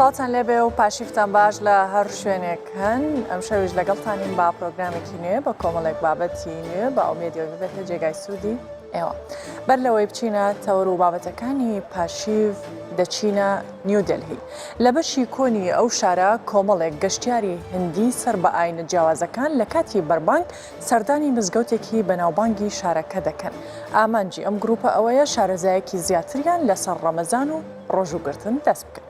سڵاوتان لێبێ و پاشیفتان باش لە هەر شوێنێک هەن ئەم شەویش لەگەڵتانین با پرۆگرامێکی نوێ بە کۆمەڵێک بابەتی نوێ بە ئومێدیەوە ببێتە جێگای سوودی ئێوە. بەر لەوەی بچینە تەوەر و بابەتەکانی پاشیڤ دەچینە نیودەلهی. لە بەشی کۆنی ئەو شارە کۆمەڵێک گەشتیاری هندی سەر بە ئاینە جیاوازەکان لە کاتی بەربانگ سەردانی مزگەوتێکی بەناوبانگی شارەکە دەکەن. ئامانجی ئەم گروپە ئەوەیە شارەزایەکی زیاتریان لەسەر ڕەمەزان و ڕۆژووگرتن دەست بکەوێت.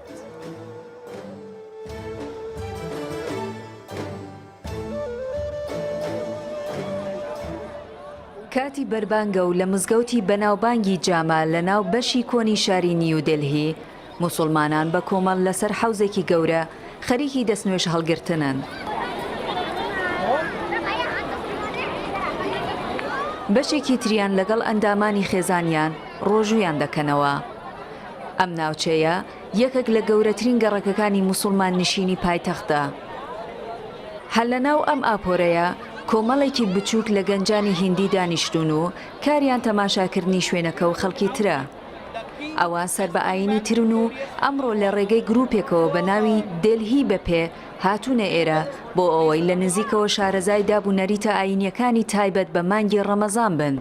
کاتی بەربانگە و لە مزگەوتی بەناوبانگی جاما لە ناو بەشی کۆنی شاری نیودەلهی، موسوڵمانان بە کۆمەڵ لەسەر حەوزێکی گەورە خەریکی دەستنوێژ هەڵگرتنن. بەشێکی تریان لەگەڵ ئەندامانی خێزانیان ڕۆژوویان دەکەنەوە. ئەم ناوچەیە یەکێک لە گەورەترین گەڕەکەکانی موسوڵمان نشینی پایتەختە. هەر لەناو ئەم ئاپۆرەیە کۆمەڵێکی بچووک لە گەنجانی هیندی دانیشتوون و کاریان تەماشاکردنی شوێنەکە و خەڵکی ترە. ئەوان سەر بە ئایینی ترن و ئەمڕۆ لە ڕێگەی گرووپێکەوە بە ناوی دێلهی بە پێ هاتوونە ئێرە بۆ ئەوەی لە نزیکەوە شارەزای داب و نەریتە ئایینییەکانی تایبەت بە مانگی ڕەمەزان بن.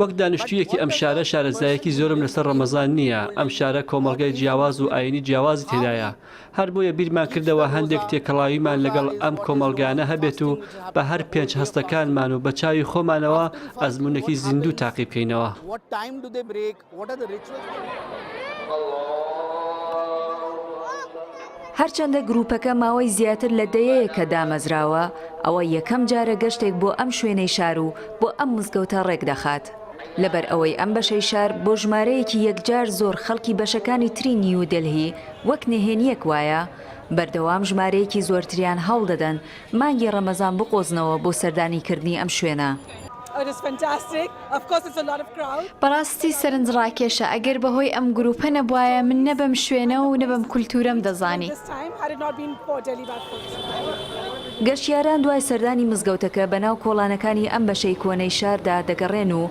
وەک دانیشتوویەکی ئەم شارە شارەزایەکی زۆرم لەسەر ڕەمەزان نییە، ئەم شارە کۆمەڵگای جیاواز و ئایینی جیاوازی تێدایە، هەر بۆیە بیرمان کردەوە هەندێک تێکەڵاویمان لەگەڵ ئەم کۆمەڵگایانە هەبێت و بە هەر پێنج هەستەکانمان و بە چاوی خۆمانەوە ئەزموونێکی زیندوو تاقی بکەینەوە. هەرچەندە گرووپەکە ماوەی زیاتر لە دەیەیەکە دامەزراوە، ئەوە یەکەم جارە گەشتێک بۆ ئەم شوێنەی شار و بۆ ئەم مزگەوتە ڕێکدەخات. لەبەر ئەوەی ئەم بەشەی شار بۆ ژمارەیەکی یەکجار زۆر خەڵکی بەشەکانی تری نیودەلهی وەک نهێنییەک وایە، بەردەوام ژمارەیەکی زۆرتریان هەوڵدەدەن مانگی ڕەمەزان بقۆزنەوە بۆ سەردانیکردنی ئەم شوێنە. بەڕاستی سەرنجڕاکێشە، ئەگەر بەهۆی ئەم گروپە نەبوایە من نە بەم شوێنە و نە بەم کولتوورەم دەزانی. گەشتیاران دوای سەردانی مزگەوتەکە بەناو کۆڵانەکانی ئەم بەشەی کۆنەی شاردا دەگەڕێن و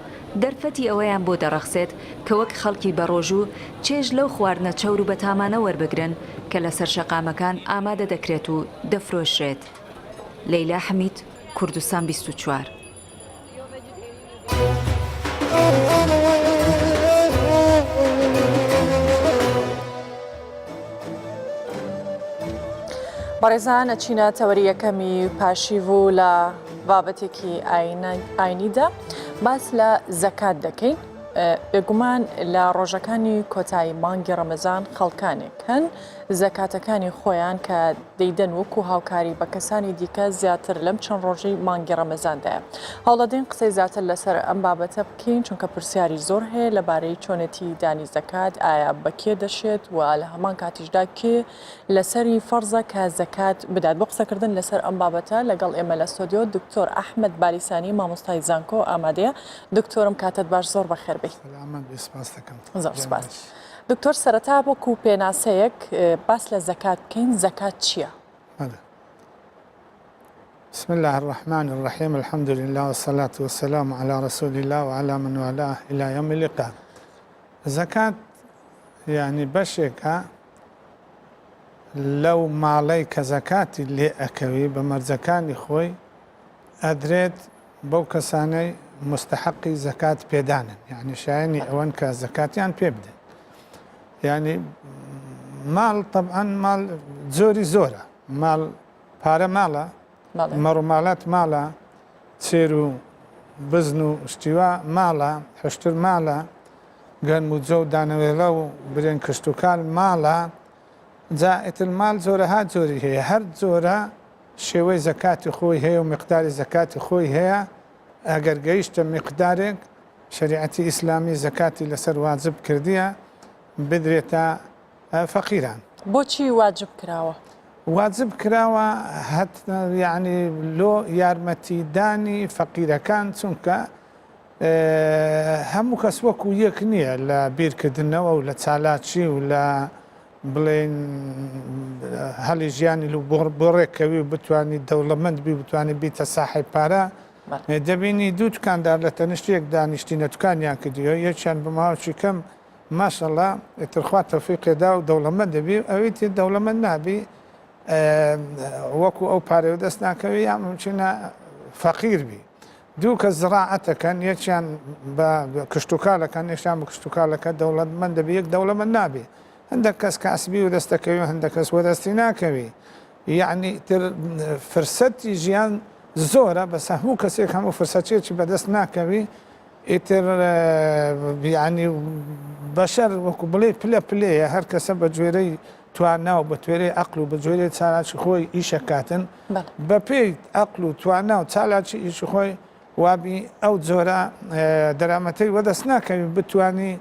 دەرفەتی ئەوەیان بۆ دەڕەخسێت کە وەک خەڵکی بەڕۆژوو چێژ لەو خواردنە چەور و بەتامانە وەربگرن کە لەسەر شەقامەکان ئامادە دەکرێت و دەفرۆشرێت. لەیلا حەمید، کوردستان 24. بەڕێزان ئەچینە تەوەری یەکەمی پاشیڤ و لە بابەتێکی ئاینیدا باس لە زەکات دەکەین بێگومان لە ڕۆژەکانی کۆتایی مانگی ڕەمەزان خەڵکانێک هەن زەکاتەکانی خۆیان کە دەیدەن وەکو هاوکاری بە کەسانی دیکە زیاتر لەم چەند ڕۆژەی مانگی ڕەمەزاندایە. هەوڵەدەین قسەی زیاتر لەسەر ئەم بابەتە بکەین چونکە پرسیاری زۆر هەیە لەبارەی چۆنێتی دانی زەکات ئایا بە کێ دەشێت و لە هەمان کاتیشدا کێ لەسەری فەرزە کە زەکات بدات بۆ قسەکردن لەسەر ئەم بابەتە لەگەڵ ئێمە لە ستۆدیۆ دکتۆر ئەحمەد بالیسانی مامۆستای زانکۆ ئامادەیە دکتۆرم کاتت باش زۆر بەخێر بێی. سەلامەت بی سپاست دەکەم. زۆر سپاس. دکتۆر سەرەتا وەکو پێناسەیەک باس لە زەکات بکەین زەکات چییە؟ بەڵێ. بسم الله الرحمن الرحیم الحمد لله والصلاة والسلام على رسول الله وعلى من والاه الى يوم اللقاء زەکات یعنی بەشێکە لەو ماڵەی کە زەکاتی لێ ئەکەوی بە مەرجەکانی خۆی ئەدرێت بەو کەسانەی موستەحەقی زەکات پێدانن یانی شایەنی ئەوەن کە زەکاتیان پێ بدەن یانی ماڵ تەبعەن ماڵ جۆری زۆرە ماڵ پارە ماڵە مەڕوماڵات ماڵە چێر و بزن و شتیوا ماڵە حشتر ماڵە گەنم و جۆ و دانەوێڵە و برێن کشتوکال ماڵە جا ئیتر ماڵ جۆرەها جۆری هەیە هەر جۆرە شێوەی زەکاتی خۆی هەیە و میقداری زەکاتی خۆی هەیە، ئەگەر گەیشتە میقدارێک شەریعەتی ئیسلامی زەکاتی لەسەر واجب کردیە بدرێتە فەقیران. بۆچی واجب کراوە؟ واجب کراوە هەت یەعنی لۆ یارمەتی دانی فەقیرەکان چونکە هەموو کەس وەکو یەک نییە لە بیرکردنەوە و لە چالاکی و لە بڵێین هەلی ژیانی لو بۆ ڕێککەوی و بتوانی دەوڵەمەند بی و بتوانی بیتە ساحێب پارە. دەبینی دوو دوکاندار لە تەنیشت یەک دانیشتینە دوکانیان کردیوە یەکیان بە ماوەکی کەم ماشەڵا ئیتر خوا تەوفیقێ دا و دەوڵەمەند دەبی ئەوی تر دەوڵەمەند نابی وەکو ئەو پارەی دەست ناکەوی یا ممکنە فەقیر بی دوو کەس زراعەتەکەن یەکیان بە کشتوکالەکەن یەکیان بە کشتوکالەکە دەوڵەتمەند دەبی یەک دەوڵەمەند نابی هەندێک کەس کاسبی و دەستەکەوی و هەندێک کەس وەدەستی ناکەوی یعنی تر فرسەتی ژیان زۆرە بەس هەموو کەسێک هەموو فرسەتێکی بەدەست ناکەوی ئیتر یانی بەشەر وەکو بڵێ پلە پلەیە هەر کەسە بە گوێرەی توانا و بە توێرەی عەقل و بە گوێرەی چالاکی خۆی ئیشەکاتن بە پێی عەقل و توانا و چالاکی ئیشی خۆی وابی ئەو جۆرە دەرامەتەی وەدەست ناکەوی بتانی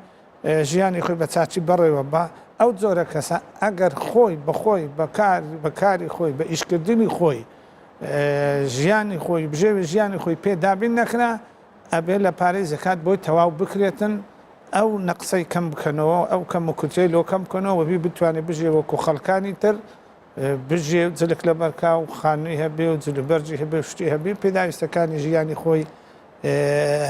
ژیانی خۆی بە چاچی بەڕێوە بە ئەو جۆرە کەسە ئەگەر خۆی بەخۆی بەکار بەکاری خۆی بە ئیشکردنی خۆی ژیانی خۆی بژێوی ژیانی خۆی پێ دابین نەکرا ئەبێ لە پارەی زەکات بۆی تەواو بکرێتن ئەو نەقسەی کەم بکەنەوە ئەو کەم و کورتەی لۆ کەم بکەنەوە وەبی بتوانێ بژێ وەکو خەڵکانی تر بژێ و جلک لەبەرکا و خانووی هەبێ و جلوبەرگی هەبێ و شتی هەبێ پێداویستەکانی ژیانی خۆی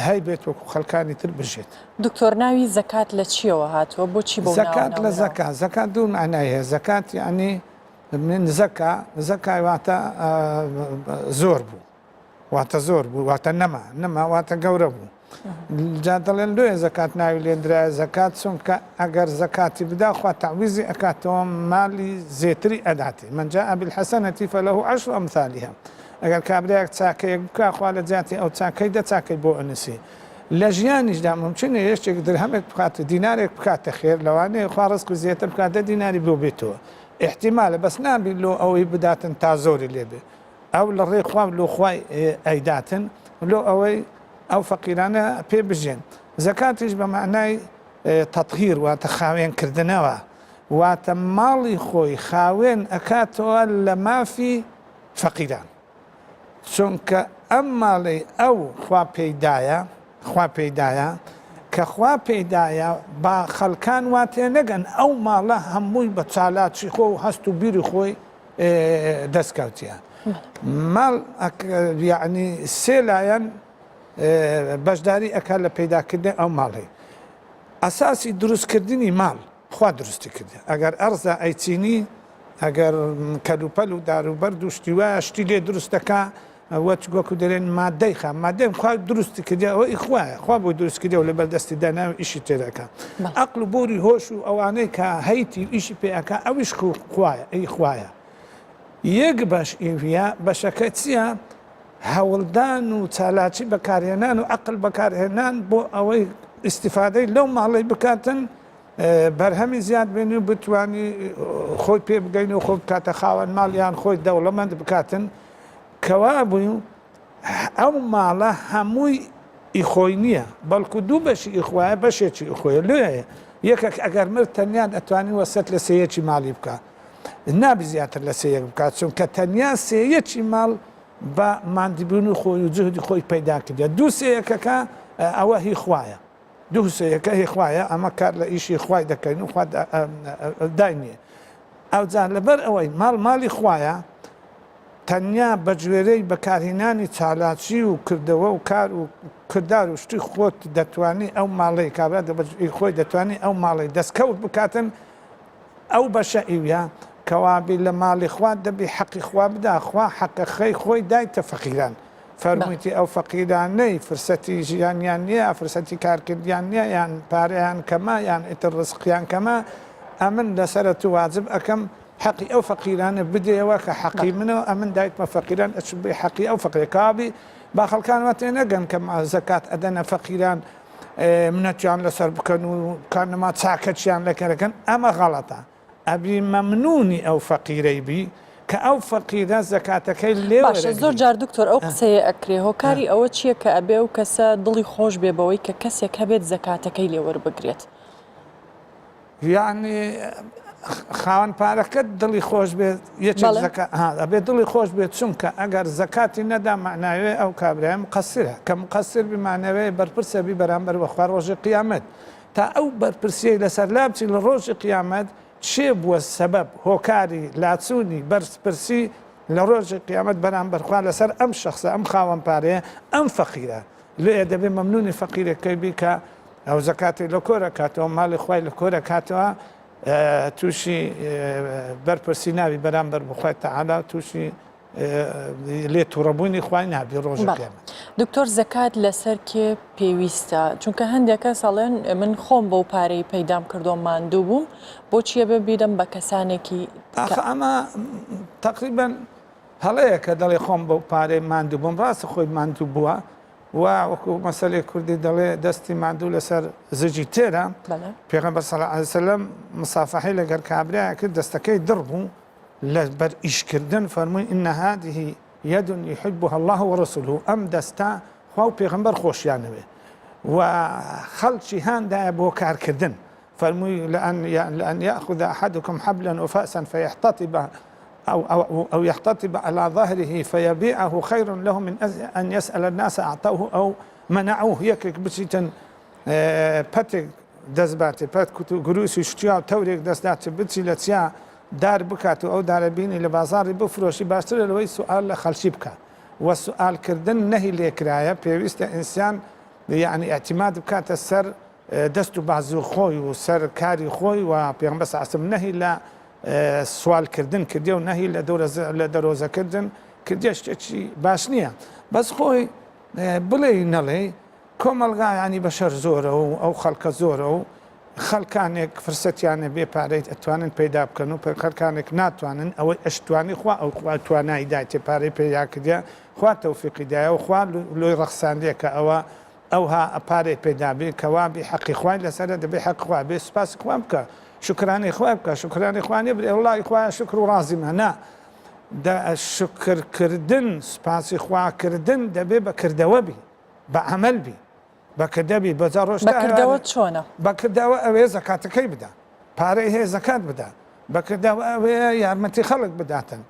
هەیبێت وەکو خەڵکانی تر بژێت. دکتۆر ناوی زەکات لە چیەوە هاتووە بۆچی بەو ناوە زەکات لە ناونراوە؟ زەکا زەکات دوو مەعنای هەیە زەکات یەعنی من زەکا زەکای واتە زۆر بوو واتە زۆر بوو واتە نەما نەما واتە گەورە بوو جا دەڵێن لۆیە زەکات ناوی لێندرایە زەکات چونکە ئەگەر زەکاتی بدا خوا تەعویزی ئەکاتەوە مالی زێتری ئەداتێ من جاء بالحسنة فله عشر امثالها ئەگەر کابرایەک چاکەیەک بکا خوا لە جیاتی ئەو چاکەی دە چاکەی بۆ ئەنووسی لە ژیانیشدا ممکنە یەکێک درهەمێک بکات دینارێک بکاتە خێر لەوانەیە خوا ڕزقی زیاتر بکات دە دیناری بۆ بێتەوە احتیمالە بەس نابی لۆ ئەوەی بداتن تا زۆری لێبێ ئەو لە ڕێی خوا لۆ خوای ئەیداتن لۆ ئەوەی ئەو فەقیرانە پێ بژێن زەکاتیش بە مەعنای تەتهیر واتە خاوێن کردنەوە واتە ماڵی خۆی خاوێن ئەکاتەوە لە مافی فەقیران چونکە ئەم ماڵەی ئەو خوا پێیدایە خوا پێیدایە کە خوا پێیدایە با خەڵکان وا تێنەگەن ئەو ماڵە هەمووی بە چالاکی خۆ و هەست و بیری خۆی دەستکەوتیە ماڵ یعنی سێ لایەن بەشداری ئەکات لە پەیداکردنی ئەو ماڵی ئەساسی دروستکردنی ماڵ خوا دروستی کردی ئەگەر ئەرزە ئەیچینی ئەگەر کەلوپەل و داروبەرد و شتی وایە شتی لێ دروست دەکا وەچ وەکو دەرێن مادەی خام مادەی خوا دروستی کردی ئەوە ئی خوایە خوا بۆی دروست کردی و لەبەر دەستی دانا و ئیشی تێ دەکا عەقڵ و بۆری هۆش و ئەوانەی کە هەیتی و ئیشی پێ ئەکا ئەویش خوایە ئی خوایە یەک بەش ئیویە بەشەکە چییە؟ هەوڵدان و چالاکی بەکارهێنان و عەقڵ بەکارهێنان بۆ ئەوەی ئیستیفادەی لەو ماڵەی بکاتن بەرهەمی زیاد بێنی و بتوانی خۆی پێ بگەین و خۆ بکاتە خاوەن ماڵ یان خۆی دەوڵەمەند بکاتن کەوابوو ئەو ماڵە هەمووی ئی خۆی نییە بەڵکو دوو بەشی ئی خوایە بەشێکی ئی خۆیە لۆیە یەکێک ئەگەر مرد تەنیا ئەتوانی وەسەت لە سێیەکی ماڵی بکا نابی زیاتر لە سێیەک بکات چونکە تەنیا سێیەکی ماڵ بە ماندیبوونی خۆی و جهدی خۆی پەیدا کردە دوو سێیەکەکە ئەوە هی خوایە دوو سێیەکە هی خوایە ئەمە کار لە ئیشی خوای دەکەین و خوا دای نییە ئەوجا لەبەر ئەوەی ماڵ ماڵی خوایە تەنیا بە گوێرەی بەکارهینانی چالاکی و کردەوە و کار و کردار و شتی خۆت دەتوانی ئەو ماڵەی کابرا خۆی دەتوانی ئەو ماڵەی دەستکەوت بکاتن ئەو بەشە ئیویە کەوابی لە ماڵی خوا دەبی حەقی خوا بدا خوا حەقەخەی خۆی دایتە فەقیران فەرموویتی ئەو فەقیرانەی فرسەتی ژیانیان نییە فرسەتی کارکردیان نییە یان پارەیان کەمە یان ئیتر ڕزقیان کەمە ئەمن لەسەرە تو واجب ئەکەم حەقی ئەو فەقیرانە بدەیەوە کە حەقی منە ئەمن دایتمە فەقیران ئەچم بێ حەقی ئەو فەقیرە کابی با خەڵکان وا تێنەگەن کە زەکات ئەدەنە فەقیران منەتیان لەسەر بکەن و کانما چاکەچیان لەکەرەکەن ئەمە غەڵەتە ئەبی مەمنونی ئەو فەقیرەی بی کە ئەو فەقیرە زەکاتەکەی لێ باشە زۆر جار دکتۆر ئەو قسەیە ئەکرێ هۆکاری ئەوە چییە کە ئەبێ ئەو کەسە دڵی خۆش بێ بەوەی کە کەسێک هەبێت زەکاتەکەی لێ وەربگرێت؟ یەعنی خاوەن پارەکەت دڵی خۆش بێت یەکێک زەکا ها ئەبێ دڵی خۆش بێت چونکە ئەگەر زەکاتی نەدا مەعناوێ ئەو کابرایە مقەسرە کە مقەسر بی مانەوێ بەرپرسە بی بەرامبەر بەخوا ڕۆژی قیامەت تا ئەو بەرپرسیەی لەسەر لابچی لە ڕۆژی قیامەت چێ بووە سەبەب هۆکاری لاچوونی بەرپرسی. لە ڕۆژی قیامەت بەرامبەر خوا لەسەر ئەم شەخسە ئەم خاوەن پارەیە ئەم فەقیرە لێیە دەبێ مەمنونی فەقیرەکەی بی کە ئەو زەکاتی لە کۆرە کاتەوە ماڵی خوای لە کۆرە کاتەوە تووشی بەرپرسی ناوی بەرامبەر بخوای تەعالا تووشی لێ توڕەبوونی خوای نابی ڕۆژی قیامەت. دکتۆر زەکات لەسەر کێ پێویستە؟ چونکە هەندێک کەس ئەڵێن من خۆم بەو پارەی پەیدام کردووە ماندوو بووم بۆچی ئەبێ بیدەم بە کەسانێکی ئاخ ئەمە تەقریبەن هەڵەیە کە دەڵێ خۆم بەو پارەی ماندوو بووم ڕاستە خۆی ماندوو بووە و وەکو مەسەلەی کوردی دەڵێ دەستی ماندوو لەسەر زجی تێرە پێغەمبەر صلی الله علیه وسلم مصافحەی لەگەر کابرایە کرد دەستەکەی دڕ بوو لەبەر ئیشکردن فەرمووی ان هذه ید یحبها اللە ورسوله ئەم دەستە خوا و پێغەمبەر خۆشیانەوێ و خەڵکی هاندایە بۆ کارکردن فەرمووی لأن لأن يأخذ أحدكم حبلا وفأسا فيحتطب أو, أو, أو يحتطب على ظهره فيبيعه خير له من أن يسأل الناس أعطوه أو منعوه یەکێک بچیتن پەتێک دەست باتێ پەت کوت و گروسی شتیا و تەورێک دەست داتێ بچی لە چیا دار بکات و ئەو دارە بینی لە بازاڕی بفرۆشی باشترە لەوەی سوئال لە خەڵکی بکا وە سوئال کردن نەهی لێکرایە پێویستە ئینسان یەعنی ئیعتیماد بکاتە سەر دەست و بازوو خۆی و سەر کاری خۆی و پێغەمبەر صلی الله علیه و سلم نەهی لە سوال کردن کردیە و نەهی لە لە دەرۆزە کردن کردیە شتێکی باش نییە بەس خۆی بڵێی نەڵێی کۆمەڵگا یانی بەشەر زۆرە و ئەو خەڵکە زۆرە و خەڵکانێک فرسەتیان هەبێ پارەی ئەتوانن پەیدا بکەن و خەڵکانێک ناتوانن ئەوەی ئەشتوانی خوا ئەو خوا توانایی دایتێ پارەی پەیدا کردیە خوا تەوفیقی دایە و خوا لۆی ڕەخساندیە کە ئەوە ئەوها پارەی پەیدا بێ کەوا بێ حەقی خوای لەسەرە دەبێ حەق خوا بێ سوپاسی خوا بکە شوکرانەی خوای بکە شوکرانەی خوا نیە بڵێ وەڵی خوایە شوکر و ڕازیمە نا دە شوکر کردن سوپاسی خوا کردن دەبێ بە کردەوە بی بە عەمەل بی بە کردە بی بەجا ڕۆژ بە کردەوە چۆنە؟ بە کردەوە ئەوەیە زەکاتەکەی بدا پارەی هەیە زەکات بدا بە کردەوە ئەوەیە یارمەتی خەڵک بداتن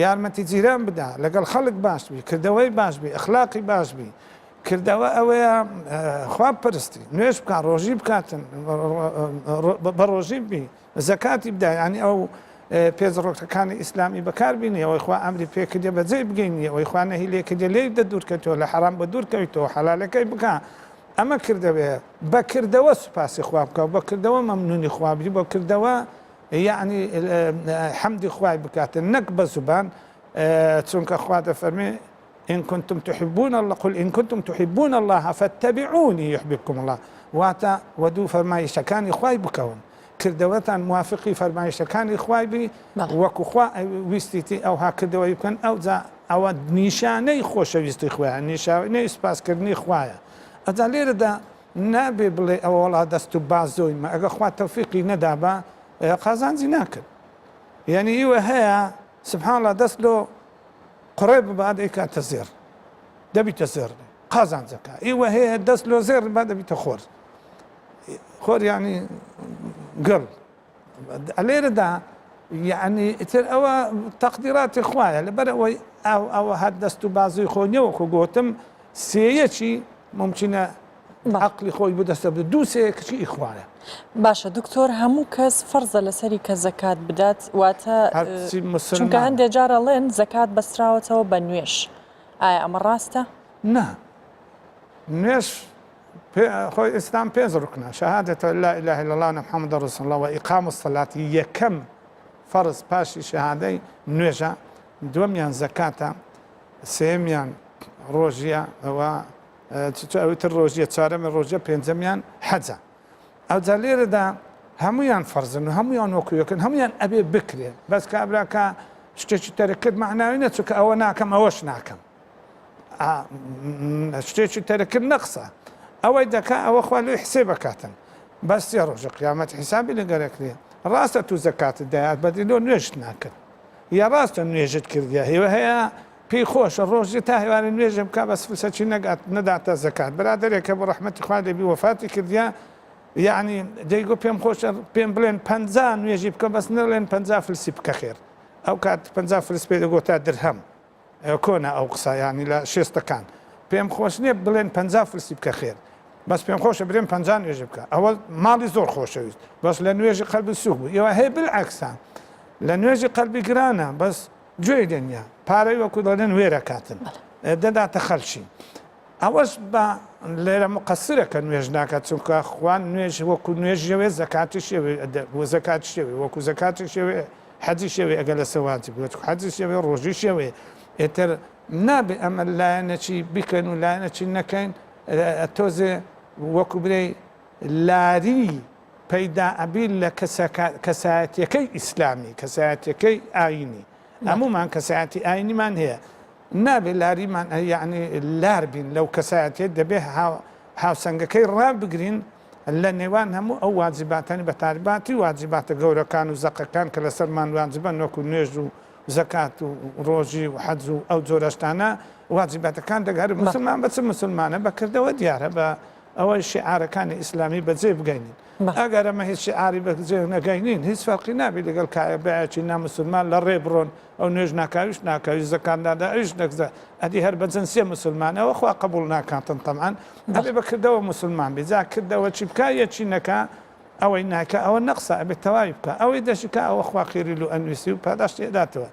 یارمەتی جیران بدا لەگەڵ خەڵک باش بی کردەوەی باش بی ئەخلاقی باش بی کردەوە ئەوەیە خوا پرستی نوێژ بکە ڕۆژی بکاتن بە ڕۆژی بی زەکاتی بدا یانی ئەو پێنج ڕۆکەکانی ئیسلامی بەکار بینی ئەوەی خوا ئەمری پێ کردێ بەجێی بگەینی ئەوەی خوا نەهی لێ کردێ لێی دەدوورکەویتەوە لە حەرام بە دوور کەویتەوە حەلالەکەی بکا ئەمە کردەوەیە بە کردەوە سوپاسی خوا بکە و بە کردەوە مەمنونی خوا بی بە کردەوە یعنی حەمدی خوای بکاتن نەک بە زوبان چونکە خوا دەفەرمێ ان کنتم تحبون اللە قل ان کنتم تحبون اللە فاتبعونی یحببکم اللە واتە وەدوو فەرمایشەکانی خوای بکەون کردەوەتان موافقی فەرمایشەکانی خوای بی وەکو خوا ویستیتی ئەوها کردەوەی بکەن ئەوجا ئەوە نیشانەی خۆشەویستی خوایە نیشانەی سوپاسکردنی خوایە ئەجا لێرەدا نابێ بڵێ ئەوە وەڵا دەست و بازۆیمە ئەگە خوا تەوفیقی نەدابا قازانجی ناکرد یعنی ئیوە هەیە سبحان الله دەست لۆ قوڕێ ببا دەیکاتە زێڕ دەبیتە زێڕ قازانجەکە ئیوە هەیە دەست لۆ زێڕ با دەبیتە خۆر خۆر ینی گڵ لێرەدا یعنی ئیتر ئەوە تەقدیراتی خوایە لەبەر ئەوەی ئەو ئەوە هەر دەست و بازوی خۆ نییە وەکو گوتم سێیەکی ممکنە عەقڵی خۆی بدەستە بدە دوو سێیەکەشی ئی خوایە. باشە دکتۆر هەموو کەس فەرزە لەسەری کە زەکات بدات واتە هەرچی چونکە مسلمانە. هەندێ جار ئەڵێن زەکات بەستراوەتەوە بە نوێژ ئایا ئەمە ڕاستە؟ نا نوێژ پێ خۆی ئیسلام پێنج ڕوکنە شهادة ان لا اله الا الله وان محمد رسول الله وإقام الصلاة یەکەم فەرز پاشی شەهادەی نوێژە دووەمیان زەکاتە سێیەمیان ڕۆژیە و ئەوی تر ڕۆژیە چوارەمی ڕۆژیە پێنجەمیان حەجە ئەوجا لێرەدا هەمویان فەرزن و هەمویان وەکو یەکن هەمویان ئەبێ بکرێ بەس کابراکە شتێکی تەرک کرد معناوی نەچوو کە ئەوە ناکەم ئەوەش ناکەم شتێکی تەرک کرد نەقسە ئەوەی دەکا ئەوە خوا لێ حسێ بکاتن بەس سێ ڕۆژە قیامەت حیسابی لەگەرەکرێ ڕاستە تو زەکاتت دایات بەدی لۆ نوێژت ناکرد یا ڕاستە نوێژت کردە هێوە هەیە پێی خۆشە ڕۆژێ تا هێوارێ نوێژێ بکا بەس فلسەکی نەگات نەداتە زەکات برادەرێک هەبوو ڕەحمەتی خوای لێبی وەفاتی کردیە یەعنی دەیگۆ پێم خۆشە پێم بڵێن 50 نوێژی بکە بەس نەڵێن 50 فلسی بکە خێر ئەو کات 50 فلس پێ دەگۆتا درهەم کۆنە ئەو قسە یانی لە شێستەکان پێم خۆش نییە بڵێن 50 فلسی بکە خێر بەس پێم خۆشە برێن 50 نوێژی بکە ئەوە ماڵی زۆر خۆشەویست بەس لە نوێژی قەلبی سوک بوو ئێوە هەیە بالعکسە لە نوێژی قەلبی گرانە بەس گوێی لێ نییە. پارەی وەکو دەڵێن وێرەکاتن دەداتە خەلکی ئەوەش بە لێرە مقەسرە کە نوێژ ناکات چونکە خوا نوێژ وەکو نوێژەوێ زەکاتیشەوێ زەکاتیشەوێ وەکو زەکاتیشەوێ حەجیشەوێ ئەگەر لەسەر واجب بێت حەجیشەوێ ڕۆژیشەوێ ئێتر نابێ ئەمە لایەنەکی بکەن و لایەنەکی نەکەین تۆزێ وەکو برێ لاری پەیدا ئەبی لە کەسایەتیەکەی ئیسلامی کەسایەتیەکەی ئاینی هەموومان کەسایەتی ئاینیمان هەیە نابێ لاریمان یعنی لار بین لەو کەسایەتیە دەبێ هاوسەنگەکەی ڕابگرین لە نێوان هەموو ئەو واجباتانی بە تارباتی واجباتە گەورەکان و زەقەکان کە لەسەرمان واجبن وەکو نوێژ و زەکات و ڕۆژی و حەج و ئەو جۆرەشتانە واجباتەکان دەگەر مسلمان بە چ مسلمانە بەکردەوە دیارە بە ئەوەی شیعارەکانی ئیسلامی بەجێ بگەینین. ئەگەر ئەمە هیچ شیعاری بەجێ نەگەینین هیچ فەرقی نابی لەگەڵ کایەبایەکی نامسلمان لە ڕێ بڕۆن ئەو نوێژ ناکا ئەویش ناکا ئەویش زەکات نادا ئەویش نەکزا ئەدی هەر بە جنسیە مسلمانە ئەوە خوا قبوڵ ناکاتن تەبعەن ئەبێ بە کردەوە مسلمان بی جا کردەوە چی بکا یە چی نەکا ئەوەی ناکا ئەوە نەقسە ئەبێ تەواوی بکا ئەوەی دەشکا ئەوە خوا خێری لۆ ئەنویسی و پاداشتی ئەداتەوە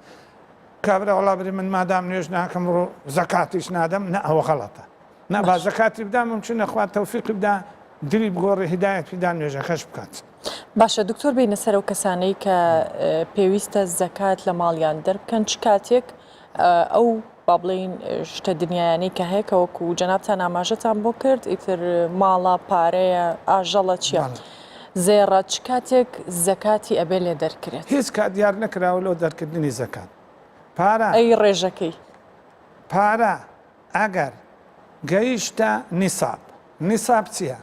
کابرا وەڵا بری من مادام نوێژ ناکەم ڕۆ زەکاتیش نادەم نە ئەوە غەڵەتە نا با زەکاتی بدا ممکنە خوا تەوفیقی بدا دلی بگۆڕێ هیدایەت پیدا نوێژەکەش بکات. باشە دکتۆر بینە سەر ئەو کەسانەی کە پێویستە زەکات لە ماڵیان دەربکەن چ کاتێک ئەو با بڵین شتە دنیایانەی کە هەیە کە وەکو جەنابتان ئاماژەتان بۆ کرد ئیتر ماڵە پارەیە ئاژەڵە چییە زێڕە چ کاتێک زەکاتی ئەبێ لێ دەرکرێت؟ هیچ کات دیار نەکراوە لۆ دەرکردنی زەکات پارە. ئەی ڕێژەکەی؟ پارە ئەگەر گەیشتە نیساب، نیساب چیە؟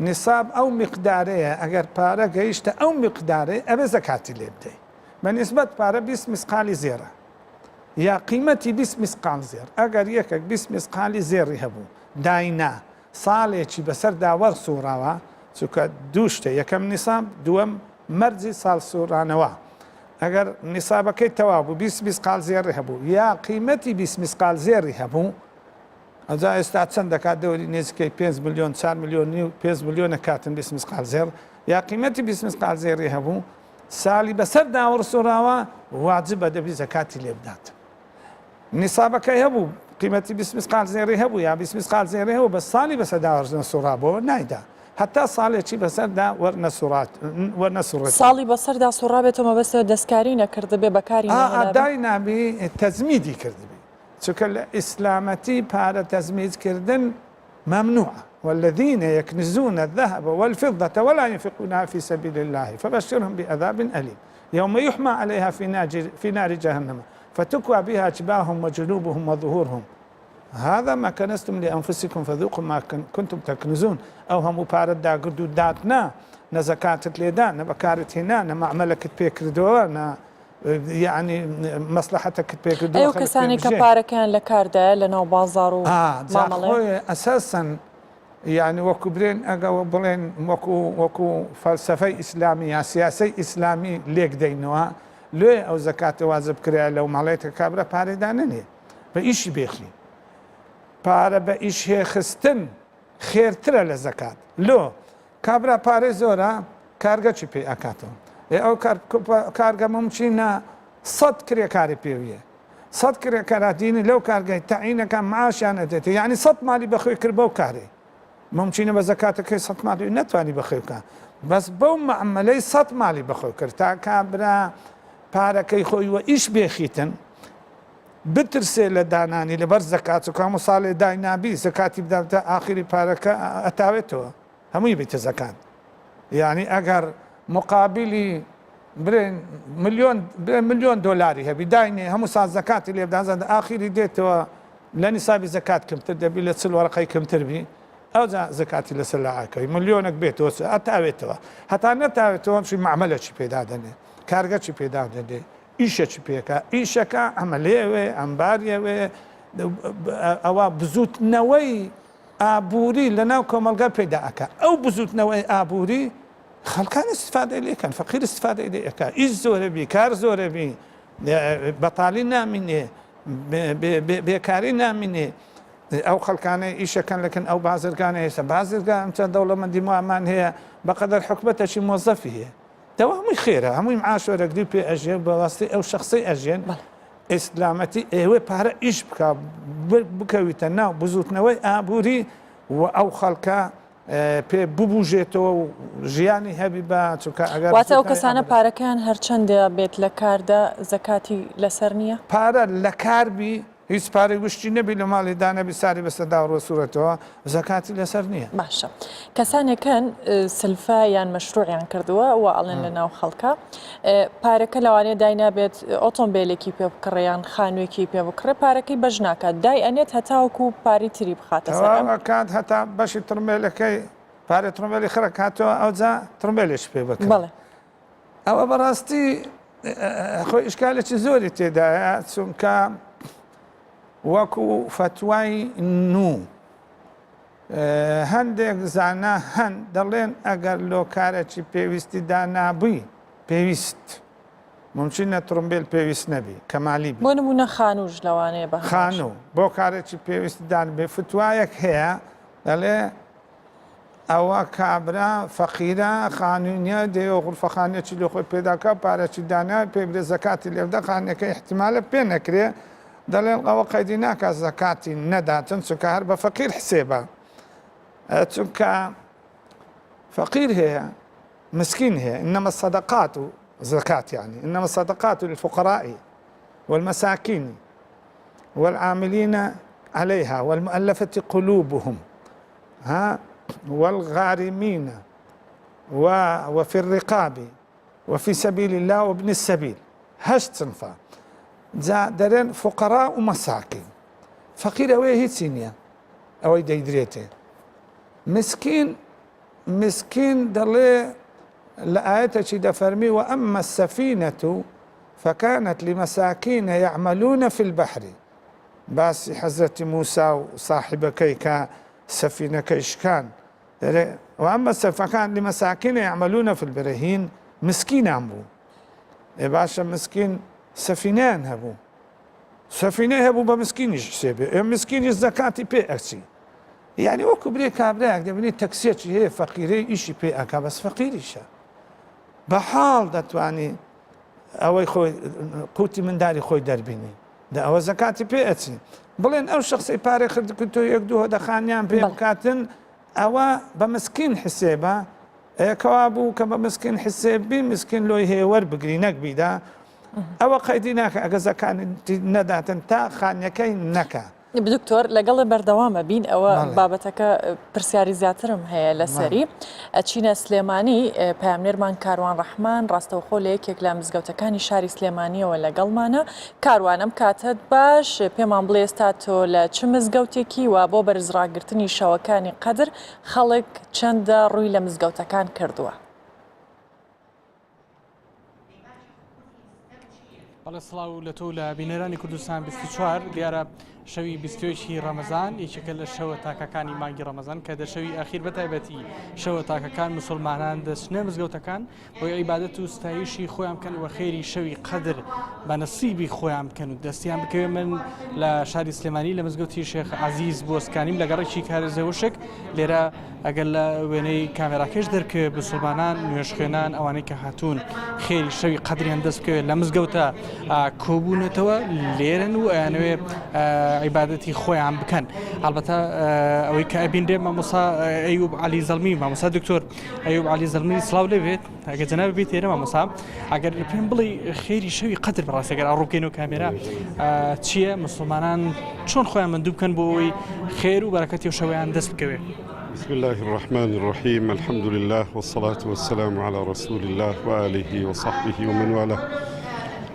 نیساب ئەو میقدارەیە ئەگەر پارە گەیشتە ئەو میقدارەی ئەبێ زەکاتی لێ بدەی. بە نیسبەت پارە 20 میسقالی زێڕە یا قیمەتی 20 میسقال زێڕ. ئەگەر یەکێک 20 میسقالی زێڕی هەبوو داینا ساڵێکی بەسەردا وەرسوڕاوە، چونکە دوو شتە یەکەم نیساب دووەم مەرجی ساڵ سوڕانەوە. ئەگەر نیسابەکەی تەواو بوو 20 میسقال زێڕی هەبوو یا قیمەتی 20 میسقال زێڕی هەبوو ئەجا ئێستا چەند دەکات دەوری نزیکەی 5 میلیۆن 4 میلیۆن نیو 5 میلیۆنە کاتن 20 میسقال زێڕ یا قیمەتی 20 میسقال زێڕی هەبوو ساڵی بەسەر داوەڕسۆراوە واجبە دەبی زەکاتی لێ بدات. نیسابەکەی هەبوو قیمەتی 20 مسقال زێڕی هەبوو یا 20 مسقال زێڕی هەبوو بە ساڵی بەسەردا وەرنەسوڕابەوە نایدا هەتا ساڵێکی بەسەردا وەرنەسوڕات وەرنەسوڕێت. ساڵی بەسەردا سوڕابێتەوە مەبەستە دەستکاری نەکردبێ بەکاری نەهێنابێ؟ داینابی تەزمیدی کردبی چونکە لە ئیسلامەتی پارە تەزمید کردن ممنوعە والذین یکنزون الذهب والفضة ولا ينفقونها في سبيل الله فبشرهم بعذاب أليم يوم يحمى عليها في نار جهنم فتكوى بها جباههم وجنوبهم وظهورهم هذا ما كنزتم لأنفسكم فذوقوا ما كنتم تكنزون ئەو هەموو پارەت داگرت و داتنا نە زەکاتت لێدا نە بەکارت هێنا نە مەعمەلەکت پێکردەوە نە یعنی مەسلحەتەکت پێکردووە ئەو کەسانی کە پارەکەیان لە کاردایە لە ناو بازاڕ و مامەڵەی ئەساسەن یعنی وەکو برێن ئەگەوە بڵێن وەکو وەکو فەلسفەی ئیسلامی یا سیاسەی ئیسلامی لێک دەینەوە لێ ئەو زەکاتە واجب کرایە لەو ماڵەی کە کابرا پارەی دانەنێ بە ئیشی بێخی پارە بە ئیش هێخستن خێرترە لە زەکات لۆ کابرا پارەی زۆرە کارگە چی پێ ئەکاتەوە ئێ ئەو کارگە ممچینە سەد کرێکاری پێویە سەد کرێکارا دینی لەو کارگەی تەعینەکە معاشیان ئەدێتێ یعنی سەد مالی بەخۆی کرد بەو کارەی ممچینە بە زەکاتەکەی سەد مالی نەتوانی بەخێو بکا بەس بەو معمەلەی سەد مالی بەخۆی کرد تا کابرا پارەکەی خۆی وە ئیش بێخیتن بترسێ لە دانانی لەبەر زەکات و کامو ساڵێ دای نابی زەکاتی بداتە ئاخری پارەکە ئەتاوێتەوە هەمووی بیتە زەکات یعنی ئەگەر مقابلی برێن ملیۆن ملیۆن دۆلاری هەبی داینێ هەموو ساز زەکاتی لێ بدازان ئاخری دێتەوە لە نیسابی زەکات کەمتر دەبی لە چل وەرەقەی کەمتر بی ئەوجا زەکاتی لەسەر لاعەکەی ملیۆنێک بێتەوە ئەتاوێتەوە هەتا نەتاوێتەوە چی مەعمەلەکی پێدا دەنێ کارگەکی پێدا دەنێ ئیشەکی پێکە ئیشەکە ئەمەلێوێ ئەمباریەوێ ئەوە بزوتنەوەی ئابووری لە ناو کۆمەڵگا پەیدا ئەکا ئەو بزوتنەوەی ئابووری خەڵکان استفادەی لێکەن فەقیر استفادەی لێ ئەکا ئیش زۆرە بی کار زۆرە بی بەتاڵی نامینێ بێکاری نامینێ ئەو خەڵکانەی ئیشەکەن لەکن ئەو بازرگانە هێستا بازرگان ئەم چەند دەوڵەمەندی مامان هەیە بەقەدەر حکومەتەکی مۆزەفی هەیە دەوا هەمووی خێرە هەمووی معاش وەرەگری پێ ئەژێ بە واسطەی ئەو شخصەی ئەژێن. ئیسلامەتی ئێوێ پارە ئیش بکا بکەویتە ناو بزوتنەوەی ئابووری و ئەو خەڵکە پێ ببوژێتەوە و ژیانی هەبی بە چونکە ئەگەر واتە ئەو کەسانە پارەکەیان هەرچەندە بێت لە کاردا زەکاتی لەسەر نییە؟ پارە لە کار بی هیچ پارەی وشکی نەبی لە ماڵی دانەبی ساری بەسەر داوڕوە سورەتەوە زەکاتی لەسەر نییە. باشە کەسانێک هەن سلفە یان مەشروعیان کردووە و ئەڵێن لە ناو خەڵکە پارەکە لەوانەیە داینابێت ئۆتۆمبیلێکی پێ بکڕێ یان خانوویەکی پێ بکڕێ پارەکەی بەش ناکات دای ئەنێت هەتاوەکو پارەی تری بخاتە سەر ئەم. تەواو ئەکات هەتا بەشی تڕمبێلەکەی پارەی تڕمبێلی خڕەکاتەوە ئەوجا تڕمبێلێکی پێ بکڕێ. بەڵێ. ئەوە بەڕاستی خۆی ئیشکالێکی زۆری تێدایە چونکە وەکو فەتوای نوو هەندێک زانا هەن دەڵێن ئەگەر لۆکارێکی پێویستی دانابووی پێویست ممکنە ترمبیل پێویست نەبی کەمالی بۆ نمونە خانوش لەوانەیە بە خانوو بۆ کارێکی پێویست دان بێ فتوایەک هەیە دەڵێ ئەوە کابرا فەقیرە خانووی نیە دەیەوێ غورفە خانوویەکی لۆ خۆی پەیدا کا پارەکی دانا پێی بدێ زەکاتی لێ بدە خانوویەکەی ئیحتیمالە پێ نەکرێ دەڵێن ئەوە قەیدی ناکا زەکاتی نەداتن چونکە هەر بە فەقیر حسێبە چونکە فەقیر هەیە مسکین هەیە إنما الصدقات زكاة يعني إنما الصدقات للفقراء والمساكين والعاملين عليها والمؤلفة قلوبهم ها والغارمين و وفي الرقاب وفي سبيل الله وابن السبيل هەشت سنفە جا دەرێن فقراء و مەساکین فەقیر ئەوەیە هیچی نییە ئەوەی دەیدرێتێ مسکین مسکین دەڵێ لە ئاەتەکی دەفەرمی و ئەمە السفینة فكانت لمساكين يعملون في البحر باسی حەزرەتی موسا و ساحیبەکەی کە سەفینەکەی شکان دەرێ وأما السفكان لمساكين يعملون في البر هین مسکینان بوو ئێ باشە مسکین سەفینەیان هەبوو سەفینەی هەبوو بە مسکینیش حسێبێ ئێ مسکینیش زەکاتی پێ ئەچی یعنی وەکو برێ کابرایەک دەبینی تەکسیەکی هەیە فەقیرەی ئیشی پێ ئەکا بەس فەقیریشە بە حاڵ دەتوانی ئەوەی خۆی قوتی منداری خۆی دەربینی دە ئەوە زەکاتی پێ ئەچی بڵێن ئەو شخصی پارەی خرد تۆ یەک دوو هۆدەخانیان پێ بکاتن ئەوە بە مسکین حسێبە کەوا بوو کە بە مسکین حسێبی مسکین لۆی هەیە وەربگری نەک بیدا ئەوە قەیدی ناکە ئەگە زەکاتی نەداتن تا خانیەکەی نەکە. دکتۆر لەگەڵ بەردەوامە بین ئەوە بابەتەکە پرسیاری زیاترم هەیە لەسەری ئەچینە سلێمانی پامنێرمان کاروان ڕەحمان ڕاستەوخۆ لە یەکێک لە مزگەوتەکانی شاری سلێمانیەوە لەگەڵمانە کاروانم کاتت باش پێمان بڵێ ئێستا تۆ لە چ مزگەوتێکی و بۆ بەرزڕاگرتنی شەوەکانی قەدر خەڵک چەندە ڕووی لە مزگەوتەکان کردووە؟ بەڵێ سڵاو لە تۆ لە بینەرانی کوردستان 24 دیارە شەوی بیستێکی ڕەمەزان یەکێکە لە شەوە تاکەکانی مانگی ڕەمەزان کە دە شەوی ئەخیر بە تایبەتی شەوە تاکەکان مسلمانان دەچنە مزگەوتەکان بۆی عیبادەت و ستایشی خۆیان بکەن و خێری شەوی قەدر بە نسیبی خۆیان بکەن و دەستیان بکەوێت من لە شاری سلێمانی لە مزگەوتی شێخ عزیز بۆسکانیم لە گەڕێکی کارێزەوشک لێرە ئەگەر لە وێنەی کامێراکەش دەرکەوێت بسڵمانان نوێژخوێنان ئەوانەی کە هاتوون خێری شەوی قەدریان دەست بکەوێت لە مزگەوتە کۆبوونەتەوە لێرن و ئەیانەوێ عیبادەتی خۆیان بکەن هەڵبەتە ئەوەی کە ئەبینرێ مامۆسا ئەیوب علی زەڵمی مامۆسا دکتۆر ئەیوب علی زەڵمی سڵاو لێبێت ئەگەر جەنابی بێت ئێرە مامۆسا ئەگەر پێم بڵێ خێری شەوی قەدر بەڕاستی ئەگەر ئاڕوو بکەین و کامێرا چییە مسلمانان چۆن خۆیان مندوو بکەن بۆ ئەوەی خێر و بەرەکەتی و شەوەیان دەست بکەوێت بسم الله الرحمن الرحيم الحمد لله والصلاة والسلام على رسول الله وآله وصحبه ومن والاه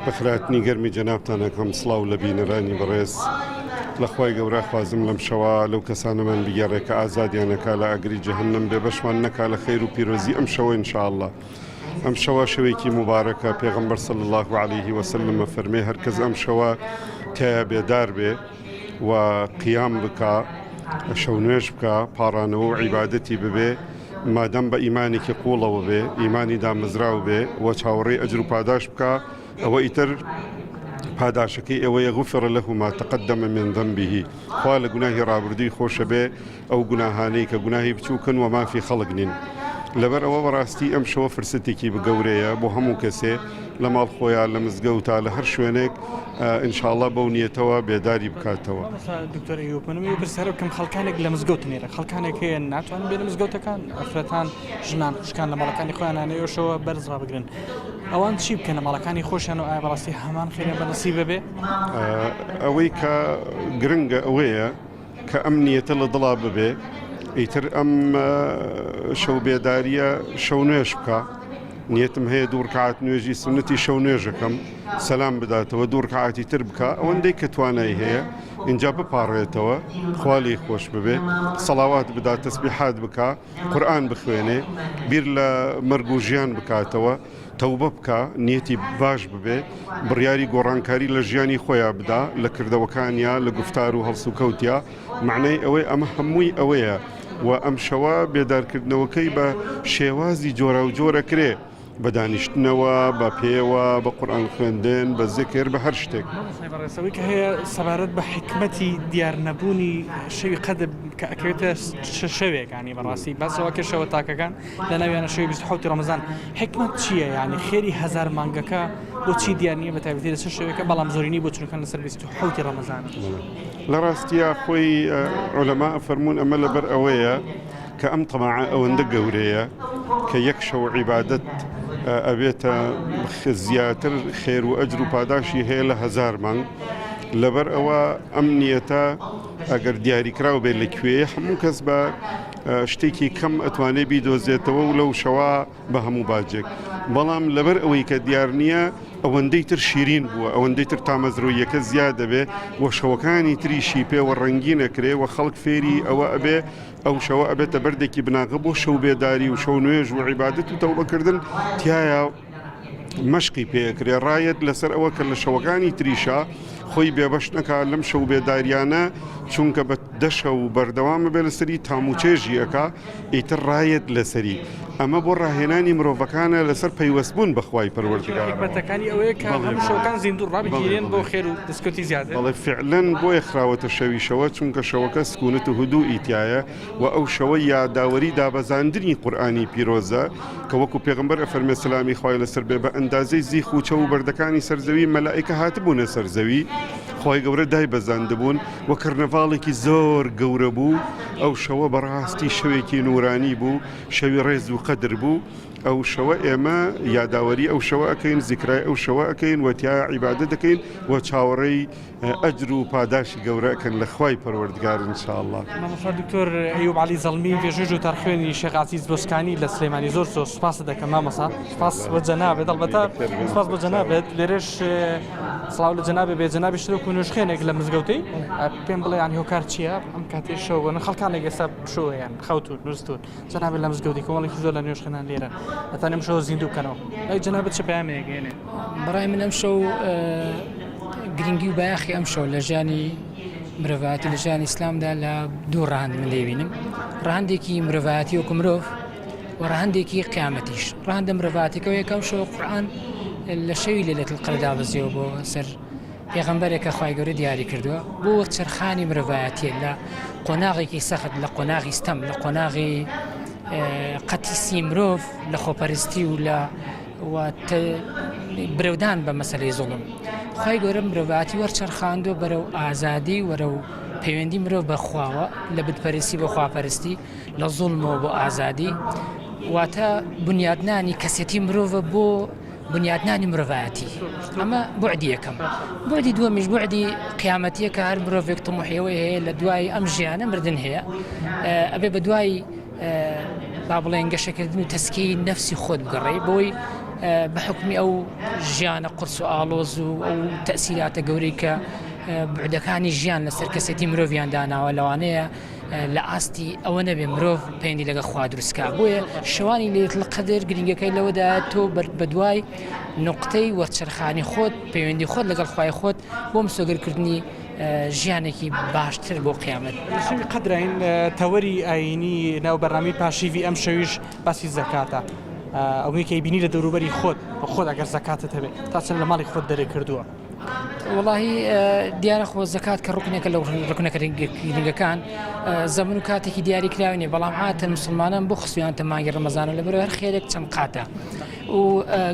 بەخراتنی گەرمی جەنابتان ئەکەم سڵاو لە بینەرانی بەڕێز لە خوای گەورە خوازم لەم شەوە لەو کەسانەمان بگێڕێ کە ئازادیان ئەکا لە ئاگری جەهەنەم بێ بەشمان نەکا لە خەیر و پیرۆزی ئەم شەوە ان شاء اللە ئەم شەوە شەوێکی موبارەکە پێغەمبەر صلی اللە علیه وسلم ئەفەرمێ هەرکەس ئەم شەوە تیایا بێدار بێ و قیام بکا شەو نوێژ بکا پاڕانەوە و عیبادەتی ببێ مادەم بە ئیمانێکی قوڵەوە بێ ئیمانی دامەزراو بێ و چاوەڕێی ئەجر و پاداش بکا ئەوە ئیتر پاداشەکەی ئەوەیە غفر له ما تقدم من ذنبه خوا لە گوناهی ڕابردووی خۆشە بێ ئەو گوناهانەی کە گوناهی بچووکن و مافی خەڵک نین لەبەر ئەوە بەڕاستی ئەم شەوە فرسەتێکی بگەورەیە بۆ هەموو کەسێ. لە ماڵ خۆیان لە مزگەوتا لە هەر شوێنێک ان شاء اللە بەو نیەتەوە بێداری بکاتەوە. مامۆستا دکتۆر ئەیوب من ئەمەوێ پرسیار بکەم خەڵکانێک لە مزگەوت نێرە خەڵکانێک هەیە ناتوانن بێنە مزگەوتەکان ئافرەتان ژنان خوشکان لە ماڵەکانی خۆیانانە ئێوەشەوە بەرز ڕابگرن ئەوان چی بکەن لە ماڵەکانی خۆشیان و ئایا بەڕاستی هەمان خێریان بە نسیب ببێ؟ ئەوەی کە گرنگە ئەوەیە کە ئەم نیەتە لە دڵا ببێ ئیتر ئەم شەو بێداریە شەو نوێژ بکە نیەتم هەیە دوو ڕکعات نوێژی سونەتی شەو نوێژەکەم سەلام بداتەوە دوو ڕکعاتی تر بکە ئەوەندەی کە توانای هەیە اینجا بپاڕێتەوە خوا لێی خۆش ببێ سەڵاوات بدا تەسبیحات بکە قورئان بخوێنێ بیر لە مەرگ و ژیان بکاتەوە تەوبە بکا نیەتی باش ببێ بڕیاری گۆڕانکاری لە ژیانی خۆیا بدا لە کردەوەکانیا لە گوفتار و هەڵسوکەوتیا مەعنای ئەوەی ئەمە هەمووی ئەوەیە و ئەم شەوە بێدارکردنەوەکەی بە شێوازی جۆراوجۆر ئەکرێ بە دانیشتنەوە بە پێوە بە قورئان خوێندن بە زکر بە هەر شتێک. مامۆستای بەڕێز ئەوەی کە هەیە سەبارەت بە حیکمەتی دیار نەبوونی شەوی قەدر کە ئەکەوێتە شەوێک ینی بەڕاستی باس لەوە کرد شەوە تاکەکان لە ناویانە شەوی 27 ڕەمەزان حیکمەت چییە یعنی خێری هەزار مانگەکە بۆچی دیار نییە بە تایبەتی لە چ شەوێکە بەڵام زۆرینەی بۆچوونەکان لەسەر 27 ڕەمەزانە. لە ڕاستیا خۆی عولەما ئەفەرموون ئەمە لەبەر ئەوەیە کە ئەم تەماعە ئەوەندە گەورەیە کە یەک شەو عیبادەت ئەبێتە زیاتر خێر و ئەجر و پاداشی هەیە لە هەزار مانگ لەبەر ئەوە ئەم نیەتە ئەگەر دیاریکراو بێت لە کوێ هەموو کەس بە شتێکی کەم ئەتوانێت بیدۆزێتەوە و لەو شەوە بە هەموو باجێک بەڵام لەبەر ئەوەی کە دیار نییە ئەوەندەی تر شیرین بووە ئەوەندەی تر تامەزرۆییەکە زیاد دەبێ و شەوەکانی تریشی پێوە ڕەنگین ئەکرێ و خەڵک فێری ئەوە ئەبێ ئەو شەوە ئەبێتە بەردێکی بناغە بۆ شەو بێداری و شەو نوێژ و عیبادەت و تەوبەکردن تیایا مەشقی پێکرێ ڕایەت لەسەر ئەوە کە لە شەوەکانی تریشا خۆی بێبەش نەکا لەم شەو بێداریانە چونکە بە دەشە و بەردەوامە بێ لەسەری تاموچێژی ئەکا ئیتر ڕایەت لەسەری ئەمە بۆ ڕاهێنانی مرۆڤەکانە لەسەر پەیوەستبوون بە خوای پەروەردگارەوە. حیکمەتەکانی ئەوەیە کە هەموو شەوەکان زیندوو ڕابگیرێن بۆ خێر و دەستکەوتی زیاتر. بەڵێ فعلەن بۆیە خراوەتە شەویشەوە چونکە شەوەکە سکونت و هدوئی تیایە و ئەو شەوە یاداوەری دابەزاندنی قورئانی پیرۆزە کە وەکو پێغەمبەر ئەفەرمێ سەلامی خوای لەسەر بێ بە ئەندازەی زیخ و چەو و بەردەکانی سەر زەوی مەلائیکە هاتبوونە سەر زەوی خوای گەورە دایبەزاندبوون و کەرنەڤاڵێکی زۆر گەورە بوو ئەو شەوە بەڕاستی شەوێکی نورانی بوو شەوی ڕێز و قەدر بوو ئەو شەوە ئێمە یاداوەری ئەو شەوە ئەکەین زیکرای ئەو شەوە ئەکەین و تیا عیبادەت دەکەین و چاوەڕێی ئەجر و پاداشی گەورە ئەکەن لە خوای پەروەردگار ان شاء اللە. مامۆستا دکتۆر ئەیوب عەلی زەڵمی وێژەی جوتارخوێنی شێخ عەزیز بۆسکانی لە سلێمانی زۆر زۆر سوپاست دەکەم مامۆستا سوپاس بۆ جەنابت ئەڵبەتە سوپاس بۆ جەنابت لێرەش سڵاو لە جەنابێ بێ جەنابی شتۆک و نوێژخوێنێک لە مزگەوتەی پێم بڵێ یانی هۆکار چییە ئەم کاتێ شەو بۆ خەڵکانێک ئێستا شۆیان خەوتون نووسون جەنابت لە مزگەوتی کۆمەڵێکی زۆر لە نوێژخوێنان لێرەن ئەتوانێ ئەم شەوە زیندوو بکەنەوە ئەی جەنابت چ پەیامێک گەێنێ؟ بەڕای من ئەم شەو گرنگی و بایەخی ئەم شەو لە ژیانی مرۆڤایەتی لە ژیانی ئیسلامدا لە دوو ڕەهەند من دەیبینم ڕەهەندێکی مرۆڤایەتی وەکو مرۆڤ و ڕەهەندێکی قیامەتیش ڕەهەندە مرۆڤاتەکە یەکەم شەو قورئان لە شەوی لەیلەتول قەدر دابەزیەوە بۆ سەر پێغەمبەرێک کە خوای گەورە دیاری کردووە بۆ وەرچەرخانی مرۆڤایەتیە لە قۆناغێکی سەخت لە قۆناغی ستەم لە قۆناغی قەتیسی مرۆڤ لە خۆپەرستی و لە برەودان بە مەسلەی زوڵم خوای گەورە مرۆڤاتی وەرچەرخاندووە بەرەو ئازادی وەرەو پەیوەندی مرۆڤ بە خواوە لە بتپەرستی بۆ خواپەرستی لە زوڵمەوە بۆ ئازادی واتە بنیادنانی کەسێتی مرۆڤە بۆ بنیادنانی مرۆڤایەتی ئەمە بوعدی یەکەم بوعدی دووەمیش بوعدی قیامەتیە کە هەر مرۆڤێک تموحیەوەی هەیە لە دوای ئەم ژیانە مردن هەیە ئەبێ بە دوای با بڵێن گەشەکردن و تەسکی نەفسی خۆت بگەڕێ بۆی بە حکمی ئەو ژیانە قرس و ئاڵۆز و ئەو تەسیراتە گەورەی کە بعدەکانی ژیان لەسەر کەسێتی مرۆڤیان داناوە لەوانەیە لە ئاستی ئەوە نەبێ مرۆڤ پەیوەندی لەگەڵ خوا دروست کا بۆیە شەوانی لەیلەت القدر گرنگەکەی لەوەدایە تۆ بەدوای نوقتەی وەرچەرخانی خۆت پەیوەندی خۆت لەگەڵ خوای خۆت بۆ مسۆگەرکردنی ژیانێکی باشتر بۆ قیامەت. لە شەوی قەدراین تەوەری ئایینی ناو بەرنامەی پاشیڤی ئەم شەویش باسی زەکاتە ئەوەی کە ئەیبینی لە دەوروبەری خۆت خۆت ئەگەر زەکاتت هەبێ تا چەند لە ماڵی خۆت دەرێ کردووە؟ وەڵاهی دیارە خۆ زەکات کە ڕکنێکە لە ڕکنە گرنگەکان زەمن و کاتێکی دیاری کراوی نیە بەڵام عاتە مسلمانان بۆ خستویانتە مانگی ڕەمەزانە لەبەرەوە هەر خێرێک چەند قاتە و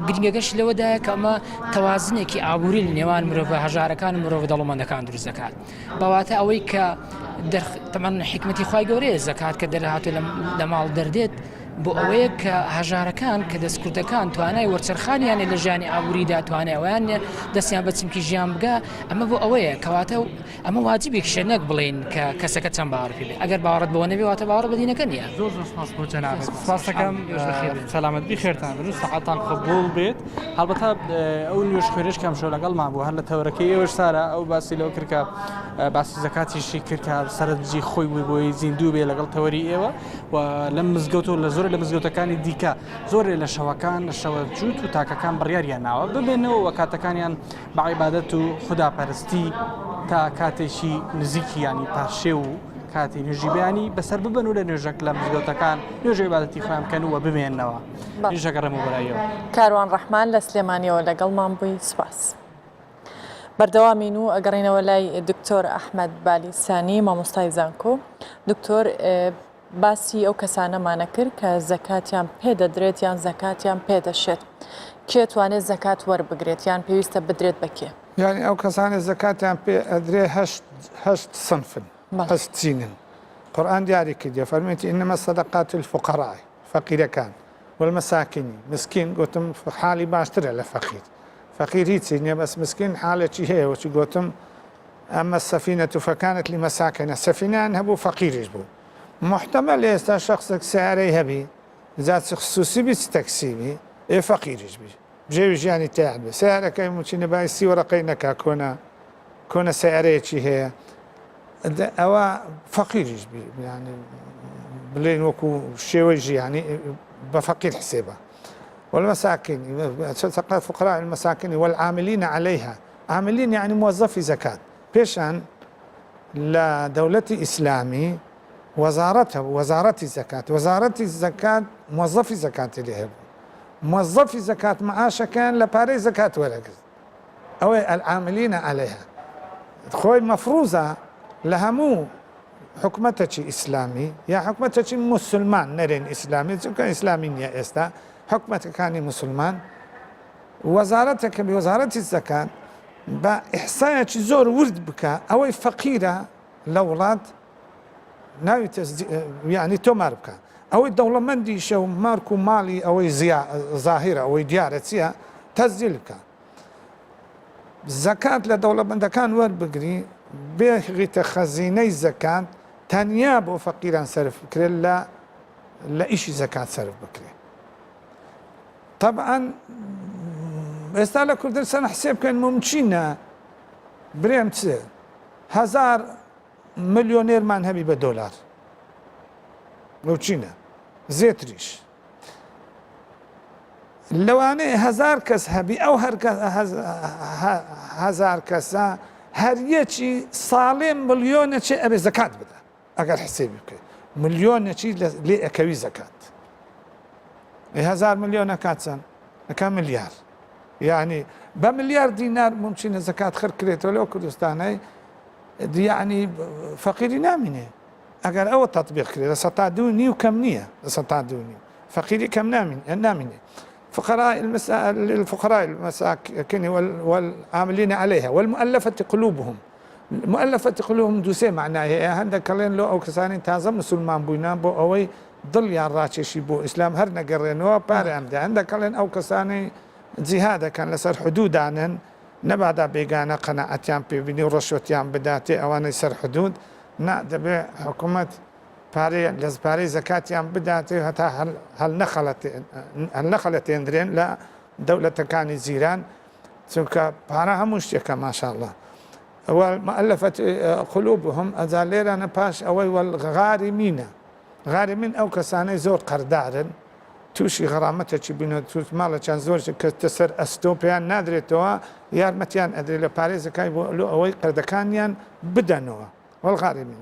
گرنگەکەش لەوەدایە کە ئەمە تەوازنێکی ئابووری لە نێوان مرۆڤە هەژارەکان و مرۆڤە دەوڵەمەندەکان دروست دەکات بەواتە ئەوەی کە تەمان حکمەتی خی گەورەیە زەکات کە دەرهاتو لە ماڵ دەردێت بۆ ئەوەیە کە هەژارەکان کە دەستکورتەکان توانای وەرچەرخانیانە لە ژیانی ئابووریدا توانای ئەویان نیە دەستیان بە چمکی ژیان بگا ئەمە بۆ ئەوەیە کەواتە ئەمە واجبێکیشە نەک بڵێین کە کەسەکە چەند باوەڕ پێ بێ ئەگەر باوەڕت بەوە نەبێ واتە باوەڕ بە دینەکە نییە. زۆر زۆر سپاس بۆ جەنابت سپاس دەکەم سەلامەت بی خێرتان بن و سەعاتان قبوڵ بێت هەڵبەتە ئەو نوێژ خوێنەش کەم شەو لەگەڵمان بوو هەر لە تەوەرەکەی ئێوەش سارا ئەو باسی لەوە کرد کە باسی زەکاتیشی کرد کە سەرنجی خۆی بووی بۆی زیندوو بێ لەگەڵ تەوەری ئێوە و لەم مزگەوت و لە زۆرێ لە مزگەوتەکانی دیکە زۆرێ لە شەوەکان لە شەوە جووت و تاکەکان بڕیاریان ناوە ببێنەوە و کاتەکانیان بە عیبادەت و خوداپەرستی تا کاتێکی نزیکی ینی پارشێو و کاتی نوێژی بەیانی بەسەر ببن و لە نوێژەک لە مزگەوتەکان نوێژی عیبادەتی خۆیان بکەن و بمێنەوە نوێژەکە ڕێم و بەرایەوە. کاروان ڕەحمان لە سلێمانیەوە لەگەڵمان بووی سوپاس. بەردەوامین و ئەگەڕینەوە لای دکتۆر ئەحمەد بالیسانی مامۆستای زانکۆ. دکتۆر باسی ئەو کەسانەمانە کرد کە زەکاتیان پێ دەدرێت یان زەکاتیان پێ دەشێت. کێ توانێت زەکات وەربگرێت یان پێویستە بدرێت بە کێ؟ یانی ئەو کەسانەی زەکاتیان پێ ئەدرێ هەشت سنفن هەشت چینن قورئان دیاری کردیە فەرموویەتی انما الصدقات للفقراء فەقیرەکان والمساکینی مسکین گوتم حالی باشترە لە فەقیر فەقیر هیچی نییە بەس مسکین حالێکی هەیە وەچی گوتم ئەمە سەفینە فەکانت لمساکنە سەفینیان هەبوو فەقیریش بوو محتمل ئێستا شخصێک سیارەی هەبی جا چ خسوسی بی چ تەکسی بی ئێ فەقیریش بی بژێوی ژیانی تیان بێ سیارەکەی موچینە بای سی وەرەقەی نەکا کۆنە کۆنە سیارەیەکی هەیە ئەوە فەقیریش بی یانی بلێن وەکو شێوەی ژیانی بە فەقیر حسێبە والمساكين فقراء المساكين والعاملين عليها عاملين يعني موظفي زكاة پێشان لە دەولەتی ئیسلامی وەزارەت هەبوو وەزارەتی زەکات وەزارەتی زەکات موظفی زەکاتی لێ هەبوو موظفی زەکات معاشەکەیان لە پارەی زەکات وەرەگرت ئەوەی العاملین علیها خۆی مەفروزە لە هەموو حکومەتەکی ئیسلامی یا حکومەتەکی موسلمان نەرێن ئیسلامی چونکە ئیسلامی نییە ئێستا حکومەتەکانی موسلمان وەزارەتەکە بە وەزارەتی زەکات بە ئیحسایەکی زۆر ورد بکە ئەوەی فەقیرە لە وڵات ناوی یعنی تۆمار بکە ئەوەی دەوڵەمەندیشە و مارک و ماڵی ئەوەی زاهیرە ئەوەی دیارە چییە تەزیل بکە زەکات لە دەوڵەمەندەکان وەربگری بێغیتە خەزینەی زەکات تەنیا بۆ فەقیران سەرف بکرێت لە لە ئیشی زەکات سەرف بکرێت تەبعەن ئێستا لە کوردستان حسێب بکەن مومچینە برێم چ هەزار ملیۆنێرمان هەبی بە دۆلار موچینە زێتریش لەوانەیە هەزار کەس هەبی ئەو هەر هەزار کەسە هەریەکی ساڵێ ملیۆنەچێ ئەبێ زەکات بدە ئەگەر حسێبی بکەی ملیۆنەکی لێ ئەکەوی زەکات هزار ملیۆن ئەکات چەند ئەکا ملیار یعنی بە ملیار دینار ممکنە زەکات خر کرێتەوە لەو کوردستانەی یعنی فەقیری نامینێ ئەگەر ئەوە تطبیق کرێ لە سەتا دوو نیو کەم نییە لە سەتا دوو نیو فەقیری کەم نامین نامینێ فقراء المسا... للفقراء المساكين والعاملين عليها والمؤلفة قلوبهم مؤلفە قلوبهم دوو سێ مەعنای هەیە هەندێک کەڵێن لۆ ئەو کەسانەی تازە مسولمان بووینە بۆ ئەوەی دڵیان ڕاکێشی بۆ ئیسلام هەر نەگەڕێنەوە پارەیان بدە هەندێک کەڵێن ئەو کەسانەی جیهادەکەن لەسەر حدودانن نەبادا بێگانە قەناعەتیان پێبینی و ڕەشوەتیان بداتێ ئەوانەی سەر حدود نا دەبێ حکومەت پارەی لە پارەی زەکاتیان بداتێ هەتا هەلنەخەلەتێندرێن لە دەولەتەکانی جیران چونکە پارە هەموو شتێکە ماشاءاللە والمؤلفة قلوبهم ئەجا لێرانە پاش ئەوەی والغارمینە غارمین ئەو کەسانەی زۆر قەردارن تووشی غەرامەتێکی بوون توش ماڵێکیان زۆر کەتە سەر ئەستۆ پێیان نادرێتەوە یارمەتیان ئەدرێت لە پارێزەکای بۆ لۆ ئەوەی قەردەکانیان بدەنەوە والغارمین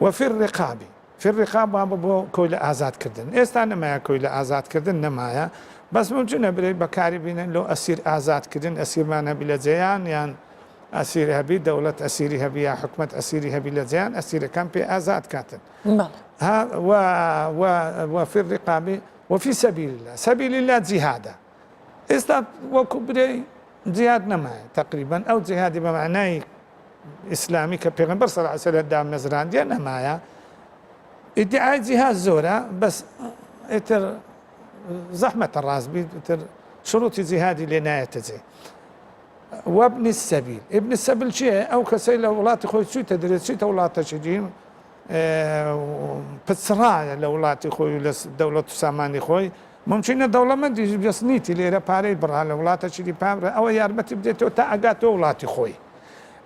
وفي الرقاب في الرقاب وابوو بۆ کۆیلە ئازاد کردن ئێستا نەمایە کۆیلە ئازاد کردن نەمایە بەس ممکنە برێ بەکاری بینن لۆ ئەسیر ئازاد کردن ئەسیرمان هەبی لە جێیان یان. ئەسیر هەبی دەوڵەت ئەسیری هەبی یا حکومەت ئەسیری هەبی لە جێیان ئەسیرەکان پێ ئازاد کاتن. ها و و وفي الرقاب وفي سبيل الله سبيل الله جیهادە ئێستا وەکو برێی جیهاد نەمایە تقریبا ئەو جیهادی بە معنای ئیسلامی کە پێغەمبەر صلی الله علیه و سلم دامەزراندیە نەمایە ئیدعای جیهاد زۆرە بەس ئیتر زەحمەتە ڕاست بیت ئیتر شروطی جیهادی لێ نایەتە جێ وابن السبیل ابن السبیل چییە ئەو کەسەی لە وڵاتی خۆی چوویتە دەرێ چیتە وڵاتەکی دی پچڕایە لە وڵاتی خۆی و لە دەوڵەت و سامانی خۆی ممکنە دەوڵەمەندیش بەس نیتی لێرە پارەی بڕا لە وڵاتەکی دی پامرە ئەوە یارمەتی بدێتەوە تا ئەگاتەوە وڵاتی خۆی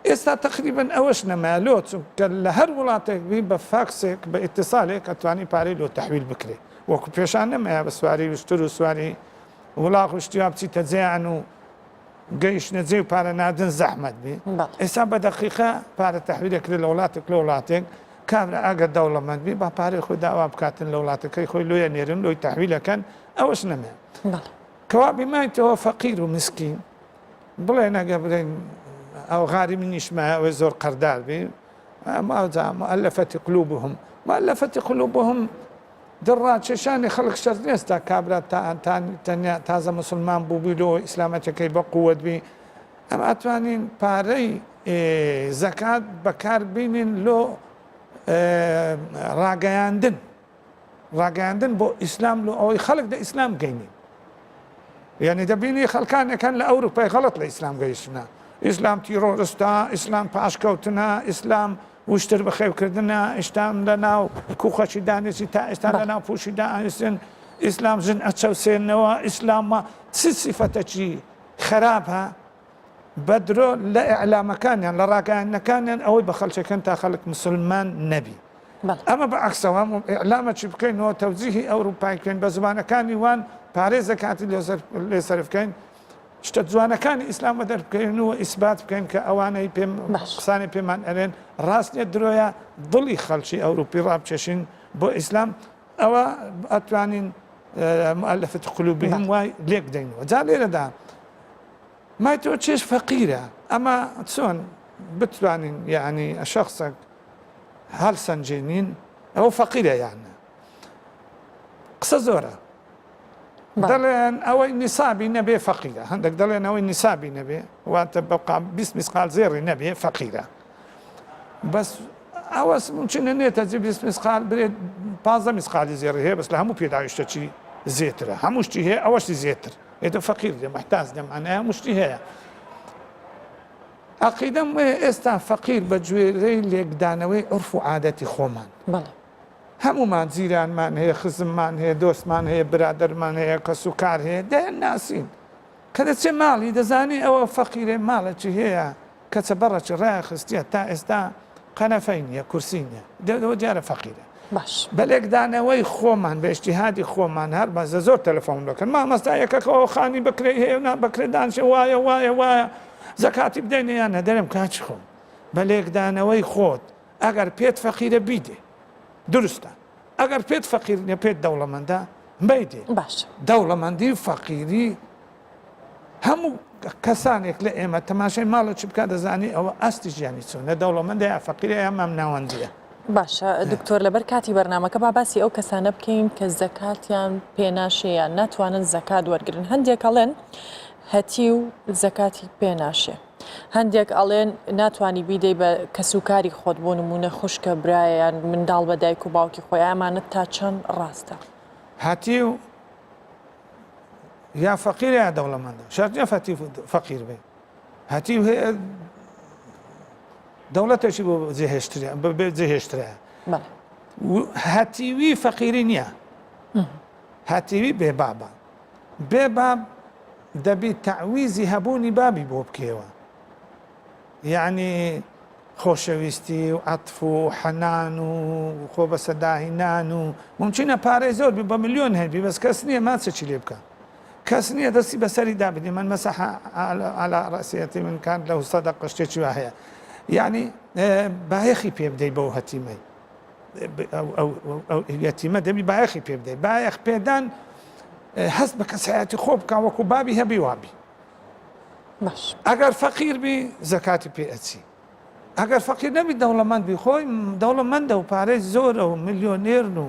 ئێستا تەقریبەن ئەوەش نەمایە لۆ چونکە لە هەر وڵاتێک بی بە فاکسێک بە ئیتیسالێک ئەتوانی پارەی لۆ تەحویل بکرێ وەکو پێشان نەمایە بە سواری وشتر و سواری وڵاغ و شتی وا بچیتە جێیان و گەیشتنە جێ و پارە ناردن زەحمەت بی ئێستا بە دەقیقە پارە تەحویل ئەکرێت لە وڵاتێک لە وڵاتێک کابرا ئەگەر دەوڵەمەند بی با پارەی خۆی داوا بکاتن لە وڵاتەکەی خۆی لۆیە نێرن لۆی تەحویل ئەکەن ئەوەش نەمایە کەوا بیمایتەوە فەقیر و مسکین بڵێن ئەگە بڵێن ئەو غاری منیش مایە ئەوەی زۆر قەردار بی ئەوجا مؤلفة قلوبهم مؤلفة قلوبهم دڵڕاکێشانی خەڵک شەرت نییە تا کابرا تەنیا تازە مسلمان بوو بی لۆ ئیسلامەتەکەی بە قووەت بی ئەم ئەتوانین پارەی زەکات بەکار بینین لۆ ڕاگەیاندن ڕاگەیاندن بۆ ئیسلام لۆ ئەوەی خەڵک دە ئیسلام گەینین یعنی دەبینی خەڵکانەکان لە ئەوروپای غەڵت لە ئیسلام گەیشتنە ئیسلام تیرۆرستە ئیسلام پاشکەوتنە ئیسلام وشتر بەخێوکردنە ئیشتام لە ناو کوخەکی دانیشی تا ئێستا لە ناو پوشی دانیشتن ئیسلام ژن ئەچەوسێنەوە ئیسلام چ سیفەتەکی خراپە بە درۆ لە ئیعلامەکانیان لە ڕاگەیاندنەکانیان ئەوەی بە خەڵکەکەن تا خەڵک مسلمان نەبی ئەمە بە عەکسەوە ئیعلامەکی بکەینەوە تەوجیهی ئەوروپای بکەین بە زمانەکانی وان پارێ زەکاتی لێ سەرف بکەین شتە جوانەکانی ئیسلام وە دەربکەین و ئیسبات بکەین کە ئەوانەی پێم قسانی پێمان ئەرێن ڕاست نیە درۆیە دڵی خەڵکی ئەوروپی ڕابکێشین بۆ ئیسلام ئەوە ئەتوانین مؤلفة قلوبهم وای لێک بدەینەوە جا لێرەدا مایتۆ چێش فەقیرە ئەمە چۆن بتوانین یعنی شخصێک هەڵسەنجێنین ئەوە فەقیرە یان قسە زۆرە دەڵێن ئەوەی نیسابی نەبێ فەقیرە هەندێک دەڵێن ئەوەی نیسابی نەبێ واتە بە 20 مسقال زێڕی نەبێ فەقیرە بەس ئەوەس ممکنە نێتە جی 20 مسقال برێت 15 مسقالی زێڕی هەیە بەس لە هەموو پێداویستەکی زێترە هەموو شتی هەیە ئەوەشی زێتر ئێتە فەقیر دێ محتاج دێ معنای هەموو شتی هەیە عقیدەم وەیە ئێستا فەقیر بە گوێرەی لێکدانەوەی عرف و عادەتی خۆمان بەڵێ هەموومان جیرانمان هەیە خزممان هەیە دۆستمان هەیە برادەرمان هەیە کەس و کار هەیە دەیان ناسین کە دەچێ ماڵی دەزانی ئەوە فەقیرێ ماڵێکی هەیە کەچە بەڕەکی ڕایخستیە تا ئێستا قەنەفەی نییە کورسی نییە دەوە دیارە فەقیرە باش بە لێکدانەوەی خۆمان بە ئیجتیهادی خۆمان هەر بەزە زۆر تەلەفۆن دەکەن مامەستا یەکەکەەوە خانی بکرێ هەیە نا بەکرێ دانشێ وایە وایە وایە زەکاتی بدەینە یان نەدەرم کاچ خۆم بە لێکدانەوەی خۆت ئەگەر پێت فەقیرە بیدێ دروستە ئەگەر پێت فەقیر نیە پێت دەوڵەمەندە مەیدێ باش دەوڵەمەندی و فەقیری هەموو کەسانێک لە ئێمە تەماشای ماڵە چ بکات دەزانی ئەوە ئاستی ژیانی چۆنە دەوڵەمەندە یا فەقیرە یا مامناوەندیە. باشە دکتۆر لەبەر کاتی بەرنامەکە با باسی ئەو کەسانە بکەین کە زەکاتیان پێناشێ یان ناتوانن زەکات وەرگن هەندێک ئەڵێن هەتیو زەکاتی پێناشێ هەندێک ئەڵێن ناتوانی بیدەی بە کەسوکاری خۆت بۆ نمونە خوشکە برایە یان منداڵ بە دایک و باوکی خۆی ئەمانە تا چەند ڕاستە؟ هەتیو یا فەقیرە یا دەوڵەمەندە شەرت نییە فەتیو فەقیر بێ هەتیو هەیە دەوڵەتێکی بۆ جێهێشترە بێ جێهێشترە هەتیوی فەقیری نییە هەتیوی بێ بابە بێ باب دەبی تەعویزی هەبوونی بابی بۆ بکەیەوە یعنی خۆشەویستی و عەتف و حەنان و خۆ بەسەداهینان و ممکنە پارەی زۆر بی بە ملیۆن هەبی بەس کەس نییە ماچێکی لێ بکە کەس نییە دەستی بەسەری دابدی من مەسح على رأس يتيم كان له صدقة شتێکی وا هەیە یعنی بایەخی پێ بدەی بەو هەتیمەی ئەو یەتیمە دەبی بایەخی پێ بدەی بایەخ پێدان هەست بە کەسایەتی خۆ بکە وەکو بابی هەبی وابی. باش. ئەگەر فەقیر بی زەکاتی پێ ئەچی ئەگەر فەقیر نەبی دەوڵەمەند بی خۆی دەوڵەمەندە و پارەی زۆرە و ملیۆنێرن و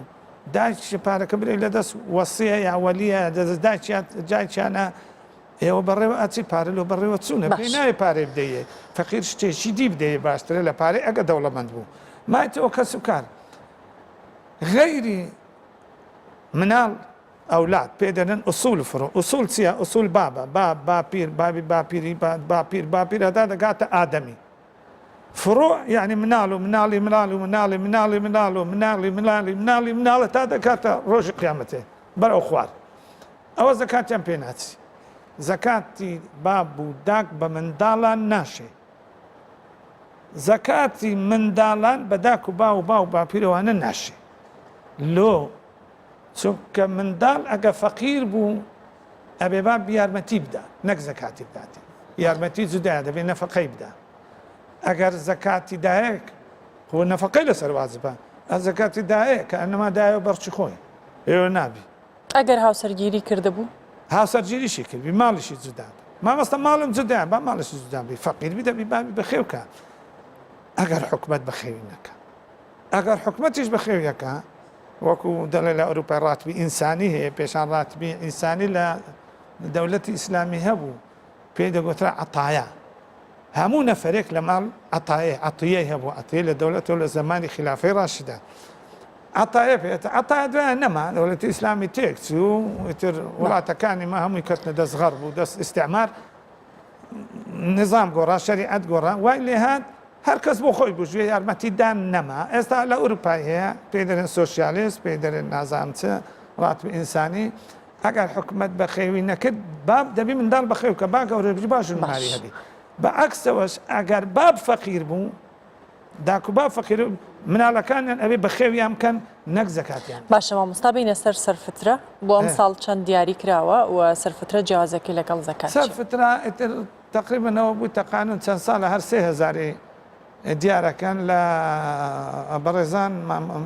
دایکی پارەکە برێ لە دەست وەسیە یا وەلیە دەست دایکیان جایکیانە ئێوە بەڕێوە ئەچی پارە لۆ بەڕێوە چوونە پێی باش. ناوێ پارەی بدەیێ فەقیر شتێکی دی بدەیێ باشترە لە پارەی ئەگە دەوڵەمەند بوو مایتەوە کەس و کار غەیری مناڵ ئەولاد پێ دەلێن ئوسول فرو ئوسول چیە ئوسول بابە باب باپیر بابی باپیری باپیر باپیر هەتا دەگاتە ئادەمی فروع یعنی مناڵ و مناڵی مناڵ و مناڵی مناڵی مناڵ و مناڵی مناڵی مناڵی مناڵە تا دەکاتە ڕۆژی قیامەتێ بەرەو خوار ئەوە زەکاتیان پێ ناچی زەکاتی باب و داک بە منداڵان ناشێ زەکاتی منداڵان بە داک و باو و باو باپیرەوانە ناشێ لۆ چونکە منداڵ ئەگە فەقیر بوو ئەبێ باب یارمەتی بدا نەک زەکاتی بداتێ یارمەتی جودایە دەبێ نەفەقەی بدا ئەگەر زەکاتی دایەک خۆ نەفەقەی لەسەر واجبە ئە زەکاتی دایە کە ئەنەما دایە بەرچی خۆی ئێوە نابی. ئەگەر هاوسەرگیری کردبوو؟ هاوسەرگیریشی کردبی ماڵیشی جودا بی مامۆستا ماڵم جودایە با ماڵیشی جودا بی فەقیر بی دەبی بابی بەخێو کە ئەگەر حکومەت بەخێوی نەکا ئەگەر حکومەتیش بەخێوی ئەکا وەکو دەڵێ لە ئەوروپا ڕاتبی ئینسانی هەیە پێشان ڕاتبی ئینسانی لە دەولەتی ئیسلامی هەبوو پێی دەگوترا عەتایا هەموو نەفەرێک لە ماڵ عەتایە عەتیەی هەبوو عەتیە لە دەولەتەوە لە زەمانی خلافەی ڕاشیدا عەتایە پێێت عەتایە دوایان نەما دەولەتی ئیسلامی تێک چوو ئیتر وڵاتەکانی ما هەمووی کەتنە دەست غەرب و دەست ئیستعمار نظام گۆڕا شەریعەت گۆڕا وای لێهات هەر کەس بۆ خۆی بژێ یارمەتی دان نەما ئێستا لە ئەوروپای هەیە پێی دەرێن سۆسیالیست پێی دەرێن نازانم چ ڕاتب ئینسانی ئەگەر حکومەت بەخێوی نەکرد باب دەبی منداڵ بەخێو کە با گەورە بژی باش ماری باش. هەبی بە عەکسەوەش ئەگەر باب فەقیر بوو داک و باب فەقیر مناڵەکانیان ئەبێ بەخێویان بکەن نەک زەکاتیان. باشە مامۆستا بینە سەر سەرفترە بۆ ئەم ساڵ چەند دیاری کراوە و سەرفترە جیاوازەکەی لەگەڵ زەکات چیە؟ سەرفترە ئیتر تەقریبەن ئەوە بوویتە قانون چەند ساڵە هەر سێ هەزاری دیارەکەن لە بەڕێزان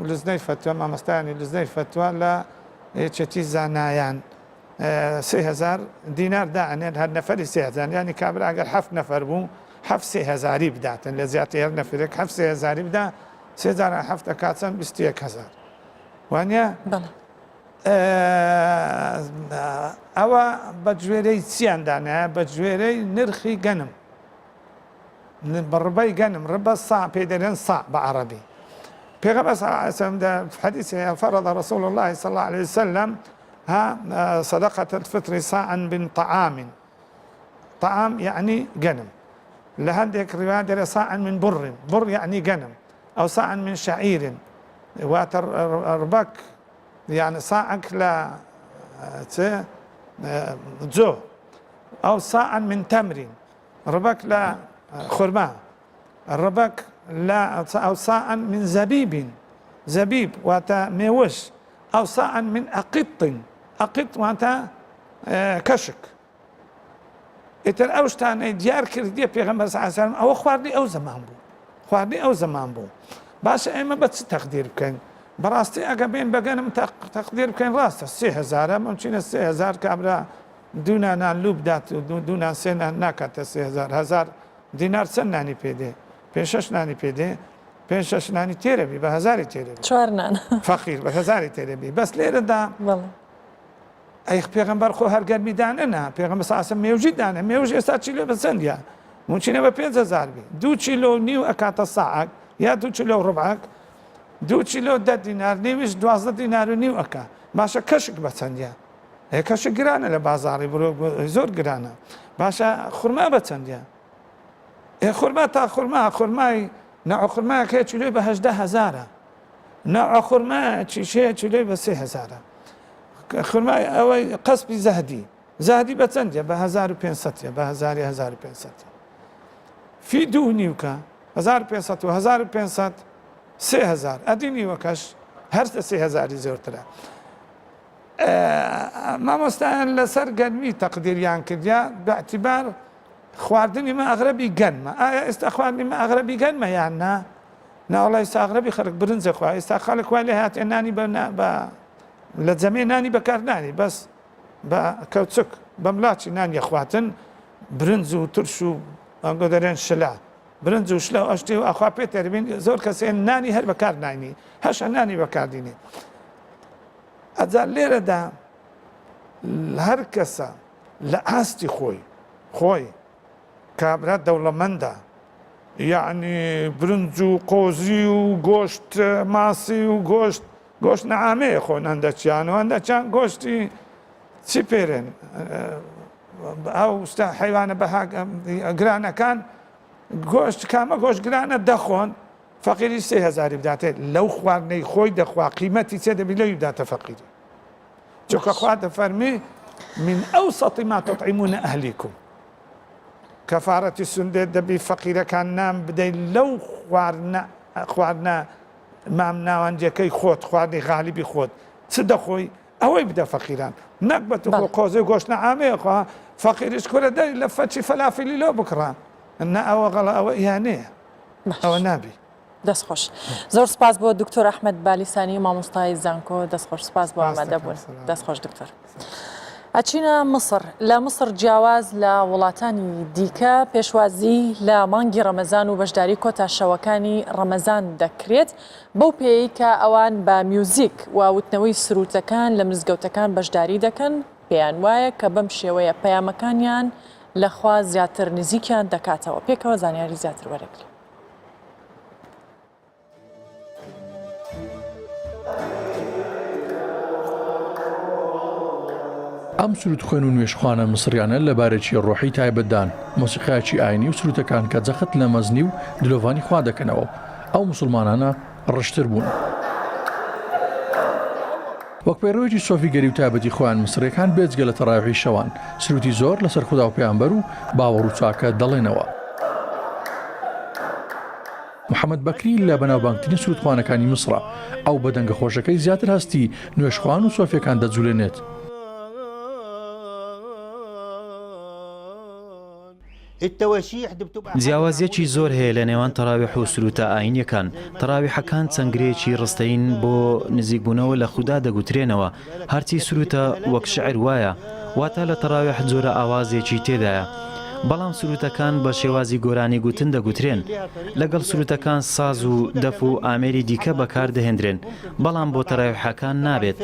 لجنەی فەتوا مامۆستایانی لجنەی فەتوا لە یەکێتی زانایان 3000 دینار دائەنێن هەر نەفەری 3000 ینی کابرا ئەگەر هەفت نەفەر بوو هەفت سێ هەزاری بداتن لە زیاتر هەر نەفرێک هەفت سێ هەزاری بدا سێ جاران هەفت ئەکات چەند 21 هەزار وانە بەڵێ ئەوە بە گوێرەی چیان دانایە بە گوێرەی نرخی گەنم بە ڕبەی گەنم ڕبە سا پێی دەرێن سا بە عەڕەبی پێغەمبەر صلی الله علیه وسلم في حديث فرض رسول الله صلى الله عليه وسلم ها صدقة الفطر صاعا من طعام طعام يعني گەنم لە هەندێک ڕیوایە دەرێ صاعا من بر بر يعني گەنم ئەو صاعا من شعير واتە ڕبەک یان ساعەک لە چ جۆ ئەو ساعا من تەمرین ڕبەک لە خورما ڕبەک لە ئەو ساعا من زەبیبین زەبیب واتە مێوش ئەو ساعا من ئەقیطن ئەقیط واتە کەشک ئیتر ئەو شتانەی دیار کردیە پێغەمبەر صلی الله علیه و ئەوە خواردنی ئەو زەمان بوو خواردنی ئەو زەمان بوو باشە ئێمە بە چ تەقدیر بکەین بەڕاستی ئەگە بێن بەگەنم تەقدیر بکەین ڕاستە سێ هەزارە ممکنە سێ هەزار کابرا دوو نانان لوو بدات و دوو نان سێ نان ناکاتە سێ هەزار هەزار دینار چەند نانی پێ دێ پێ شەش نانی پێ دێ پێ شەش نانی تێرە بی بە هەزاری تێرە بی چوار نان فەقیر بە هەزاری تێرە بی بەس لێرەدا بەڵێ ئەی پێغەمبەر خۆ هەر گەرمی دانەنا پێغەمبەر صلی الله مێوژی دانە مێوژ ئێستا چیلۆ بە چەندە ممکنە بە 5000 بی دوو کیلۆ نیو ئەکاتە ساعەک یا دوو کیلۆ ڕبعەک دوو کیلۆ دە دینار نیویش دوازدە دینار و نیو ئەکا باشە کەشک بە چەندە ئێ کەشک گرانە لە بازاڕی بڕۆ زۆر گرانە باشە خورما بە چەندە ئێ خورما تا خورما خورمای نەعە خورمایەک هەیە کیلۆی بە هەژدە هەزارە نەعە خورمایەکیش هەیە کیلۆی بە سێ هەزارە خورمای ئەوەی قەسپی زەهدی زەهدی بە چەندە بە 1500 بە هەزاری 1500 فی دوو نیوکە 1500 و 1500 3000 ئەدی نیوەکەش هەر لە 3000 زۆرترە مامۆستایان لەسەر گەرمی تەقدیریان کردیا باعتبار خواردنی مە ئەغرەبی گەنمە ئایا ئێستا خواردنی مە ئەغرەبی گەنمە یان نا ناوەڵا ئێستا ئەغرەبی خەڵک برنجە خوا ئێستا خەڵک وای لێ هاتێ نانی بە بە لە جەمێ نانی بەکار نانی بەس بە کەوچک بەملاچی نان یەخواتن. برنج و ترش و ئەنگۆ دەرێن شلە برنج و شلە و ئەشتی و ئەخوا پێ تەربین زۆر کەسێ نانی هەر بەکار ناینی هەشە نانی بەکاردینێ ئەجا لێرەدا هەر کەسە لە ئاستی خۆی خۆی کابرا دەوڵەمەندە یعنی برنج و قۆزی و گۆشت ماسی و گۆشت گۆشت نەعامەیە خۆن هەندەچیان و هەندەچیان گۆشتی چی پێرێن ئەو شتە حەیوانە بەها گرانەکان گۆشت کامە گۆشت گرانە دەخۆن فەقیری سێ هەزاری بداتێ لەو خواردنەی خۆی دەخوا قیمەتی چێ دەبی لەوی بداتە فەقیری چونکە خوا دەفەرمی من ئەوسەطی ما تطعمون ئەهلیکم کەفارەتی سندێت دەبی فەقیرەکان نام بدەیت لەو خواردنە خواردنە مام ناوەندیەکەی خۆت خواردنی غالیبی خۆت چ دەخۆی ئەوەی بدە فەقیران نەک بە توخۆ قۆزەی گۆشت نەعامەیە خوا فەقیریش کورە دەری لە فەچی فەلافلی لۆ بکڕە نا ئەوە غەڵە ئەوە ئیانەیە ئەوە نابی. دەست خۆش زۆر سپاس بۆ دکتۆر ئەحمەد بالیسانی مامۆستای زانکۆ دەست خۆش سپاس بۆ ئامادەبوون دەست خۆش دکتۆر. ئەچینە میسر لە میسر جیاواز لە وڵاتانی دیکە پێشوازی لە مانگی ڕەمەزان و بەشداری کۆتا شەوەکانی ڕەمەزان دەکرێت بەو پێیەی کە ئەوان بە میوزیک و وتنەوەی سرووتەکان لە مزگەوتەکان بەشداری دەکەن، پێیان وایە کە بەم شێوەیە پەیامەکانیان لە خوا زیاتر نزیکیان دەکاتەوە. پێکەوە زانیاری زیاتر وەرەگرین. ئەم سروودخوێن و نوێژخوانە میسڕیانە لە بارێکی ڕۆحی تایبەتدان، مۆسیقایەکی ئاینی و سرووتەکان کە جەخت لە مەزنی و دلۆڤانی خوا دەکەنەوە و ئەو موسڵمانانە ڕشتر بوون. وەک پەیڕەوێکی سۆفیگەری و تایبەتی خۆیان میسڕیەکان بێجگە لە تەڕاویحی شەوان سرووتی زۆر لەسەر خودا و پەیامبەر و باوەڕ و چاکە دەڵێنەوە. محەمەد بەکری لە بەناوبانگترین سروودخوانەکانی میسڕە، ئەو بە دەنگە خۆشەکەی زیاتر هەستی نوێژخوان و سۆفیەکان دەجولێنێت. جیاوازییەکی زۆر هەیە لە نێوان تەراویح و سرووتە ئایینیەکان، تەراویحەکان چەند گرێیەکی ڕستەیین بۆ نزیکبوونەوە لە خودا دەگوترێنەوە، هەرچی سرووتە وەک شیعر وایە، واتە لە تەراویح جۆرە ئاوازێکی تێدایە، بەڵام سرووتەکان بە شێوازی گۆرانی گوتن دەگوترێن، لەگەڵ سرووتەکان ساز و دەف و ئامێری دیکە بەکار دەهێندرێن، بەڵام بۆ تەراویحەکان نابێت.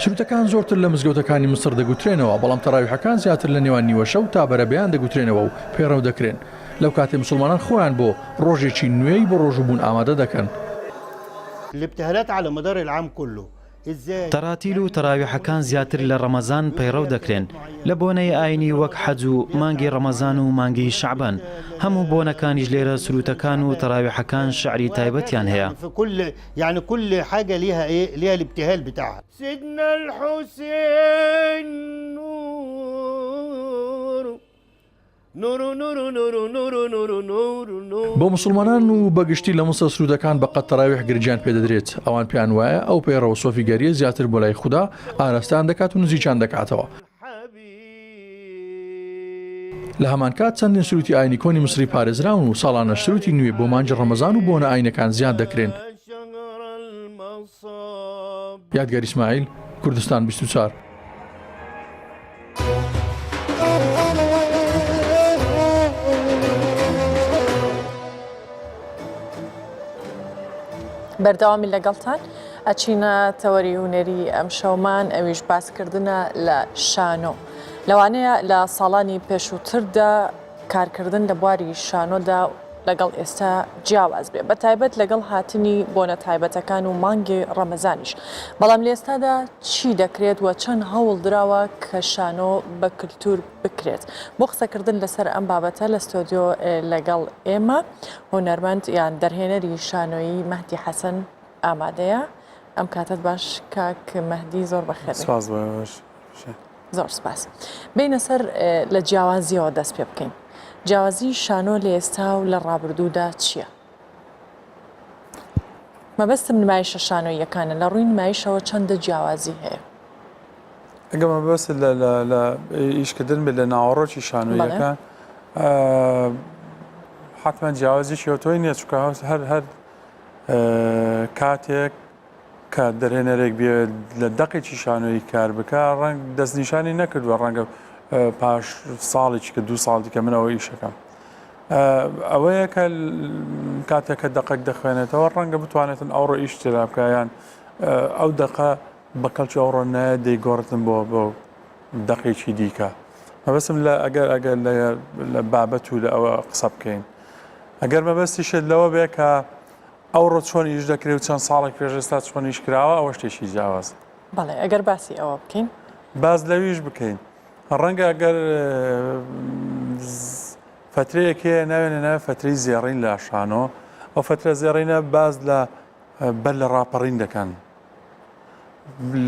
سروتەکان زۆرتر لە مزگەوتەکانی میسڕ دەگوترێنەوە، بەڵام تەراویحەکان زیاتر لە نێوان نیوەشەو تا بەرەبەیان دەگوترێنەوە و پەیڕەو دەکرێن، لەو کاتەی موسڵمانان خۆیان بۆ ڕۆژێکی نوێی بەڕۆژووبوون ئامادە دەکەن. تەراتیل و تەراویحەکان زیاتر لە ڕەمەزان پەیڕەو دەکرێن، لە بۆنەی ئاینی وەک حەج و مانگی ڕەمەزان و مانگی شەعبان، هەموو بۆنەکانیش لێرە سروتەکان و تەراویحەکان شعری تایبەتیان هەیە. يعني كل حاجة ليها ايه ليها الابتهال بتاعها سيدنا الحسين نور نور نور نور نور نور نور نور بۆ موسڵمانان و بە گشتی لە میسر سروودەکان بە قەد تەراویح گرنگیان پێ دەدرێت، ئەوان پێیان وایە ئەو پەیڕەوە سۆفیگەرییە زیاتر بۆ لای خودا ئاراستەیان دەکات و نزیکیان دەکاتەوە. لە هەمانکات چەندین سرووتی ئاینی کۆنی میسری پارێزراون و ساڵانەش سرووتی نوێ بۆ مانگی ڕەمەزان و بۆنە ئاینەکان زیاد دەکرێن. یادگار ئیسماعیل، کوردستان 24. بەردەوامی لەگەڵتان ئەچینە تەوەری هونەری ئەمشەومان ئەویش باسکردنە لە شانۆ. لەوانەیە لە ساڵانی پێشووتردا کارکردن لە بواری شانۆدا لەگەڵ ئێستا جیاواز بێ بە تایبەت لەگەڵ هاتنی بۆنە تایبەتەکان و مانگی ڕەمەزانیش بەڵام لە ئێستادا چی دەکرێت و چەند هەوڵ دراوە کە شانۆ بە کلتور بکرێت بۆ قسەکردن لەسەر ئەم بابەتە لە ستۆدیۆ لەگەڵ ئێمە هونەرمەند یان دەرهێنەری شانۆیی مەهدی حەسەن ئامادەیە ئەم کاتت باش کاک مەهدی زۆر بەخێر سپاس بۆ ئێوەش. زۆر سپاس. بینە سەر لە جیاوازیەوە دەست پێ بکەین. جیاوازی شانۆ لە ئێستا و لە ڕابردوودا چییە؟ مەبەستم نمایشە شانۆییەکانە لە ڕووی نمایشەوە چەندە جیاوازی هەیە؟ ئەگەر مەبەست لە لە لە ئیشکردن بێت لە ناوەڕۆکی شانۆییەکان حتمما جیاوازیی ئەوتۆی نییە چونکە هەر هەر کاتێک. کە دەرهێنەرێک بێت لە دەقێکی شانۆیی کار بکە ڕەنگ دەستنیشانی نەکردووە ڕەنگە پاش ساڵێکی کە دوو ساڵ دیکە من ئەوە ئیشەکەم ئەوەیە کە کاتێک کە دەقێک دەخوێنێتەوە ڕەنگە بتوانێتن ئەوڕۆ ئیش تێدا بکە یان ئەو دەقە بە کەڵکی ئەوڕۆ نایە دەیگۆڕتن بۆ بۆ دەقێکی دیکە مەبەستم لە ئەگەر ئەگەر لە بابەت و لە ئەوە قسە بکەین ئەگەر مەبەستیشت لەوە بێ کە ئەوڕۆ چۆن ئیش دەکرێ و چەند ساڵێک پێش ئێستا چۆن ئیش کراوە ئەوە شتێکی جیاوازە. بەڵێ ئەگەر باسی ئەوە بکەین. باس لەویش بکەین ڕەنگە ئەگەر فەترەیەک هەیە ناوێنە ناوێ فەترەی زێڕین لە شانۆ ئەو فەترە زێڕینە باس لە بەر لە ڕاپەڕین دەکەن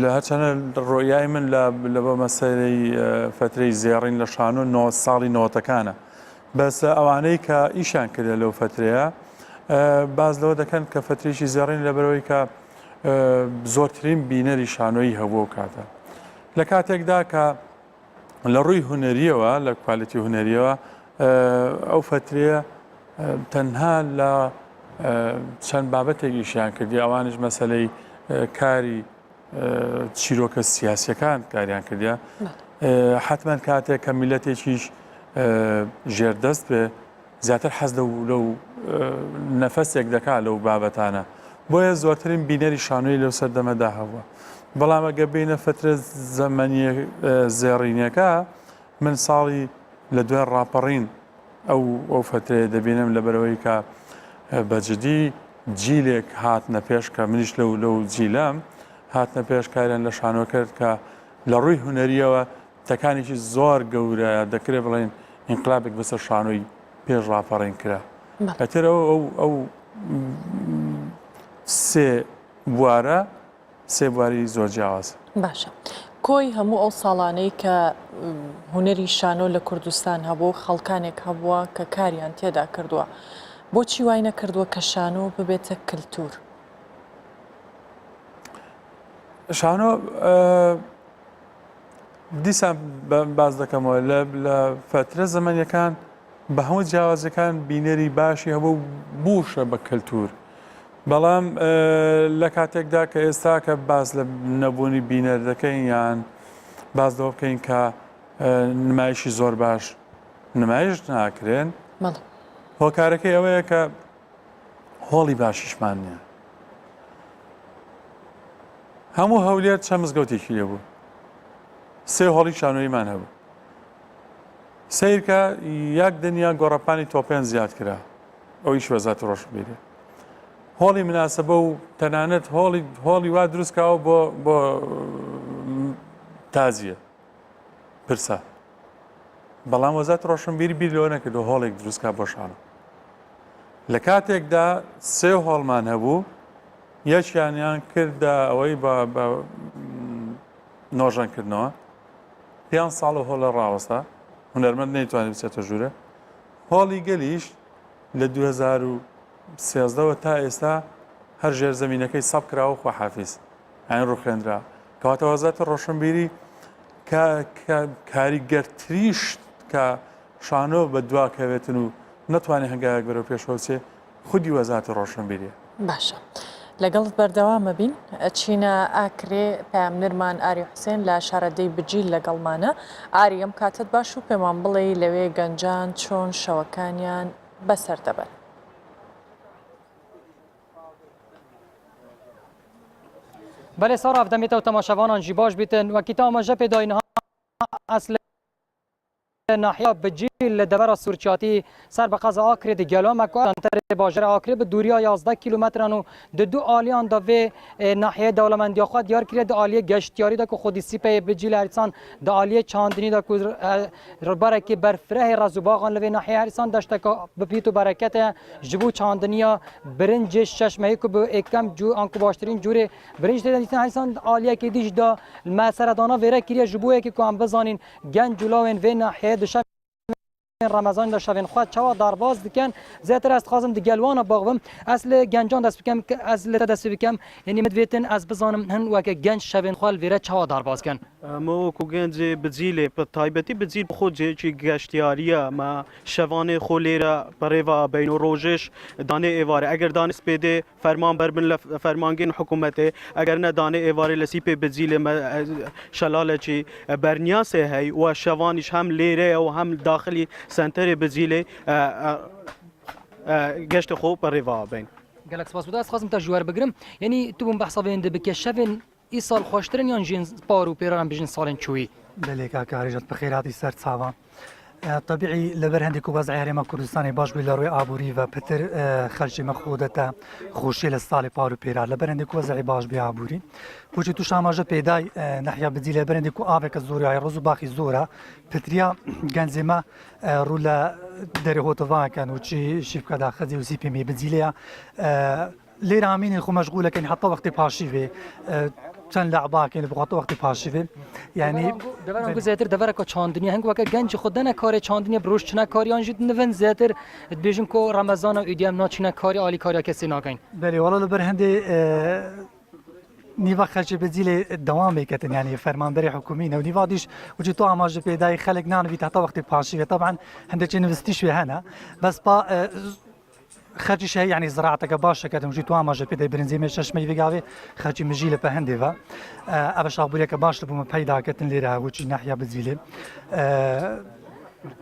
لە هەرچەنە ڕۆیای من لە لە بۆ مەسەلەی فەترەی زێڕین لە شانۆ نۆ ساڵی نەوەتەکانە بەس ئەوانەی کە ئیشیان کردە لەو فەترەیە باس لەوە دەکەن کە فەترێکی زێڕین لەبەرەوەی کە زۆرترین بینەری شانۆیی هەبوو ئەو کاتە لە کاتێکدا کە لە ڕووی هونەریەوە لە کوالیتی هونەریەوە ئەو فەترەیە تەنها لە چەند بابەتێک ئیشیان کردی ئەوانش مەسلەی کاری چیرۆکە سیاسەکان کاریان کردە حتمما کاتێک کە میلەتێکیش ژێردەست بێ زیاتر حەز لەو لەو نەفەسێک دەکا لەو بابەتانە بۆیە زۆرترین بینەری شانۆی لەو سەردەمەدا هەبووە بەڵام ئەگە بینە فترە زەمەنیە زێڕینەکە من ساڵی لە دوای ڕاپەڕین ئەو ئەو فترەیە دەبینم لەبەرەوەی کە بەجدی جیلێک هاتنە پێش کە منیش لەو لەو جیلەم هاتنە پێش کاریان لە شانۆ کرد کە لە ڕووی هونەریەوە تەکانێکی زۆر گەورە دەکرێت بڵێن ئینقلابێک بەسەر شانۆی پێش ڕاپەڕین کرا ئەتر ئەو ئەو ئەو سێ بوارە سێ بواری زۆر جیاواز. باشە کۆی هەموو ئەو ساڵانەی کە هونەری شانۆ لە کوردستان هەبوو خەڵکانێک هەبووە کە کاریان تێدا کردووە بۆچی وای نەکردووە کە شانۆ ببێتە کلتور؟ شانۆ دیسان باس دەکەمەوە لە فەترە زەمەنیەکان بە هەموو جیاوازەکان بینەری باشی هەبوو بووشە بە کەلتور بەڵام لە کاتێکدا کە ئێستا کە باس لە نەبوونی بینەر دەکەین یان باس لەوە بکەین کە نمایشی زۆر باش نمایش ناکرێن هۆکارەکەی ئەوەیە کە هۆڵی باشیشمان نییە هەموو هەولێر چەند مزگەوتێکی لێ بوو سێ هۆڵی شانۆییمان هەبوو سیرکە یەک دنیا گۆڕەپانی تۆپێن زیاد کرا ئەویش وەزارەتی ڕۆشنبیری هۆڵی مناسبە و تەنانەت هۆڵی هۆڵی وا دروستکراوە بۆ بۆ تازیە پرسە بەڵام وەزارەتی ڕۆشنبیری بیر لەوە نەکردو هۆڵێک دروستکا بۆ شانۆ لە کاتێکدا سێ هۆڵمان هەبوو یەکیانیان کردە ئەوەی بە نۆژەنکردنەوە پێ ساڵ و هۆڵە ڕاوەستا هونەرمەند نەیتوانێت بچێتە ژوورە هۆڵی گەلیش لە 2013ەوە تا ئێستا هەر ژێر زەمینەکەی سەب کراوە خواحافیز ئەین ڕوخێنرا کەواتە وەزارەتی ڕۆشنبیری کە کاریگەرترین شت کە شانۆ بە دوا کەوێتن و نەتوانێت هەنگاوێک بەرەو پێشەوە بچێ خودی وەزارەتی ڕۆشنبیریە. باشە لەگەڵت بەردەوامە بین ئەچینە ئاکرێ پەیامنرمان ئاری حوسێن لە شارەدێی بجیل لەگەڵمانە ئاری ئەم کاتەت باش و پێمان بڵێی لەوێ گەنجان چۆن شەوەکانیان بەسەر دەبەن. بەێ ساراف دەمێتەوە تەماشەوانان ژی باش بیتن وەکی تا ئاماژە پێداین ها ئەس ناحیە بجیل لە دەڤەرا سورچاتی سەر بە قەزا ئاکرێ di gela me ku senterê bajarê Akrê bi dûriya 11 kîlometran û di du aliyan de vê nahiyeyê dewlemendiya xwe diyar kiriye di aliyê geştyarî de ku xwedî sîpeyê Bicîl Herîsan di aliyê çandinî de ku ribarekî berfirehê rez û baxan li vê nahiyeyê Herîsan deşteka bi pît û bereket heye ji bo çandiniya birincê şeş mehî ku bi êkem cû an ku baştirîn cûrê birinc tê de dîtin Herîsan di aliyekî dî jî de me seredana vêre kiriye ji bo yekê ku em bizanîn Genc û lawên vê nahiyeyê di şevên. ڕەمەزان دە شەڤێن خوە چەوا دەرباز دکەن زیاتر ئەز دخوازم دگەل وانە باخ بم ئەز لە گەنجان دەست بکەم ئەز لە تە دەست پێ بکەم یعنی مدوێتن ئەز بزانم هن وەکە گەنج شەڤێن خوە لڤێرە چەوا دەرباز کەن. مە وەکو گەنجێ بجیلێ بە تایبەتی بجیل بخۆ جێکی گەشتیاریە مە شەڤانێ خۆ لێرە بەڕێڤە ئەبەین و ڕۆژێش دانێ ئێوارێ ئەگەر دانێ سپێدێ فەرمانبەر بن لە فەرمانگەین حکوومەتێ ئەگەر نە دانێ ئێوارێ لە سیپێ بجیلێ مە شەلالەکی بەرنیاسێ هەی و شەوانیش هەم لێرەیە و هەم داخلی سەنتەرێ بجیلێ گەشتە خۆ بەڕێڤە ئەبەین. گەلەک سپاس بۆ تە ئەز خازم تە ji werbigirim yanî tu bûn behsa vê hindê bike şevên Îsal xweştirin yan jî par û pêran em bijîn salên çûyî? Belê kaka Arîjat bi xêr hatî ser çavan. Tebîî li ber hindê ku wez'ê Herêma Kurdistanê baş bû li rûyê aborî ve pitir xelkê me xwe dete xweşiyê li salê par û pêra li ber hindê ku wez'ê baş bû aborî. Koçê tu şamaje pêday nehya bidî li ber hindê ku aveke zor ya roz û baxî zor e pitiriya genzê me rû li derê hotiva ken û çî şîfka da xizê û sîpê mê bidî lê ya لێرە ئامینی خو مەشغولەکەین حتا وەختی پاشیڤێ چەند لەعباکەین بۆ حتا وەختی پاشیڤێ یعنی دەڤەران گو زیاتر دەڤەرەکە چاندنیە هەنگ وەکە گەنج خود دەنە کارێ چاندنیە بڕۆژ چنە کاریان ژی نڤن زیاتر دبێژن کۆ ڕەمەزانە و ئیدیام ناچینە کاری ئالی کاریا کەسێ ناکەین. بەلێ وەڵا لەبەر هەندێ نیڤا خەلکی بەجیلێ دەوامێ کەتن یعنی فەرمانبەری حکومی نە و نیڤا دیش وچی تۆ ئاماژە پێدای خەلک نانڤیت هەتا وەختی پاشیڤێ تەبعەن هەندێکی نڤستیش وێ هەنە بەس پا خەرجیش هەیە یانی زراعەتەکە باشە کە دەمژی تو ئاماژە پێ دەی برنجی مێ شەش مەی ڤگاوێ خەرجی مژی لە پەهندێ ڤە ئەڤە شابوریەکە باش بوومە پەیدا کردن لێرە وچی ناحیا بجیلێ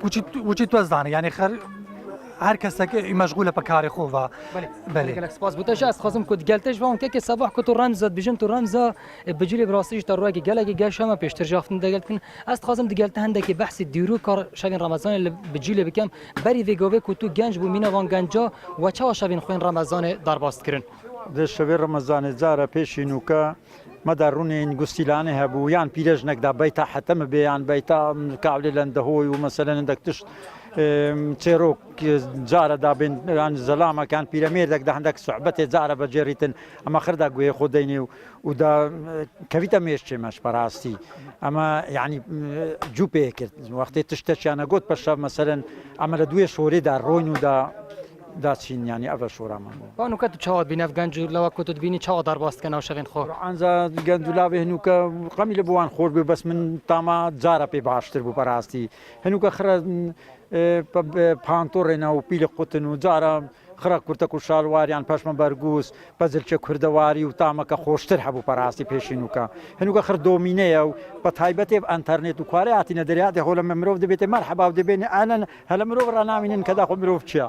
وچی وچی تو زانە یانی خەر هەر کەسێک مەشغولە پە کارێ خۆ ڤە بەلێ گەلەک سپاس بۆ تەژ ئەس خازم کو گەل تەژ ڤان کەکێ سەباح کو تو ڕەمزە بژم تو ڕەمزە بجیلێ بڕاستیش تە ڕوەکی گەلەکی گەش هەمە پێشتر ژافتن دەگەل کن ئەس دخوازم دگەل تە هەندێکی بەحسی دیروکا شەوین ڕەمەزانێ لە بجیلێ بکەم بەری vê gavê ku tu genc bû mîna van genca we çawa şevên xwe yên Remezanê derbas dikirin? Di şevê Remezanê cara pêşî nûke me da rûnên gustîlanê hebû yan pîrejnek da beyta hetemi bê yan beyta kavlê lendehoy û meselen hindek tişt çêrok cara da bên yan zelamek yan pîremêrdek da hindek sohbetê cara vecêrîtin ema xir da guhê xwe deynê û و دا کەویتە مێشکێ مەش بەڕاستی ئەمە یعنی جوو پێ کرد وەختێ تشتەکیانە گوت پەشە مەسەرەن ئەمە لە دوێ شۆرێدا ڕۆین و دا داچین ینی ئەڤە شۆرامان بوو. با نوکە تو چاوە بینەف گەنج و لەوە کو تو دبینی چاوە دەرباز دکەن ئەو شەوێن خۆ؟ ئەنجا گەنج و لاوێ هنوکە قەمی لە بۆوان خۆش بێ بەس من تاما جارە پێ باشتر بوو بەڕاستی هنوکە خرە پانتۆڕێنە و پیلە قوتن و جارە خڕە کورتەک و شالواریان پەشمە بەرگوز پەزرکێ کوردەواری و تامەکە خۆشتر هەبوو پەراستی پێشینوکە هنوکە خڕ دۆمینەیە و بە تایبەتێ ئەنتەرنێت و کوارێ هاتینە دەرێ هاتێ خۆ لە مرۆڤ دەبێتێ مەرحەبا و دەبێنێ ئالەن هەلە مرۆڤ ڕانامینن کە داخۆ مرۆڤ چیە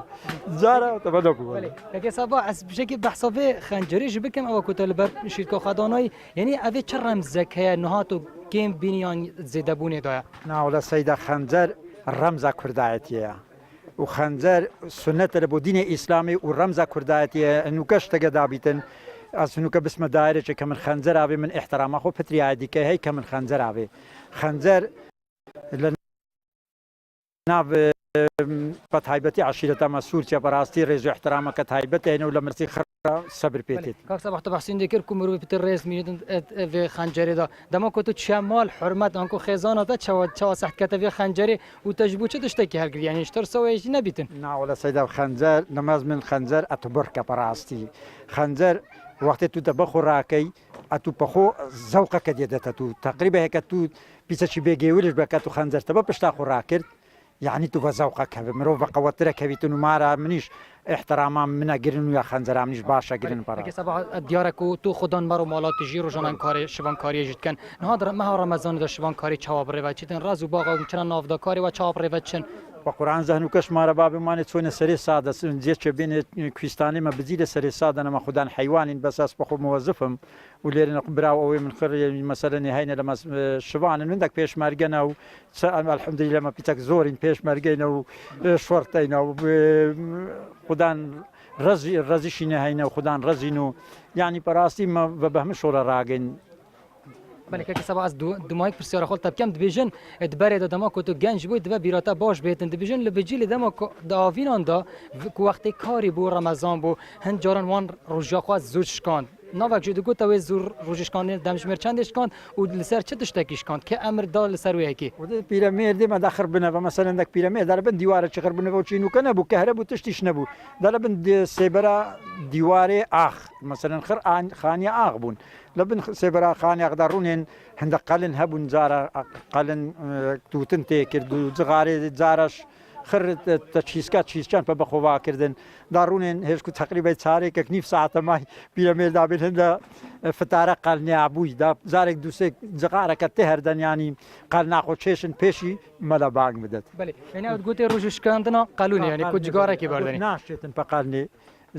جارە تەبە دەبوو. بەلێ کەکێ سەبا ئەز بژێکی بەحسا vê xencerê jî bikim ewa ku te li ber şîrka xwe danayî yanî evê çi remzek heye niha tu kêm bînî yan zêdebûnê de ye? Na wele seyda xencer remza kurdayetiyê ye. و خەنجەر سوننەتە لە بۆ دینێ ئیسلامی و ڕەمزا کوردایەتیە هنوکە شتەگە دابیتن ئەز هنوکە بسمە دایرەکێ کە من خەنجەر ئاوێ من ئیحتراما خۆ پتریایە دیکە هەی کە من خەنجەر ئاوێ خەنجەر لە ناو بە تایبەتی عەشیرەتە مە سوورچە بەڕاستی ڕێز و ئیحترامەکە تایبەتە هێنە و لە مرسی خڕ سەبر پێ تێت. کاک سەباح تو بەحسین دکر کو مروی پتر ڕێز مینیتن vê خەنجەرێ دا دەما کو تو چیە مال حرمەت ئانکو خێزانە تە چەوە چەوە سەحت کەتە vê خەنجەرێ و تە ji bo çi tiştekî helgirî yanî ji tirsa wê jî nebîtin. نا وەلا سەیدا خەنجەر نەماز من خەنجەر ئەتو بڕکە بەڕاستی خەنجەر وەختێ تو دە بەخۆ ڕاکەی ئەتو پەخۆ زەوقەکە دێ دەتە تو تەقریبە هەکە تو پیچەکی بێ گێورش بە کە تو خەنجەر تە بە پشتا خۆ ڕاکرد یەعنی تو بە زەوقە کەوێ مرۆڤ بە قەوەترە کەویتن و مارا منیش ئیحتراما منە گرن و یا خەنجەرا منیش باشە گرن بەڕا. کەکێ سەباح دیارە کو تو خودان مەڕ و ماڵا تژی ڕۆژانەن کارێ شڤان کاریێ ژی دکەن نها د مەها ڕەمەزانێ دە شڤان کاری چاوا بڕێڤە چیتن ڕەز و باغ و چنە ناڤ دا کارێ وە چاوا بڕێڤە چن. بە قورئان زەهنوکەش مارە بابێ مانێ چۆنە سەرێ سادە جێ بێنێ کویستانێ مە بجی لە سەرێ سادەنە مە خودان حەیوانین بەس ئەس بەخۆ مۆزفم و لێرە نە براو ئەوەی من خڕ مەسەلەنێ هەینە لە مەس شڤانن من دەک پێشمەرگەنە و چ الحمدللە مە پیتەک زۆرین پێشمەرگەینە و شۆرتەینە و خودان ڕەزی ڕەزیشینە هەینە و خودان ڕەزین و یعنی بەڕاستی مە بە بەهمە شۆڕە ڕاگەین. بەلێ کەکە سەبا ئەز دومایک پرسیارە خۆل تە بکەم دبێژن دبەرێ دە دەما کو تو گەنج بووی دبە بیراتە باش بێتن دبێژن لە بجی لە دەما کو د ئاڤینان دا کو وەختێ کاری بوو ڕەمەزان بوو هەند جاران وان ڕۆژیا خوا زوو شکاند. Navek jî digot wê zû rojê şikandin demjimêr çendê şikand û li ser çi tiştekî şikand kê emir da li ser wê yekê. Û pîremêrdê me de xir bineve meselen dek pîremêr de li bin dîwarê çi xir bineve û çînûke nebû kehre bû tiştîş nebû de li bin sêbera dîwarê ax meselen xir xaniya ax bûn li bin sêbera xaniya ax de rûnên hinde qelin hebûn cara qelin tûtin tê kird û cixarê careş Xir te çîska çîskan pe bi xwe va kirdin. Da rûnên hêj ku teqrîben çarêkek nîv saete may pîremêr da bên hinde fitare qelniyabûy da carek dû sê cixareke tê herden yanî qelna xwe çêşin pêşî mela bang bidet. Belê yanî ew digotê roj şikandina qelûnê yanî ku cigarekê berdenê. Naşêtin pe qelnê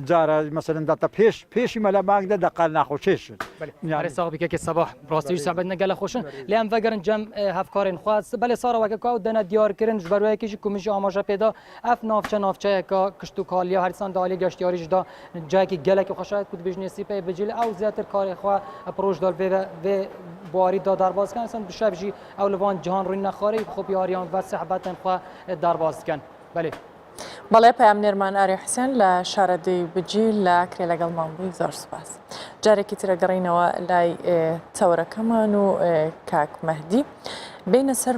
Cara meselen da te pêş pêşî mela bang de deqal naxweşêş in. Belê. Erê sax bî kekê Sebah. Rastî jî sohbet ne gelek xweş in. Lê em vegerin cem hevkarên xwe. Belê Sara weke ku ew dene diyarkirin ji ber wê yekê jî ku min jî amaje pê da ev navçe navçeyeke kiştûkalî ya herîsan di aliyê geştyarî jî de cihekî gelekî xweş e ku dibêjin Sîpeyê bi cî ew zêdetir karê xwe bi roj de li vê vê barî de derbas dikin. Herîsan bi şev jî ew li van cihan rûnine xwarê û bi xwe biyariyan ve sohbetên xwe derbas dikin. Belê. بەڵێ پەیامنێرمان ئاری حوسێن لە شارەدێی بجی لە ئاکرێ لەگەڵمان بووی زۆر سوپاس. جارێکی ترە گەڕینەوە لای تەوەرەکەمان و کاک مەهدی بینە سەر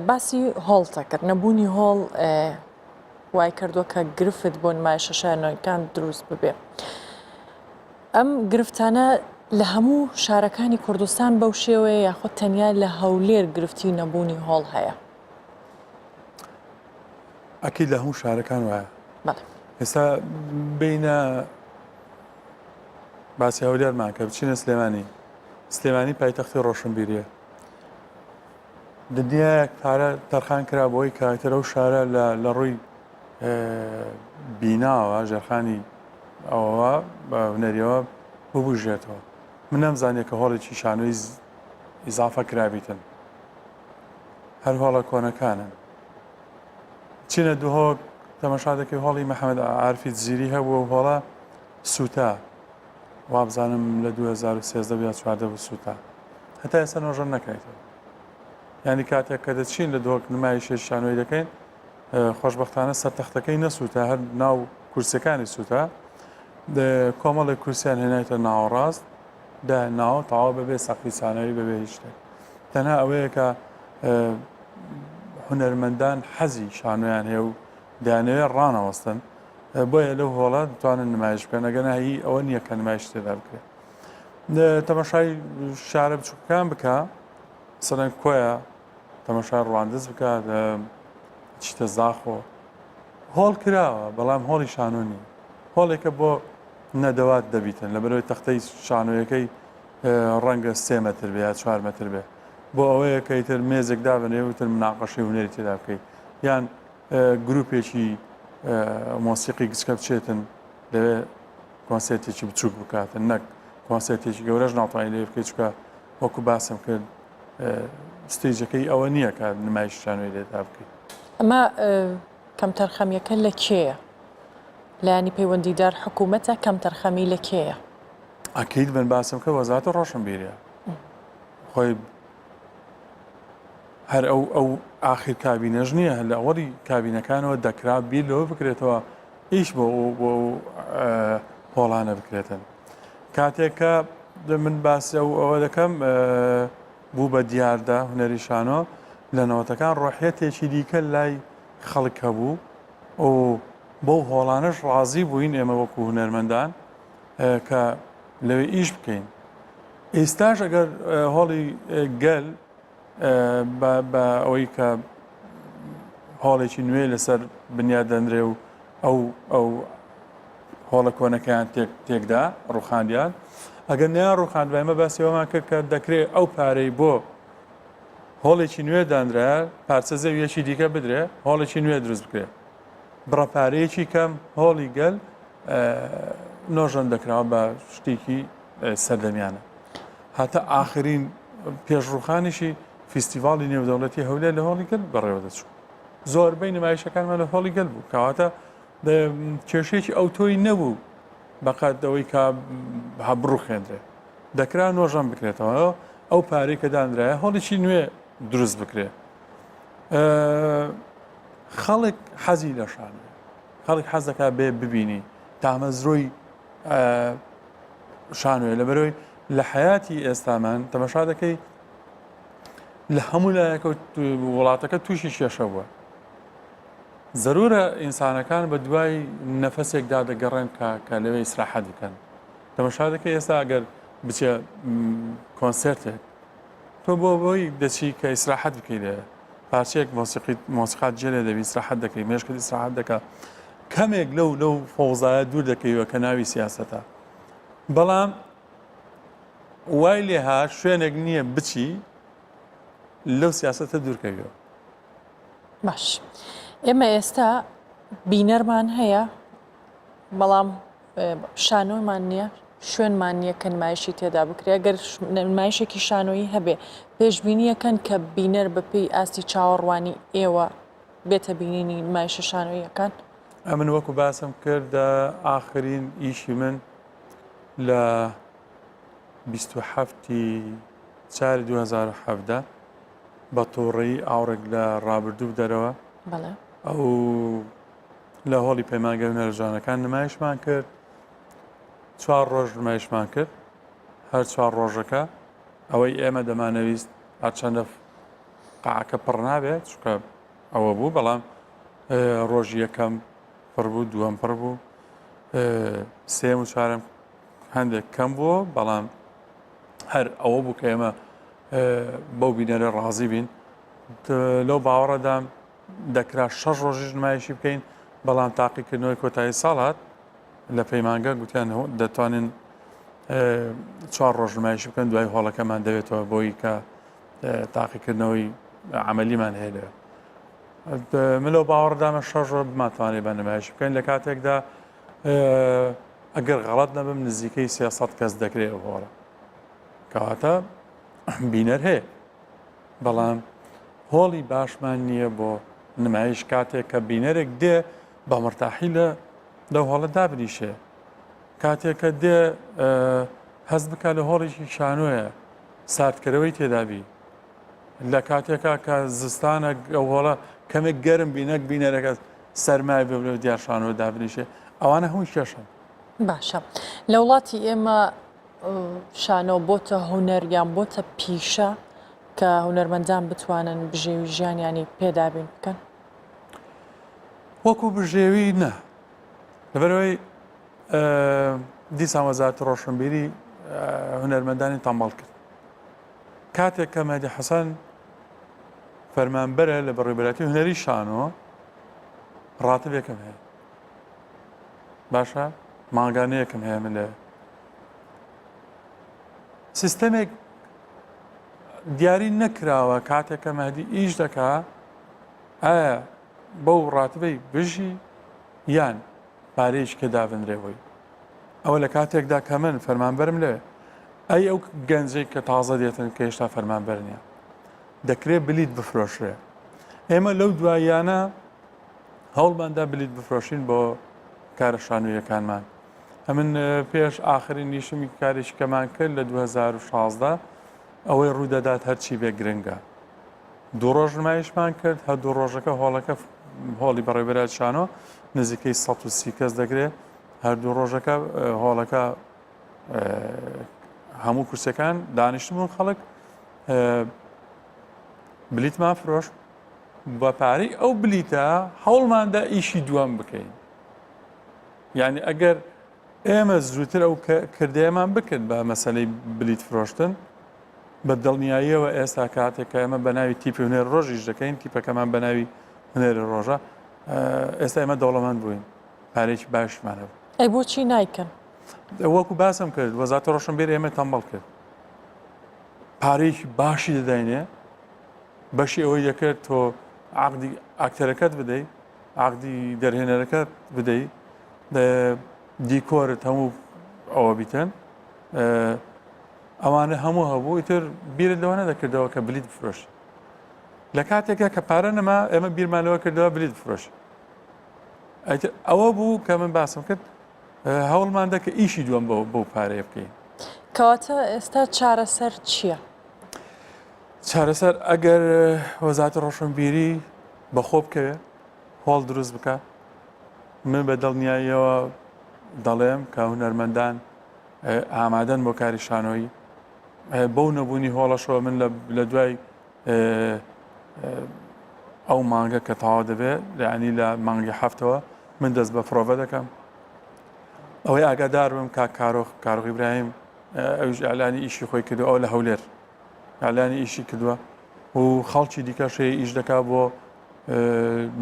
باسی هۆڵتە کرد نەبوونی هۆڵ وای کردووە کە گرفت بۆ نمایشە شانۆیەکان دروست ببێ. ئەم گرفتانە لە هەموو شارەکانی کوردستان بەو شێوەیە یاخود تەنیا لە هەولێر گرفتی نەبوونی هۆڵ هەیە؟ ئەکید لە هەموو شارەکان وایە ئێستا بینە باسی هەولێرمان کە بچینە سلێمانی سلێمانی پایتەختی ڕۆشنبیریە دنیایەک پارە تەرخان کرا بۆی کاتر ئەو شارە لە ڕووی بیناوە ژێرخانی ئەوە بە هونەریەوە ببوژێتەوە من نەمزانیە کە هۆڵێکی شانۆی ئیزافە کرابیتن هەر هۆڵە کۆنەکانن چینە دهۆک تەمەشا دەکەی هۆڵی محەممەد عارفی دزیری هەبووە و هۆڵە سووتا وابزانم لە 2013 یا 14 بوو سووتا هەتا ئێستا نۆژەن نەکرایتەوە ینی کاتێک کە دەچین لە دهۆک نمایشێ شانۆی دەکەین خۆشببختانە سەر تەختەکەی نەسووتا هەر ناو کورسەکانی سووتا کۆمەڵێک کورسیان هێنایتە ناوەڕاست دا ناوە تەواو بەبێ سەقفی سانەوی بەبێ هیچ شتێک تەنها ئەوەیە کە هونەرمەندان حەزی شانۆیان هەیە و دەیانەوێت ڕانەوەستن بۆیە لەو هۆڵە دەتوانن نمایش بکەن ئەگەر هی ئەوە نییە کە نمایش تێدا بکرێت تەماشای شارە بچووکەکان بکە سەرەن کۆیە تەماشای ڕواندز بکە چیتە زاخۆ هۆڵ کراوە بەڵام هۆڵی شانۆ نییە هۆڵێکە بۆ نەدەوات دەبیتن لەبەرەوەی تەختەی شانۆیەکەی ڕەنگە سێ مەتر بێ یا چوار مەتر بێ بۆ ئەوەیە کە ئیتر مێزێک دابنێ و تر مناقەشەی هونەری تێدا بکەیت یان گروپێکی مۆسیقی گچکە بچێتن لەوێ کۆنسێرتێکی بچووک بکاتن نەک کۆنسێرتێکی گەورەش ناتوانانی لێ بکەیت چکە وەکو باسم کرد ستەیجەکەی ئەوە نییە کە نمایش شانۆی لێدا بکەیت. ئەمە کەمتەرخەمیەکە لە کێیە؟ لایەنی پەیوەندیدار حکوومەتە کەمتەرخەمی لە کێیە؟ ئەکید من باسم کرد وەزارەتی ڕۆشنبیریە خۆی هەر ئەو ئەو ئاخیر کابینەش نییە هەر لە ئەوەڵی کابینەکانەوە دەکرا بیر لەوە بکرێتەوە ئیش بۆ بۆ هۆڵانە بکرێتن کاتێک کە من باسی ئەو ئەوە دەکەم بوو بە دیاردە هونەری شانۆ لە نەوەتەکان ڕۆحیەتێکی دیکە لای خەڵک هەبوو و بەو هۆڵانەش ڕازی بووین ئێمە وەکو هونەرمەندان کە لەوێ ئیش بکەین ئێستاش ئەگەر هۆڵی گەل بە ئەوەی کە هۆڵێکی نوێ لەسەر بنیاد دەنرێ و ئەو ئەو هۆڵە کۆنەکەیان تێکدا ڕوخاندیان ئەگەر نیان ڕوخاند بایمە باسی ئەومان کرد کە دەکرێت ئەو پارەی بۆ هۆڵێکی نوێ دانرا پارچە زەویەکی دیکە بدرێ هۆڵێکی نوێ دروست بکرێت بڕە پارەیەکی کەم هۆڵی گەل نۆژەن دەکراوە بە شتێکی سەردەمیانە هەتا ئاخرین پێشڕوخانیشی فیستیڤاڵی نێودەوڵەتی هەولێر لە هۆڵی گەل بەڕێوە دەچوو زۆربەی نمایشەکانمان لە هۆڵی گەل بوو کەواتە کێشەیەکی ئەوتۆی نەبوو بەقەت ئەوەی کە بڕوخێندرێ دەکرا نۆژەن بکرێتەوە ئەو پارەی کە دانرایە هۆڵێکی نوێ دروست بکرێ خەڵک حەزی لە شانۆیە خەڵک حەز دەکات بێ ببینی تامەزرۆی. شانۆیە لەبەرەوەی لە حیاتی ئێستامان تەمەشا دەکەی لە هەموو لایەکە وڵاتەکە تووشی کێشە بووە زەرورە ئینسانەکان بە دوای نەفەسێکدا دەگەڕێن کە کە لەوێ ئیسراحەت بکەن تەمەشا دەکەی ئێستا ئەگەر بچێ کۆنسێرتێک تۆ بۆ بۆی دەچی کە ئیسراحەت بکەی لێ پارچەیەک مۆسیقی مۆسیقات جێ لێ دەبی ئیسراحەت دەکەی مێشکت ئیسراحەت دەکا کەمێک لەو لەو فەوزایە دوور دەکەیەوە کە ناوی سیاسەتە بەڵام وای لێها شوێنێک نییە بچی لەو سیاسەتە دوورکەویەوە. باش ئێمە ئێستا بینەرمان هەیە بەڵام شانۆمان نییە شوێنمان نییە کە نمایشی تێدا بکرێت گەر نمایشێکی شانۆیی هەبێ پێشبینیەکەن کە بینەر بەپێی ئاستی چاوەڕوانی ئێوە بێتە بینینی نمایشە شانۆییەکان؟ ئەمن وەکو باسم کرد ئاخرین ئیشی من لە 27 چاری 2017 بە تووڕەیی ئاوڕێک لە ڕابردوو بدەرەوە ئەو لە هۆڵی پەیمانگە هونەرە جوانەکان نمایشمان کرد چوار ڕۆژ نمایشمان کرد هەر چوار ڕۆژەکە ئەوەی ئێمە دەمانەویست هەرچەندە قاعەکە پڕ نابێت چونکە ئەوە بوو بەڵام ڕۆژی یەکەم پڕ بوو دووەم پڕ بوو سێم و چوارم هەندێک کەم بووە بەڵام هەر ئەوە بوو کە ئێمە بەو بینەرە ڕازی بین لەو باوەڕەدام دەکرا شەش ڕۆژیش نمایشی بکەین بەڵام تاقیکردنەوەی کۆتایی ساڵ هات لە پەیمانگە گوتیان دەتوانین چوار ڕۆژ نمایشی بکەن دوای هۆڵەکەمان دەوێتەوە بۆی کە تاقیکردنەوەی عملیمان هەیە لەوێ من لەو باوەڕدامە شەش ڕۆژ بماتوانێت بە نمایش بکەین لە کاتێکدا ئەگەر غەڵەت نەبم نزیکەی 300 کەس دەکرێت ئەو هۆڵە کەواتە بینەر هەیە بەڵام هۆڵی باشمان نییە بۆ نمایش کاتێک کە بینەرێک دێ بە مرتاحی لە لەو هۆڵە دابنیشێ کاتێک کە دێ هەست بکە لە هۆڵێکی شانۆیە ساردکەرەوەی تێدابی لە کاتێکا کە زستانە ئەو هۆڵە کەمێک گەرم بی نەک بینەرەکە سەرمای بێ لەو دیار شانۆ دابنیشێ ئەوانە هەمووی کێشەن. باشە لە وڵاتی ئێمە شانۆ بۆتە هونەر یان بۆتە پیشە کە هونەرمەندان بتوانن بژێوی ژیانیانی پێ دابین بکەن؟ وەکو بژێوی نا لەبەرئەوەی دیسان وەزارەتی ڕۆشنبیری هونەرمەندانی تەمبەڵ کرد کاتێک کە مەهدی حەسەن فەرمانبەرە لە بەڕێوەبەرایەتی هونەری شانۆ ڕاتبێکم هەیە باشە مانگانەیەکم هەیە من لەوێ سیستەمێک دیاری نەکراوە کاتێک کە مەهدی ئیش دەکا ئایا بەو ڕاتبەی بژی یان پارەیەکی کە دابنرێ بۆی ئەوە لە کاتێکدا کە من فەرمانبەرم لەوێ ئەی ئەو گەنجەی کە تازە دێتن کە هێشتا فەرمانبەر نییە دەکرێت بلیت بفرۆشرێ ئێمە لەو دواییانە هەوڵماندا بلیت بفرۆشین بۆ کارە شانۆیەکانمان ئەمن پێش ئاخرین نیشمی کارێکی کەمان کرد لە 2016 ئەوەی ڕوودەدات هەرچی بێ گرنگە دوو ڕۆژ نمایشمان کرد هەر دوو ڕۆژەکە هۆڵەکە هۆڵی بەڕێوەبەرایەتی شانۆ نزیکەی 130 کەس دەگرێت هەردوو ڕۆژەکە هۆڵەکە هەموو کورسەکان دانیشتبوون خەڵک بلیتمان فرۆش بە پارەی ئەو بلیتە هەوڵماندا ئیشی دووەم بکەین یعنی ئەگەر ئێمە زووتر ئەو کردەیەمان بکرد بە مەسەلەی بلیت فرۆشتن، بە دڵنیاییەوە ئێستا کاتێک کە ئێمە بە ناوی تیپی هونەری ڕۆژ ئیش دەکەین، تیپەکەمان بە ناوی هونەری ڕۆژە، ئێستا ئێمە دەوڵەمەند بووین، پارەیەکی باشمان هەبوو. ئەی بۆچی نایکەن؟ وەکو باسم کرد وەزارەتی ڕۆشنبیری ئێمەی تەمبەڵ کرد. پارەیەکی باشی دەداینێ، بەشی ئەوەی دەکرد تۆ عەقدی ئاکتەرەکەت بدەی، عەقدی دەرهێنەرەکەت بدەی، دیکۆرت هەموو ئەوە بیتن ئەوانە هەموو هەبوو ئیتر بیرت لەوە نەدەکردەوە کە بلیت بفرۆشی لە کاتێکە کە پارە نەما ئێمە بیرمان لەوە کردەوە بلیت بفرۆشی ئەوە بوو کە من باسم کرد هەوڵماندا کە ئیشی دووەم بۆ بەو پارەیە بکەین کەواتە ئێستا چارەسەر چییە؟ چارەسەر ئەگەر وەزارەتی ڕۆشنبیری بەخۆ بکەوێ هۆڵ دروست بکە من بە دڵنیاییەوە دەڵێم کە هونەرمەندان. ئامادەن بۆ کاری شانۆیی بەو نەبوونی هۆڵەشەوە من لە دوای ئەو مانگە کە تەواو دەبێت لەعنی لە مانگی هەفتەوە من دەست بە پرۆڤە دەکەم ئەوەی ئاگادار بم کاک کارۆخ کارۆخ ئیبراهیم ئەویش ئیعلانی ئیشی خۆی کردو ئەو لە هەولێر ئیعلانی ئیشی کردووە و خەڵکی دیکەش هەیە ئیش دەکا بۆ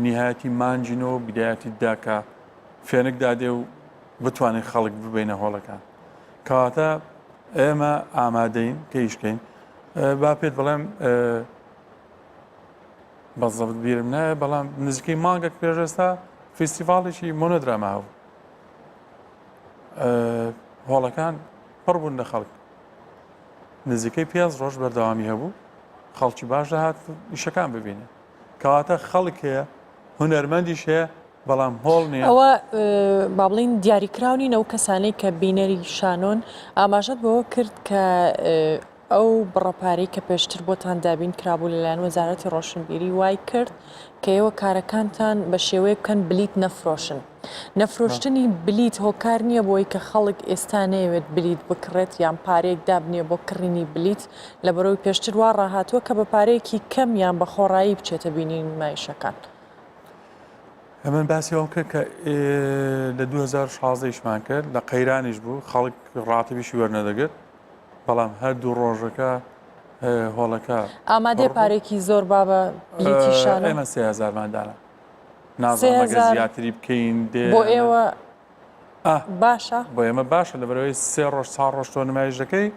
نیهایەتی مانگی نۆ و بدایەتی داکە فێنک دادێ و بتوانین خەڵک ببینە هۆڵەکان کەواتە ئێمە ئامادەین کە ئیشکەین با پێت بڵێم بەزەبت بیرم نایە بەڵام نزیکەی مانگێک پێش ئێستا فیستیڤاڵێکی مۆنۆدراما هەبوو هۆڵەکان پڕ بوون لە خەڵک نزیکەی پێنج ڕۆژ بەردەوامی هەبوو خەڵکی باش دەهات ئیشەکان ببینێ کەواتە خەڵک هەیە هونەرمەندیش هەیە بەڵام هۆڵ نییە. ئەوە با بڵین دیاریکراو نین ئەو کەسانەی کە بینەری شانۆن ئاماژەت بەوە کرد کە ئەو بڕە پارەی کە پێشتر بۆتان دابین کرابوو لەلایەن وەزارەتی ڕۆشنبیری وای کرد کە ئێوە کارەکانتان بە شێوەیەک بکەن بلیت نەفرۆشن. نەفرۆشتنی بلیت هۆکار نییە بۆی کە خەڵک ئێستا نەیەوێت بلیت بکڕێت یان پارەیەک دابنێ بۆ کڕینی بلیت لەبەرئەوەی پێشتر وا ڕاهاتووە کە بە پارەیەکی کەم یان بە خۆڕایی بچێتە بینینی نمایشەکان. من باسی ئەوەم کرد کە لە 2016 ئیشمان کرد لە قەیرانیش بوو خەڵک ڕاتبیشی وەرنەدەگرت بەڵام هەر دوو ڕۆژەکە هۆڵەکە ئامادەیە پارێکی زۆر با بە بلیتی شانۆ؟ ئێمە سێ هەزارمان دانا نازانم ئەگەر زیاتری بکەین دێ بۆ ئێوە باشە بۆ ئێمە باشە لەبەرەوەی سێ ڕۆژ چوار ڕۆژ تۆ نمایش دەکەی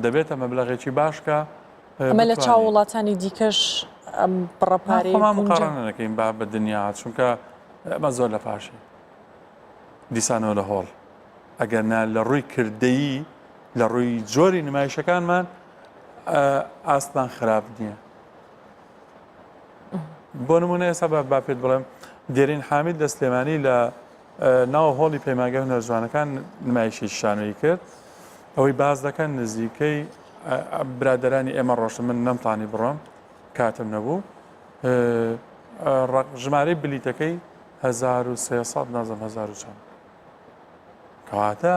دەبێتە مەبلەغێکی باش کە ئەمە لە چاو وڵاتانی دیکەش ئەم بڕە پارەیە خۆمان مقارنە نەکەین با بە دنیا چونکە ئەمە زۆر لە پاشی دیسانەوە لە هۆڵ ئەگەر نا لە ڕووی کردەیی لە ڕووی جۆری نمایشەکانمان ئاستمان خراپ نییە بۆ نمونە ئێستا با با پێت بڵێم دێرین حامید لە سلێمانی لە ناو هۆڵی پەیمانگای هونەرجوانەکان نمایشی شانۆیی کرد ئەوەی باز دەکەن نزیکەی برادرانی ئێمە ڕۆشتن من نەمتانی بڕۆم کاتم نەبوو ژمارەی بلیتەکەی 1300 نازم 1000 چەند کەواتە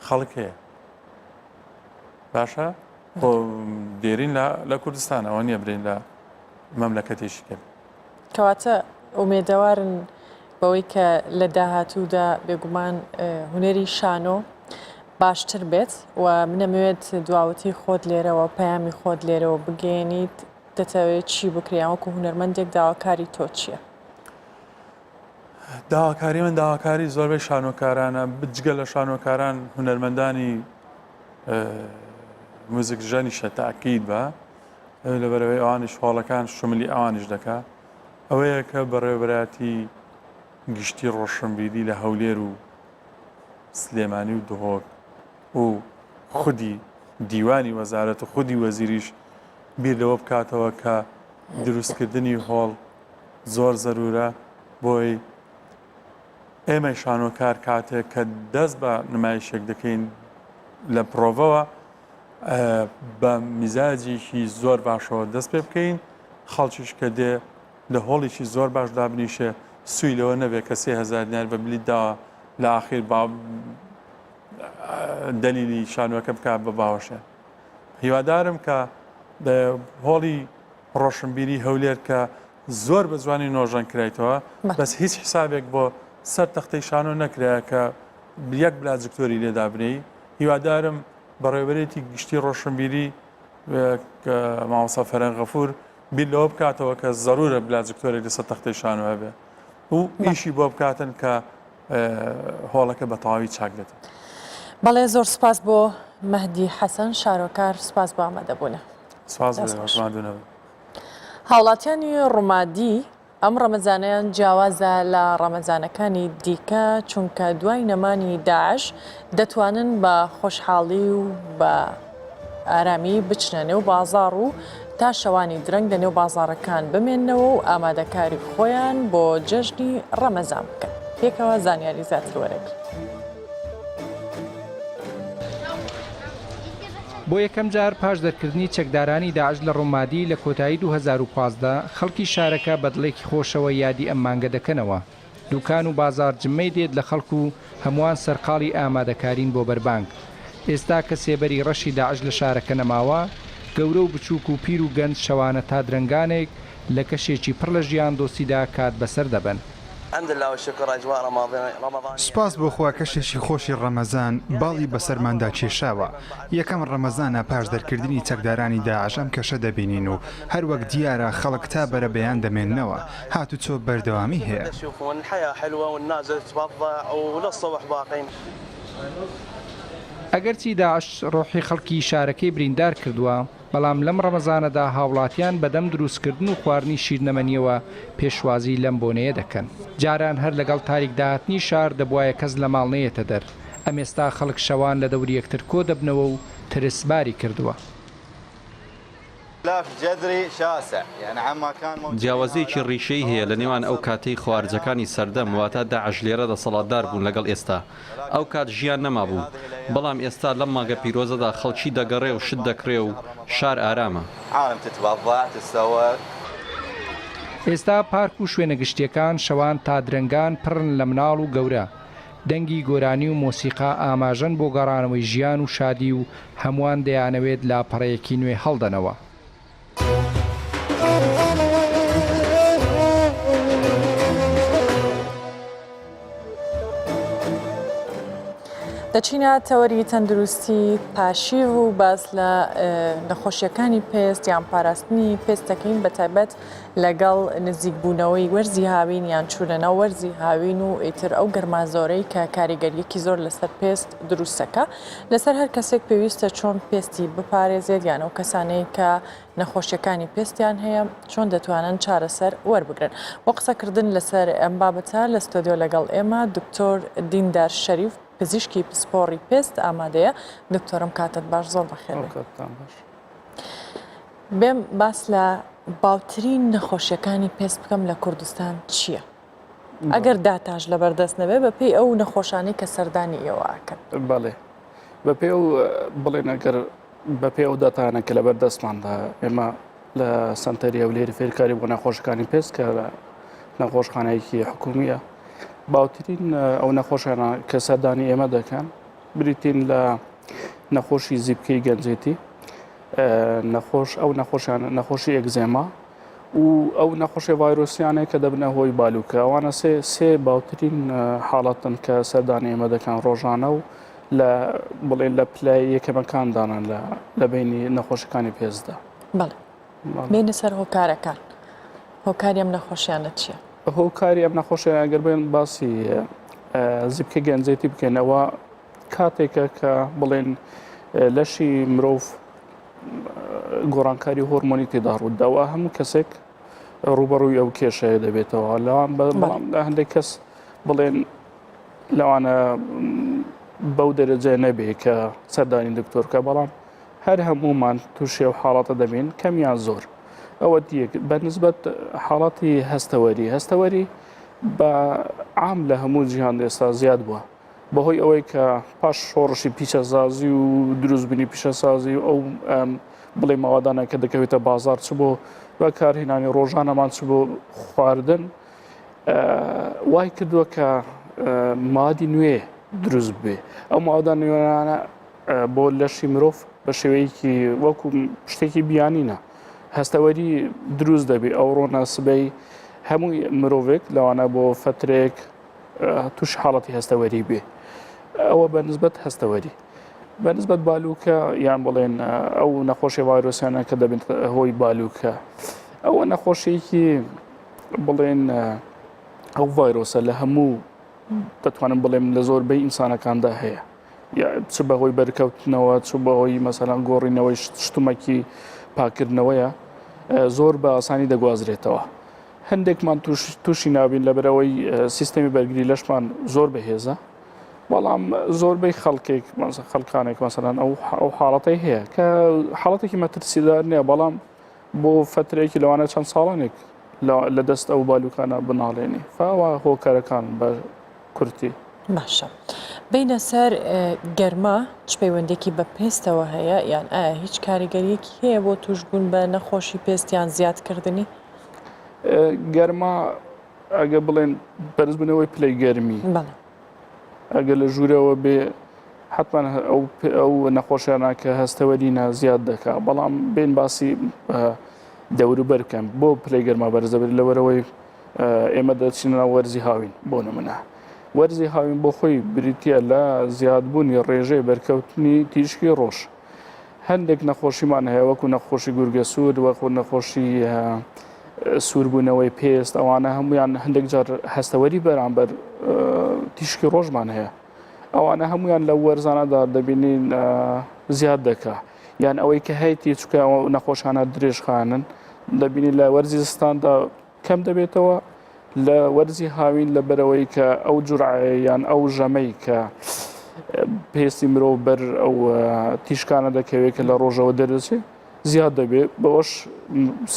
خەڵک هەیە باشە خۆ دێرین لە کوردستان ئەوە نییە برین لە مەملەکەتێکی کرد. کەواتە ئومێدەوارن بەوەی کە لە داهاتوودا بێگومان هونەری شانۆ باشتر بێت و منەمەوێت دواوتی خۆت لێرەوە پەیامی خۆت لێرەوە بگەێنیت دەتەوێت چی بکرێن وەکو هونەرمەندێک داواکاری تۆ چییە؟ داواکاری من داواکاری زۆربەی شانۆکارانە بجگە لە شانۆکاران هونەرمەندانی موزیکژەنیشە تاکید بە لەبەرەوەی ئەوانیش هۆڵەکان شملی ئەوانیش دەکا ئەوەیە کە بەڕێوەبەرایەتی گشتی ڕۆشنبیری لە هەولێر و سلێمانی و دهۆک و خودی دیوانی وەزارەت و خودی وەزیریش بیر لەوە بکاتەوە کە دروستکردنی هۆڵ زۆر زەرورە بۆی ئێمەی شانۆکار کاتێک کە دەست بە نمایشێک دەکەین لە پرۆڤەوە بە میزاجێکی زۆر باشەوە دەست پێ بکەین خەڵکیش کە دێ لە هۆڵێکی زۆر باش دابنیشێ سوی لەوە نەبێت کە 3000 دینار بە بلیت داوە لە ئاخیر با دەلیلی شانۆکە بکات بە باوەشێ هیوادارم کە هۆڵی ڕۆشنبیری هەولێر کە زۆر بە جوانی نۆژەن کرایتەوە بەس هیچ حسابێک بۆ سەر تەختەی شانۆ نەکرایە کە یەک بلاجکتۆری لێ دابنێی هیوادارم بەڕێوەبەرێتی گشتی ڕۆشنبیری مامۆستا فەرەنگ غەفور بیر لەوە بکاتەوە کە زەرورە بلاجکتۆرێک لەسەر تەختەی شانۆ هەبێ و ئیشی بۆ بکاتن کە هۆڵەکە بە تەواوی چاک بێت. بەڵێ زۆر سوپاس بۆ مەهدی حەسەن شارۆکار سوپاس بۆ ئامادەبوونە. سوپاس بۆ ئێوەش ماندوو نەبن. هاوڵاتیانی ڕومادی ئەم ڕەمەزانەیان جیاوازە لە ڕەمەزانەکانی دیکە چونکە دوای نەمانی داعش دەتوانن بە خۆشحاڵی و بە ئارامی بچنە نێو بازاڕ و تا شەوانی درەنگ لە نێو بازاڕەکان بمێننەوە و ئامادەکاری خۆیان بۆ جەژنی ڕەمەزان بکەن. پێکەوە زانیاری زیاتر وەرەگرین. بۆ یەکەم جار پاش دەرکردنی چەکدارانی داعش لە ڕومادی لە کۆتایی 2015، خەڵکی شارەکە بە دڵێکی خۆشەوە یادی ئەم مانگە دەکەنەوە. دوکان و بازاڕ جمەی دێت لە خەڵک و هەمووان سەرقاڵی ئامادەکارین بۆ بەربانگ. ئێستا کە سێبەری ڕەشی داعش لە شارەکە نەماوە، گەورە و بچووک و پیر و گەنج شەوانە تا درەنگانێک لە کەشێکی پڕ لە ژیاندۆستیدا کات بەسەر دەبەن. سوپاس بۆ خوا کەشێکی خۆشی ڕەمەزان باڵی بەسەرماندا کێشاوە، یەکەم ڕەمەزانە پاش دەرکردنی چەکدارانی داعش ئەم کەشە دەبینین و هەروەک دیارە خەڵک تا بەرەبەیان دەمێننەوە، هاتوچۆ بەردەوامی هەیە. ئەگەرچی داعش ڕۆحی خەڵکی شارەکەی بریندار کردووە، بەڵام لەم ڕەمەزانەدا هاوڵاتیان بەدەم دروستکردن و خواردنی شیرنەمەنییەوە پێشوازی لەم بۆنەیە دەکەن. جاران هەر لەگەڵ تاریک داهاتنی شار دەبوایە کەس لە ماڵ نەیەتە دەر، ئەمێستا خەڵک شەوان لە دەوری یەکتر کۆ دەبنەوە و ترس باری کردووە. جیاوازییەکی ڕیشەیی هەیە لە نێوان ئەو کاتەی خەوارجەکانی سەردەم واتە داعش لێرە دەسەڵاتدار بوون لەگەڵ ئێستا. ئەو کات ژیان نەمابوو، بەڵام ئێستا لەم مانگە پیرۆزەدا خەڵکی دەگەڕێ و شت دەکڕێ و شار ئارامە. ئێستا پارک و شوێنە گشتییەکان شەوان تا درەنگان پڕن لە مناڵ و گەورە، دەنگی گۆرانی و مۆسیقا ئاماژەن بۆ گەڕانەوەی ژیان و شادی و هەمووان دەیانەوێت لاپەڕەیەکی نوێ هەڵدەنەوە. دەچینە تەوەری تەندروستی پاشیڤ و باس لە نەخۆشیەکانی پێست یان پاراستنی پێست دەکەین بە تایبەت لەگەڵ نزیکبوونەوەی وەرزی هاوین یان چوونە ناو وەرزی هاوین و ئیتر ئەو گەرما زۆرەی کە کاریگەریەکی زۆر لەسەر پێست دروستەکە لەسەر هەر کەسێک پێویستە چۆن پێستی بپارێزێت یان ئەو کەسانەی کە نەخۆشیەکانی پێستیان هەیە چۆن دەتوانن چارەسەر وەربگرن بۆ قسەکردن لەسەر ئەم بابەتە لە ستۆدیۆ لەگەڵ ئێمە دکتۆر دیندار شەریف پزیشکی پسپۆڕی پێست ئامادەیە دکتۆرم کاتت باش زۆر بەخێر بێم باس لە باوترین نەخۆشیەکانی پێست بکەم لە کوردستان چییە؟ ئەگەر داتاش لەبەردەست نەبێ بە پێی ئەو نەخۆشانەی کە سەردانی ئێوە ئەکەن. بەڵێ بە پێی ئەو بڵێن ئەگەر بە پێی ئەو داتانە کە لەبەر دەستماندا ئێمە لە سەنتەری هەولێری فێرکاری بۆ نەخۆشەکانی پێست کە لە نەخۆشخانەیەکی حکومیە باوترین ئەو نەخۆشانە کە سەردانی ئێمە دەکەن بریتین لە نەخۆشی زیپکەی گەنجێتی نەخۆش ئەو نەخۆشانە نەخۆشی ئەگزێما و ئەو نەخۆشی ڤایرۆسیانەیە کە دەبنە هۆی بالوکە ئەوانە سێ سێ باوترین حاڵەتن کە سەردانی ئێمە دەکەن ڕۆژانە و لە بڵێن لە پلای یەکەمەکان دانان لە لە بینی نەخۆشەکانی پێستدا. بەڵێ بێنە سەر هۆکارەکان هۆکاری ئەم نەخۆشیانە چییە؟ هۆکاری ئەم نەخۆشیان ئەگەر بێن باسی زیپکە گەنجێتی بکەینەوە کاتێکە کە بڵێن لەشی مرۆڤ گۆڕانکاری هۆرمۆنی تێدا ڕووداوە هەموو کەسێک ڕوبەڕووی ئەو کێشەیە دەبێتەوە لەوان بەڵام لە هەندێک کەس بڵێن لەوانە بەو دەرەجە نەبێ کە سەردانی دکتۆرکە بەڵام هەر هەمومان تووشێ و حاڵەتە دەبین کەم یان زۆر ئەوە دیەک بە نسبەت حاڵەتی هەستەوەری هەستەوەری بە عام لە هەموو جیهان ئێستا زیاد بووە بەهۆی ئەوەی کە پاش شۆڕشی پیشەسازی و دروستبوونی پیشەسازی و ئەو بڵێ ماوەدانە کە دەکەوێتە بازار چ بۆ بەکارهێنانی ڕۆژانەمان چ بۆ خواردن وای کردووە کە مادی نوێ دروست بێ ئەو ماوەدا نوێنانە بۆ لەشی مرۆڤ بە شێوەیەکی وەکو شتێکی بیانینە هەستەوەری دروست دەبێ ئەو ڕۆنە سبەی هەمووی مرۆڤێک لەوانە بۆ فترێک تووشی حاڵەتی هەستەوەری بێ ئەوە بە نسبەت هەستەوەری بە نسبەت بالوکە یان بڵێن ئەو نەخۆشی ڤایرۆسیانە کە دەبێت هۆی بالوکە ئەوە نەخۆشیێکی بڵێن ئەو ڤایرۆسە لە هەموو دەتوانم بڵێم لە زۆربەی ئینسانەکاندا هەیە چ بەهۆی بەرکەوتنەوە چ بەهۆی مەسەلەن گۆڕینەوەی شتومەکی پاکردنەوەیە زۆر بە ئاسانی دەگوازرێتەوە هەندێکمان تووشی نابین لەبەرئەوەی سیستەمی بەرگری لەشمان زۆر بەهێزە بەڵام زۆربەی خەڵکێک خەڵکانێک مەسەلەن ئەو ئەو حاڵەتەی هەیە کە حاڵەتێکی مەترسیدار نییە بەڵام بۆ فترێکی لەوانە چەند ساڵانێک لە دەست ئەو بالوکانە بناڵێنی فاوە هۆکارەکان بە کورتی. باشە بینە سەر گەرما چ پەیوەندێکی بە پێستەوە هەیە یان ئایا هیچ کاریگەریەکی هەیە بۆ توشبوون بە نەخۆشی پێست یان زیادکردنی؟ گەرما ئەگە بڵێن بەرزبوونەوەی پلەی گەرمی ئەگە لە ژوورەوە بێ حتمما ئەو ئەو نەخۆشیانە کە هەستەوەرینە زیاد دەکا بەڵام بین باسی دەوروبەر بکەن بۆ پلەی گەرما بەرز دەبێت لەوەرەوەی ئێمە دەچینە ناو وەرزی هاوین بۆ نمونە وەرزی هاوین بۆ خۆی بریتە لە زیادبوونی ڕێژەی بەرکەوتنی تیشکی ڕۆژ هەندێک نەخۆشیمان هەیە وەکو نەخۆشی گورگە سوور وەکو نەخۆشی سووربوونەوەی پێست ئەوانە هەمویان هەندێک جار هەستەوەری بەرامبەر تیشکی ڕۆژمان هەیە ئەوانە هەمویان لە وەرزانەدا دەبینین زیاد دەکا یان ئەوەی کە هەیتی چکە نەخۆشانە درێژخانن دەبینی لە وەرزی زستاندا کەم دەبێتەوە لە وەرزی هاوین لە بەرەوەی کە ئەو جورعەیە یان ئەو ژەمەی کە پێستی مرۆڤ بەر ئەو تیشکانە دەکەوێت کە لە ڕۆژەوە دەردەچێت زیاد دەبێت بەوەش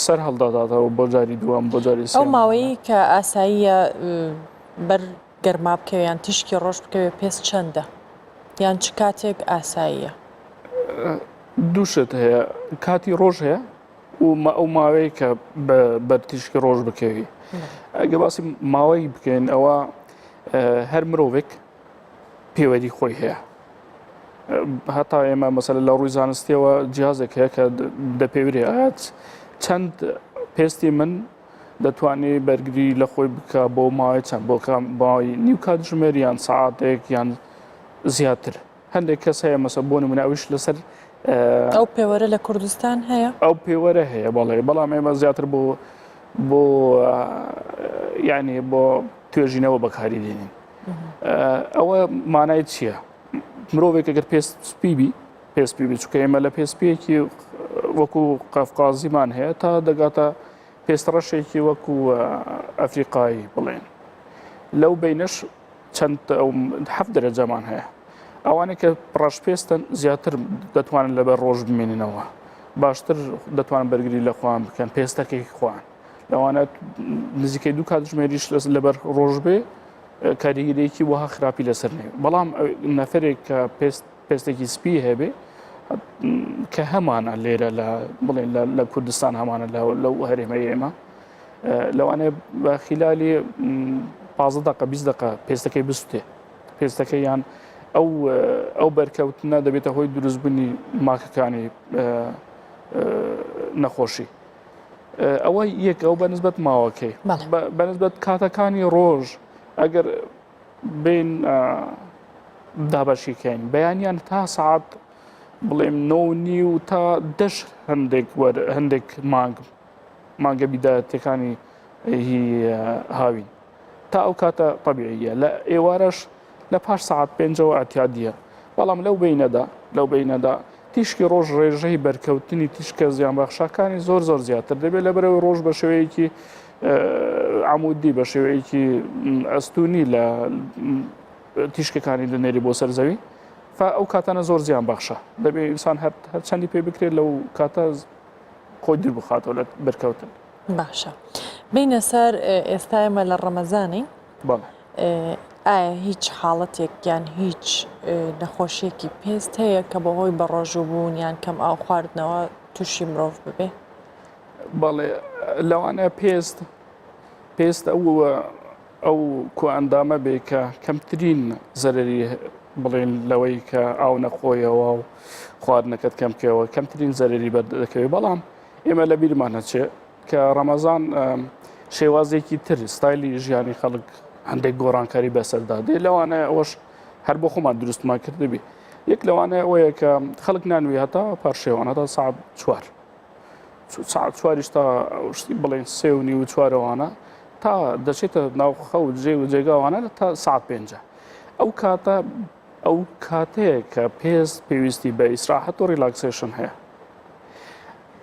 سەر هەڵداداتەوە بۆ جاری دووەم بۆ جاری ئەو ماوەیە کە ئاساییە بەر گەرما بکەوێ یان تیشکی ڕۆژ بکەوێ پێست چەندە یان چ کاتێک ئاساییە؟ دوو شت هەیە کاتی ڕۆژ هەیە و ئەو ماوەیە کە بەر تیشکی ڕۆژ بکەوی ئەگە باسی ماوەی بکەین ئەوە هەر مرۆڤێک پێوەری خۆی هەیە هەتا ئێمە مەسەلە لە ڕووی زانستیەوە جیازێک هەیە کە دەپێورێ ئایا چەند پێستی من دەتوانێت بەرگری لە خۆی بکە بۆ ماوەی چەند بۆ ماوەی نیو کاتژمێر یان سەعاتێک یان زیاتر هەندێک کەس هەیە مەسە بۆ نمونە ئەوش لەسەر ئەو پێوەرە لە کوردستان هەیە؟ ئەو پێوەرە هەیە بەڵێ بەڵام ئێمە زیاتر بۆ بۆ یعنی بۆ توێژینەوە بەکاری دێنین ئەوە مانای چییە؟ مرۆڤێک ئەگەر پێست سپی بی پێسپی بی چونکە ئێمە لە پێسپیەکی وەکو قەفقازیمان هەیە تا دەگاتە پێست ڕەشێکی وەکو ئەفریقایی بڵێن لەو بینەش چەند هەفت دەرەجەمان هەیە ئەوانەی کە ڕەش پێستن زیاتر دەتوانن لەبەر ڕۆژ بمێننەوە باشتر دەتوان بەرگری لە خۆیان بکەن پێستەکەی خۆیان لەوانە نزیکەی دوو کاتژمێریش لەبەر ڕۆژ بێ کاریگەریەکی وەها خراپی لەسەر نێ بەڵام نەفرێک کە پێست پێستێکی سپی هەبێ کە هەمانە لێرە لە بڵێن لە کوردستان هەمانە لەو هەرێمە ئێمە لەوانەیە بە خیلالی 15 دقە 20 دقە پێستەکەی بسوتێ پێستەکە یان ئەو ئەو بەرکەوتنە دەبێتە هۆی دروستبوونی ماکەکانی نەخۆشی ئەوە یەک ئەو بەنسبەت ماوەکەی بەنسبەت کاتەکانی ڕۆژ ئەگەر بین دابەشیکەین بەیانیان تا سعات بڵێم نۆ نیو تا دەش هەندێک هەندێک مانگ مانگە بیدایەتەکانی هی هاوین تا ئەو کاتە طبیعیە لە ئێوارەش لە پاش سەعات پێنجەوە ئەتیادیە بەڵام لەو بینەدا لەو بینەدا تیشکی ڕۆژ ڕێژەی بەرکەوتنی تیشکە زیانبەخشەکانی زۆر زۆر زیاتر دەبێت لە بەرەوەی ڕۆژ بە شێوەیەکی عمودی بە شێوەیەکی ئەستونی لە تیشکەکانی دەنێری بۆ سەر زەوی فا ئەو کاتانە زۆر زیان بەخشە دەبێت ئینسان هەر چەندی پێ بکرێت لەو کاتە خۆی دوور بخاتەوە لە بەرکەوتن. باشە بینە سەر ئێستا ئێمە لە ڕەمەزانین ئایا هیچ حاڵەتێک یان هیچ نەخۆشیەکی پێست هەیە کە بەهۆی بەڕۆژوو بوون یان کەم ئاو خواردنەوە تووشی مرۆڤ ببێ؟ بەڵێ لەوانەیە پێست پێست ئەو ئەو کۆئەندامە بێ کە کەمترین زەرری بڵێن لەوەی کە ئاو نەخۆیەوە و خواردنەکەت کەم بکەوە کەمترین زەرری بەردەکەوێت بەڵام ئێمە لە بیرمان نەچێ کە ڕەمەزان شێوازێکی تر ستایلی ژیانی خەڵک هەندێک گۆڕانکاری بەسەردا دێ لەوانەیە ئەوەش هەر بۆ خۆمان دروستمان کردبی یەک لەوانەیە ئەوەیە کە خەڵک نانوی هەتا پارشێوان هەتا ساعت چوار ساعت چواریش تا شتی بڵێن سێ و نیو و چوارەوانە تا دەچێتە ناو خەو جێ و جێگاوانە تا ساعت پێنجە ئەو کاتە ئەو کاتەیە کە پێست پێویستی بە ئیسراحەت و relaxation هەیە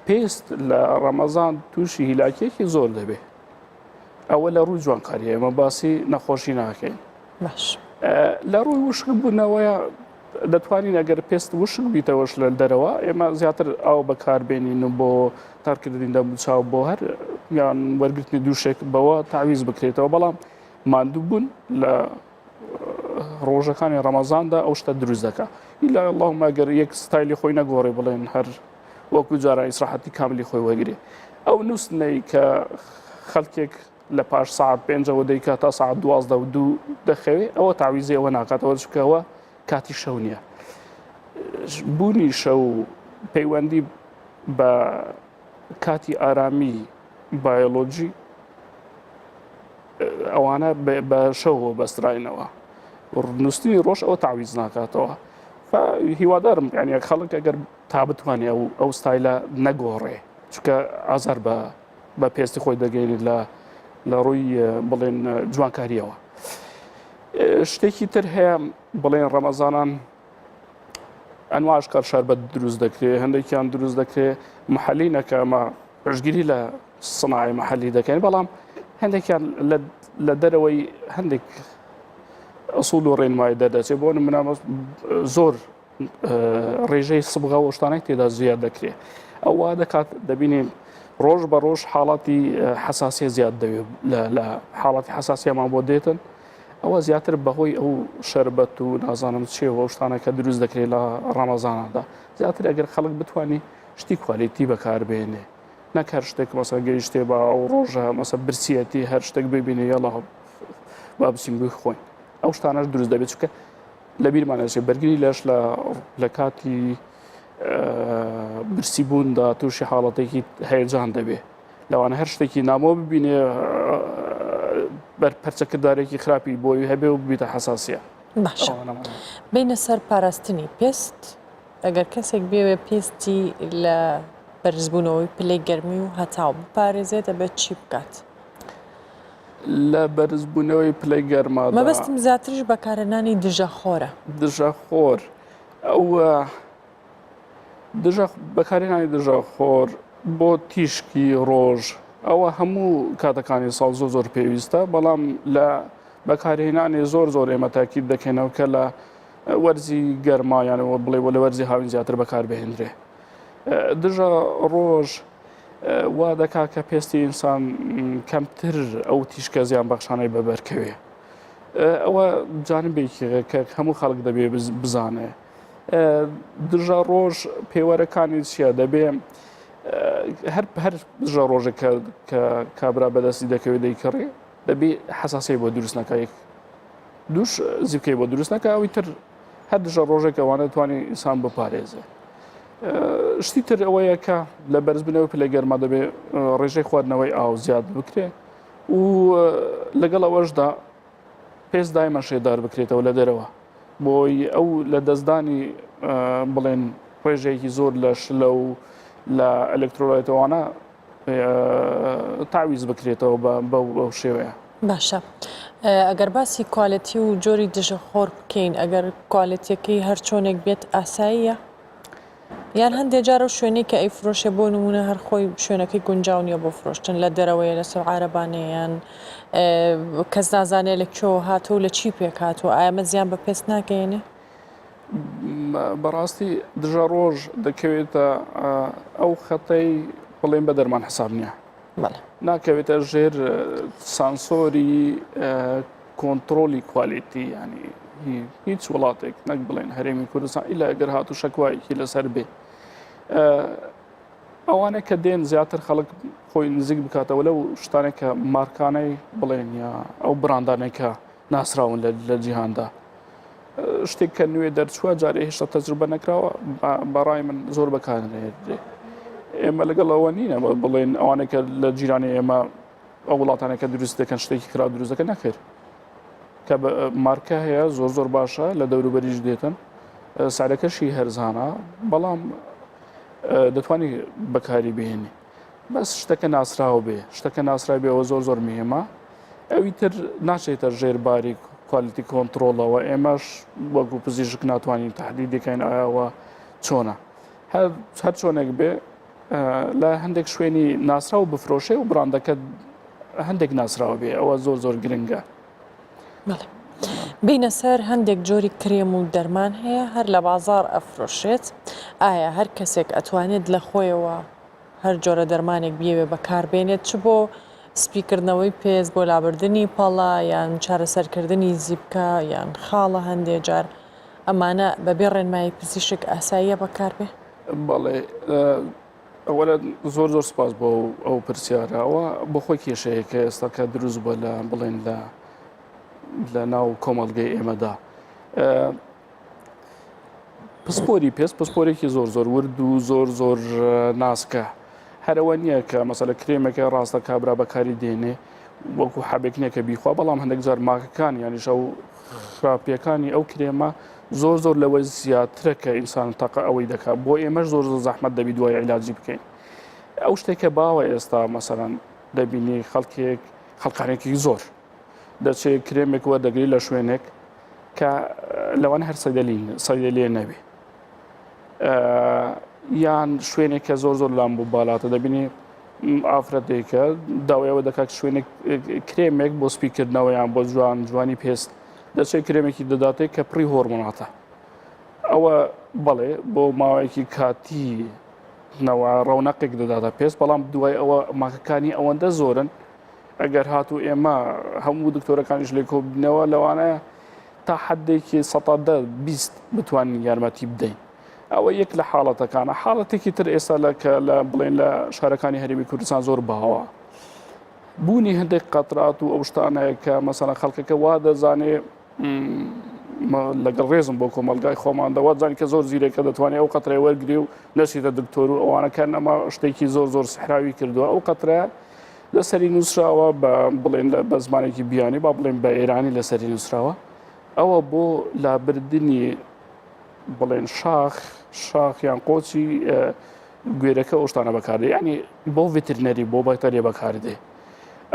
پێست لە ڕەمەزان تووشی هیلاکێکی زۆر دەبێت ئەوە لە ڕووی جوانکاری ئێمە باسی نەخۆشی ناکەین باش لە ڕووی وشک بوونەوەیە دەتوانین ئەگەر پێست وشک بیتەوەش لە دەرەوە ئێمە زیاتر ئاو بەکاربێنین و بۆ تارکردنی دەموچاو بۆ هەر یان وەرگرتنی دووشێک بەوە تعویز بکرێتەوە بەڵام ماندوو بوون لە ڕۆژەکانی ڕەمەزاندا ئەو شتە دروست دەکا ئیلا اللهم ئەگەر یەک ستایلی خۆی نەگۆڕێ بڵێن هەر وەکو جاران ئیسراحەتی کاملی خۆی وەگرێ ئەو نووسنەی کە خەڵکێک لە پاش سەعات پێنجەوە دەیکات تا سەعات 12 و دوو دەخەوێ ئەوە تاویزی ئەوە ناکاتەوە چکەوە کاتی شەو نییە بوونی شەو پەیوەندی بە کاتی ئارامی بایۆلۆجی ئەوانە بە شەوەوە بەستراینەوە نووسنی ڕۆژ ئەوە تاویز ناکاتەوە هیوادارم یعنی خەڵک ئەگەر تا بتوانێ ئەو ئەو ستایلە نەگۆڕێ چونکە ئازار بە بە پێستی خۆی دەگەێنێت لە لە ڕووی بڵێن جوانکاریەوە شتێکی تر هەیە بڵێن ڕەمەزانان ئەنواش کار شربەت دروست دەکرێت هەندێکیان دروست دەکرێت محلی نەکە ئەمە پشگیری لە سناعی محلی دەکەین بەڵام هەندێکیان لە دەرەوەی هەندێک ئەسوول و ڕێنمایی دەردەچێت بۆ نمونە زۆر ڕێژەی سبغە و شتانێک تێدا زیاد دەکرێت ئەو وا دەکات دەبینین ڕۆژ بە ڕۆژ حاڵاتی حساسیە زیاد دەوێت لە حاڵاتی حساسیەمان بۆ دێتن ئەوە زیاتر بەهۆی ئەو شربەت و نازانم چێ و شتانە کە دروست دەکرێت لە ڕەمەزاندا زیاتر ئەگەر خەڵک بتانی شتی quality بەکاربێنێ نەک هەر شتێک مەسە گەیشتێ بە ئەو ڕۆژە مەسە برسیەتی هەر شتێک ببینێ یاڵا با بچین بخۆین ئەو شتانەش دروست دەبێت چونکە لەبیرمان نەچێت بەرگری لەش لە لە کاتی برسیبووندا تووشی حاڵەتێکی هەیەجان دەبێ لەوانە هەر شتێکی نامۆ ببینێ بەر پەرچەکردارێکی خراپی بۆی هەبێ و ببیتە حساسیە باشە بینە سەر پاراستنی پێست ئەگەر کەسێک بێوێ پێستی لە بەرزبوونەوەی پلەی گەرمی و هەتاو بپارێزێت دەبێت چی بکات؟ لە بەرزبوونەوەی پلەی گەرمادا. مەبەستم زیاتریش بەکارهێنانی دژەخۆرە. دژەخۆر ئەو دژە بەکارهێنانی دژەخۆر بۆ تیشکی ڕۆژ ئەوە هەموو کاتەکانی ساڵ زۆر زۆر پێویستە بەڵام لە بەکارهێنانی زۆر زۆر ئێمە تاکید دەکەینەوە کە لە وەرزی گەرما یانەوە بڵێ لە وەرزی هاوین زیاتر بەکار بهێنرێ دژە ڕۆژ وا دەکا کە پێستی ئینسان کەمتر ئەو تیشکە زیان بەخشانەی بەبەرکەوێ ئەوە جانبێکی کە هەموو خەڵک دەبێ بزانێ دژە ڕۆژ پێوەرەکانی چییە دەبێ هەر هەر دژە ڕۆژێک کە کابرا بەدەستی دەکەوێت دەیکڕێ دەبێ حساسی بۆ دروست نەکایک دوش زیبکەی بۆ دروست نەکە ئەوی تر هەر دژە ڕۆژێک ئەوانە توانێت ئینسان بپارێزێ شتی تر ئەوەیە کە لە بەرزبوونەوەی پلە گەرما دەبێ ڕێژەی خواردنەوەی ئاو زیاد بکرێ و لەگەڵ ئەوەشدا پێست دایمە شێدار بکرێتەوە لە دەرەوە بۆی ئەو لە دەستدانی بڵێن ڕێژەیەکی زۆر لە شلە و لە ئەلکترۆلایتەوانە تاویز بکرێتەوە بەو شێوەیە. باشە ئەگەر باسی quality و جۆری دژە خۆر بکەین ئەگەر quality ەکەی هەر چۆنێک بێت ئاساییە یان هەندێک جار ئەو شوێنەی کە ئەیفرۆشێ بۆ نمونە هەر خۆی شوێنەکەی گونجاو نییە بۆ فرۆشتن لە دەرەوەیە لەسەر عارەبانەیان کەس نازانێت لە کوێوە هاتوو لە چی پێک هاتووە ئایا مە زیان بە پێست ناگەیەنێ؟ بەڕاستی دژە ڕۆژ دەکەوێتە ئەو خەتەی بڵێن بە دەرمان حساب نییە ناکەوێتە ژێر سانسۆری کۆنتترۆلی quality ینی هیچ وڵاتێک نەک بڵێن هەرێمی کوردستان ئیلا ئەگەر هاتو شەکوایەکی لەسەر بێ ئەوانە کە دێن زیاتر خەڵک خۆی نزیک بکاتەوە لەو شتانێک کە مارکانەی بڵێن یا ئەو براندانێک کە ناسراون لە جیهاندا شتێک کە نوێ دەرچووە جارێ هێشتا تەجروبە نەکراوە بەڕای من زۆر بەکارنێردرێ ئێمە لەگەڵ ئەوە نینە بڵێن ئەوانەی کە لە جیرانی ئێمە ئەو وڵاتانە کە دروست دەکەن شتێکی خراپ دروست دەکەن نەخێر کە مارکە هەیە زۆر زۆر باشە لە دەوروبەریش دێتن سعرەکەشی هەرزانە بەڵام دەتوانی بەکاری بهێنی بەس شتەکە ناسراو بێ شتەکە ناسراو بێ ئەوە زۆر زۆر مهمە ئەوی تر ناچێتە ژێر باری quality control ەوە ئێمەش وەکو پزیشک ناتوانین تهدیدەکەین ئایا چۆنە هەر چۆنێک بێ لە هەندێک شوێنی ناسراو بفرۆشێ و بڕاندەکە هەندێک ناسراوە بێ ئەوە زۆر زۆر گرنگە. بینە سەر هەندێک جۆری کرێم و دەرمان هەیە هەر لە بازار ئەفرۆشرێت ئایا هەر کەسێک ئەتوانێت لە خۆیەوە هەر جۆرە دەرمانێک بیەوێ بەکاربێنێت چ بۆ سپیکردنەوەی پێست بۆ لابردنی پەڵە یان چارەسەرکردنی زیپکە یان خاڵە هەندێ جار ئەمانە بەبێ ڕێنمایی پزیشک ئاساییە بەکاربێ؟ بەڵێ. ئەوەلە زۆر زۆر سپاس بۆ ئەو پرسیارە ئەوە بۆ خۆی کێشەیە کە ئێستا کە دروست بووە لە بڵێن لە لە ناو کۆمەڵگەی ئێمەدا پسپۆری پێست پسپۆرێکی زۆر زۆر ورد و زۆر زۆر ناسکە هەرەوە نییە کە مەسەلە کرێمەکە ڕاستە کابرا بەکاری دێنێ وەکو حەبێک نییە کە بیخوا بەڵام هەندێک جار ماکەکان یانیش ئەو خراپیەکانی ئەو کرێمە زۆر زۆر لەوە زیاترە کە ئینسان تەقە ئەوەی دەکات بۆ ئێمەش زۆر زۆر زەحمەت دەبی دوای عیلاجی بکەین ئەو شتێکە باوە ئێستا مەسەرەن دەبینی خەڵکێک خەڵکانێکی زۆر دەچێت کرێمێک وەردەگری لە شوێنێک کە لەوان هەر سەدەلین سەدەلێ نەبێ یان شوێنێک کە زۆر زۆر لام بوو بالاتە دەبینی ئافرەتێکە داوای ئەوە دەکات شوێنێک کرێمێک بۆ سپیکردنەوە یان بۆ جوان جوانی پێست دەچێت کرێمێکی دەداتێک کە پڕی هۆرمۆناتە ئەوە بەڵێ بۆ ماوەیەکی کاتی نەوە ڕەونەقێک دەداتە پێست بەڵام دوای ئەوە ماکەکانی ئەوەندە زۆرن ئەگەر هاتوو ئێمە هەموو دکتۆرەکانیش لێکۆبنەوە لەوانەیە تا حدێکی سەدا 20 بتوانین یارمەتی بدەین ئەوە یەک لە حاڵەتەکانە، حاڵەتێکی تر ئێستا لە کە لە بڵێن لە شارەکانی هەرێمی کوردستان زۆر باوە بوونی هەندێک قەترات و ئەو شتانەیە کە مەسەلەن خەڵکەکە وا دەزانێ لەگەڵ ڕێزم بۆ کۆمەلگای خۆمان دەوە زانی کە زۆر زیرەکە دەتوانێت ئەو قەترەی وەرگری و نەچیتە دکتۆر و ئەوانەکان ئەمە شتێکی زۆر زۆر سحراوی کردووە ئەو قەترە لەسەری نووسراوە بە بڵێن بە زمانێکی بیانی با بڵێن بە ئێرانی لەسەری نووسراوە ئەوە بۆ لابردنی بڵێن شاخ شاخ یان قۆچی گوێرەکە ئەو شتانە بەکاردێ ینی بۆ ڤترنەری بۆ بەتەریە بەکاردێ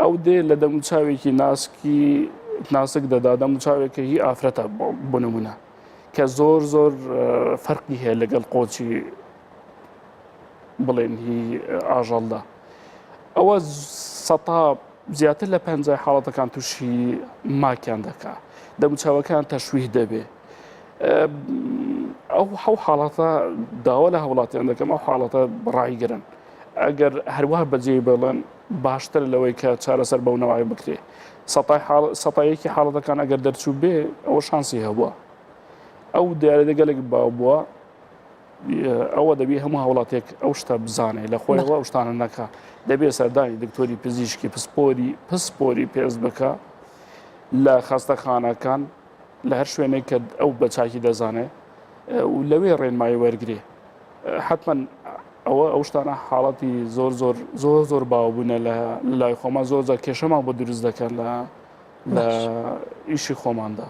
ئەو دێ لە دەموچاوێکی ناسکی ناسک دەدا دەموچاوێکە هی ئافرەتە بۆ نمونە کە زۆر زۆر فەرقی هەیە لەگەڵ قۆچی بڵێن هی ئاژەڵدا ئەوە سەتا زیاتر لە پەنجای حاڵەتەکان تووشی ماکیان دەکا دەموچاوەکان تەشویه دەبێ ئەو حەو حاڵەتە داوا لە هاوڵاتیان دەکەم ئەو حاڵەتە ڕایگرن ئەگەر هەروە بەجێ بڵێن باشتر لەوەی کە چارەسەر بەو نەوای بکرێ سەتایەکی حاڵەتەکان ئەگەر دەرچوو بێ ئەوە شانسی هەبووە ئەو دیارە گەلێک باو بووە ئەوە دەبی هەموو هاوڵاتێک ئەو شتە بزانێ لە خۆیەوە ئەو شتانە نەکا دەبێ سەردانی دکتۆری پزیشکی پسپۆری پسپۆری پێست بکە لە خەستەخانەکان لە هەر شوێنێک کە ئەو بە چاکی دەزانێ و لەوێ ڕێنمایی وەرگێ حتمما ئەوە ئەو شتانە حاڵەتی زۆر زۆر زۆر زۆر باو بوونە لە لای خۆمان زۆر زۆر کێشەمان بۆ دروست دەکەن لە لە ئیشی خۆماندا.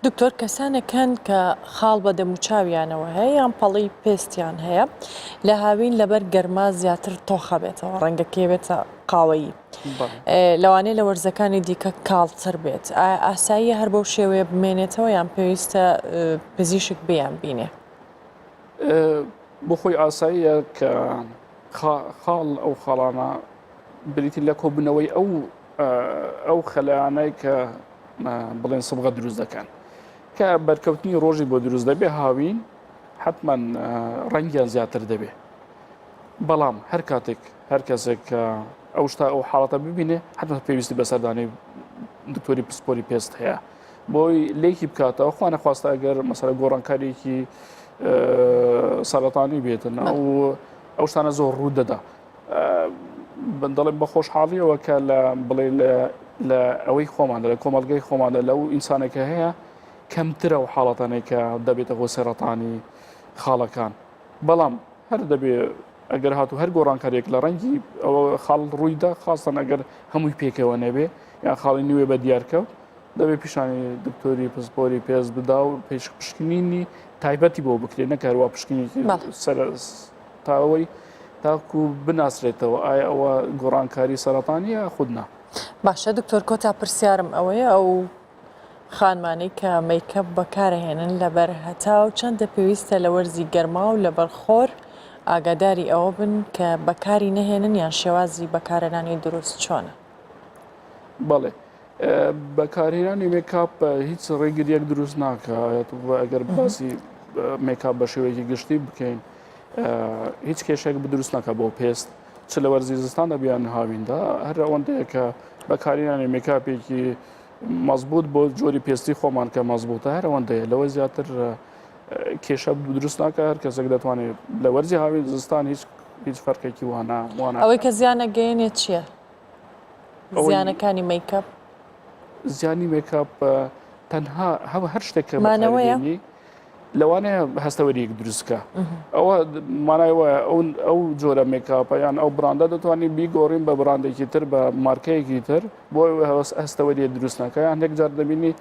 دکتۆر کەسانێک هەن کە خاڵ بە دەموچاویانەوە هەیە یان پەڵەی پێستیان هەیە لە هاوین لەبەر گەرما زیاتر تۆخە بێتەوە ڕەنگەکەی بێتە قاوەیی لەوانەیە لە وەرزەکانی دیکە کاڵتر بێت ئایا ئاساییە هەر بەو شێوەیە بمێنێتەوە یان پێویستە پزیشک بیان بینێ؟ بۆ خۆی ئاساییە کە خاڵ ئەو خاڵانە بریتی لە کۆبوونەوەی ئەو ئەو خەلانەی کە بڵێن سبغە دروست دەکەن کە بەرکەوتنی ڕۆژی بۆ دروست دەبێ هاوین حتمما ڕەنگیان زیاتر دەبێ بەڵام هەر کاتێک هەر کەسێک کە ئەو شتا ئەو حاڵەتە ببینێ حتمما پێویستی بە سەردانی دکتۆری پسپۆری پێست هەیە بۆی لێکی بکاتەوە خوانە خواستە ئەگەر مەسەرە گۆڕانکاریەکی سەرەتانی بێتن ئەو ئەو شتانە زۆر ڕوو دەدا دەڵێم بە خۆشحاڵیەوە کە لە بڵێ لە ئەوەی خۆماندا لە کۆمەڵگەی خۆماندا لەو ئینسانێکە هەیە کەمترە و حاڵەتانێک کە دەبێتە هۆ سەرەتانی خاڵەکان بەڵام هەر دەبێ ئەگەر هاتوو هەر گۆڕانکاریەک لە ڕەنگی ئەوە خاڵ ڕوویدا خاستن ئەگەر هەمووی پێکەوە نەبێ یان خاڵی نوێ بە دیارکەوت دەبێ پیشانی دکتۆری پسپۆری پێست بدا و پێش پشکنینی تایبەتی بۆ بکرێت نەکەروا پشکنینێکی سەر تاوەی تاکو بناسرێتەوە ئایا ئەوە گۆڕانکاری سەرەتانیە خود نا. باشە دکتۆر کۆتا پرسیارم ئەوەیە ئەو خانمانەی کە مەیکەپ بەکارەهێنن لەبەر هەتاو چەندە پێویستە لە وەرزی گەرما و لەبەر خۆر ئاگاداری ئەوە بن کە بەکاری نەهێنن یان شێوازی بەکارهێنانی دروست چۆنە؟ بەڵێ بەکارهێنانی مێکاپ هیچ ڕێگریەک دروست ناکات ئەگەر باسی مێکاپ بە شێوەیەکی گشتی بکەین هیچ کێشێک بدروست ناکە بۆ پێست چ لە وەرزی زستاندا بیان هاویندا هەر ئەوەندەیە کە بەکارهێنانی مێکاپێکی مەزبوط بۆ جۆری پێستی خۆمان کە مەزبوطە هەر ئەوەندەیە لەوە زیاتر کێشە دروست ناکە هەر کەسێک دەتوانێت لە وەرزی هاوین زستان هیچ. هیچ فەرقێکی وانە وانە ئەوەی کە زیانە گەیەنێت چییە؟ زیانەکانی مەیکەپ؟ زیانی مێکاپ تەنها هەوە هەر شتێک کە مانەوەیە لەوانەیە هەستەوەریەک دروستکە ئەوە مانای وایە ئەو ئەو جۆرە مێکاپە یان ئەو بڕاندە دەتوانین بیگۆڕین بە بڕاندێکی تر بە مارکەیەکی تر بۆ هەستەوەریە دروست ناکە یان هەندێک جار دەبینی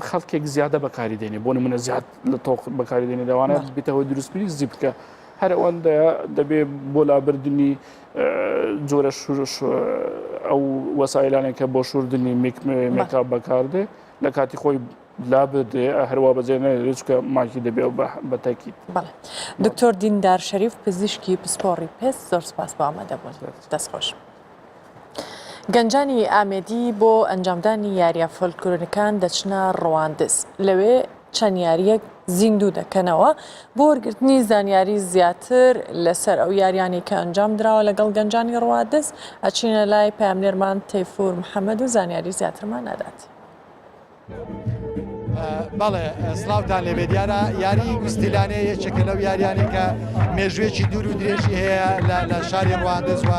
خەڵکێک زیادە بەکاری دێنێ بۆ نمونە زیاد لە تۆق بەکاری دێنێ لەوانەیە بیتەوە دروستبی زی بکە هەر ئەوەندە دەبێ بۆ لابردنی جۆرە ئەو وەسایلانێک کە بۆ شوردنی مێکاپ بەکاردێ لە کاتی خۆی لابدرێ هەروا بەجێ نەهێڵرێ چونکە ماکی دەبێ و بە تەکید. بەڵێ دکتۆر دیندار شەریف پزیشکی پسپۆڕی پێست زۆر سپاس بۆ ئامادەبوون دەست خۆش. گەنجانی ئامێدی بۆ ئەنجامدانی یارییە فۆلکلۆریەکان دەچنە ڕواندز، لەوێ چەند یارییەک زیندوو دەکەنەوە. بۆ وەرگرتنی زانیاری زیاتر لەسەر ئەو یاریانەی کە ئەنجام دراوە لەگەڵ گەنجانی ڕوادز، ئەچینە لای پەیامنێرمان تەیفور محەمەد و زانیاری زیاترمان ئەدات. بەڵێ سڵاوتان لێبێ دیارە یاری گوستیلانێ یەکێکە لەو یاریانەی کە مێژوویەکی دوور و درێژی هەیە لە شاری ڕواندز و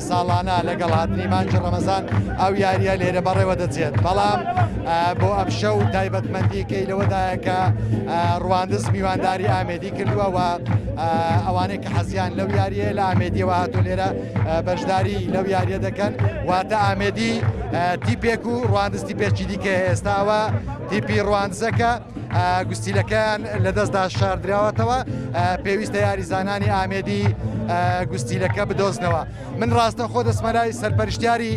ساڵانە لەگەڵ هاتنی مانگی ڕەمەزان ئەو یاریە لێرە بەڕێوە دەچێت بەڵام بۆ ئەمشەو تایبەتمەندیکەی لەوەدایە کە ڕواندز میوانداری ئامێدی کردووە و ئەوانەی کە حەزیان لەو یاریە لە ئامێدیەوە هاتوون لێرە بەشداری لەو یاریە دەکەن واتە ئامێدی تیپێک و ڕواندز تیپێکی دیکە ئێستاوە تیپی ڕواندزەکە گوستیلەکەیان لەدەستدا شاردراوەتەوە پێویستە یاریزانانی ئامێدی گوستیلەکە بدۆزنەوە من ڕاستە خۆ دەستمەلای سەرپەرشتیاری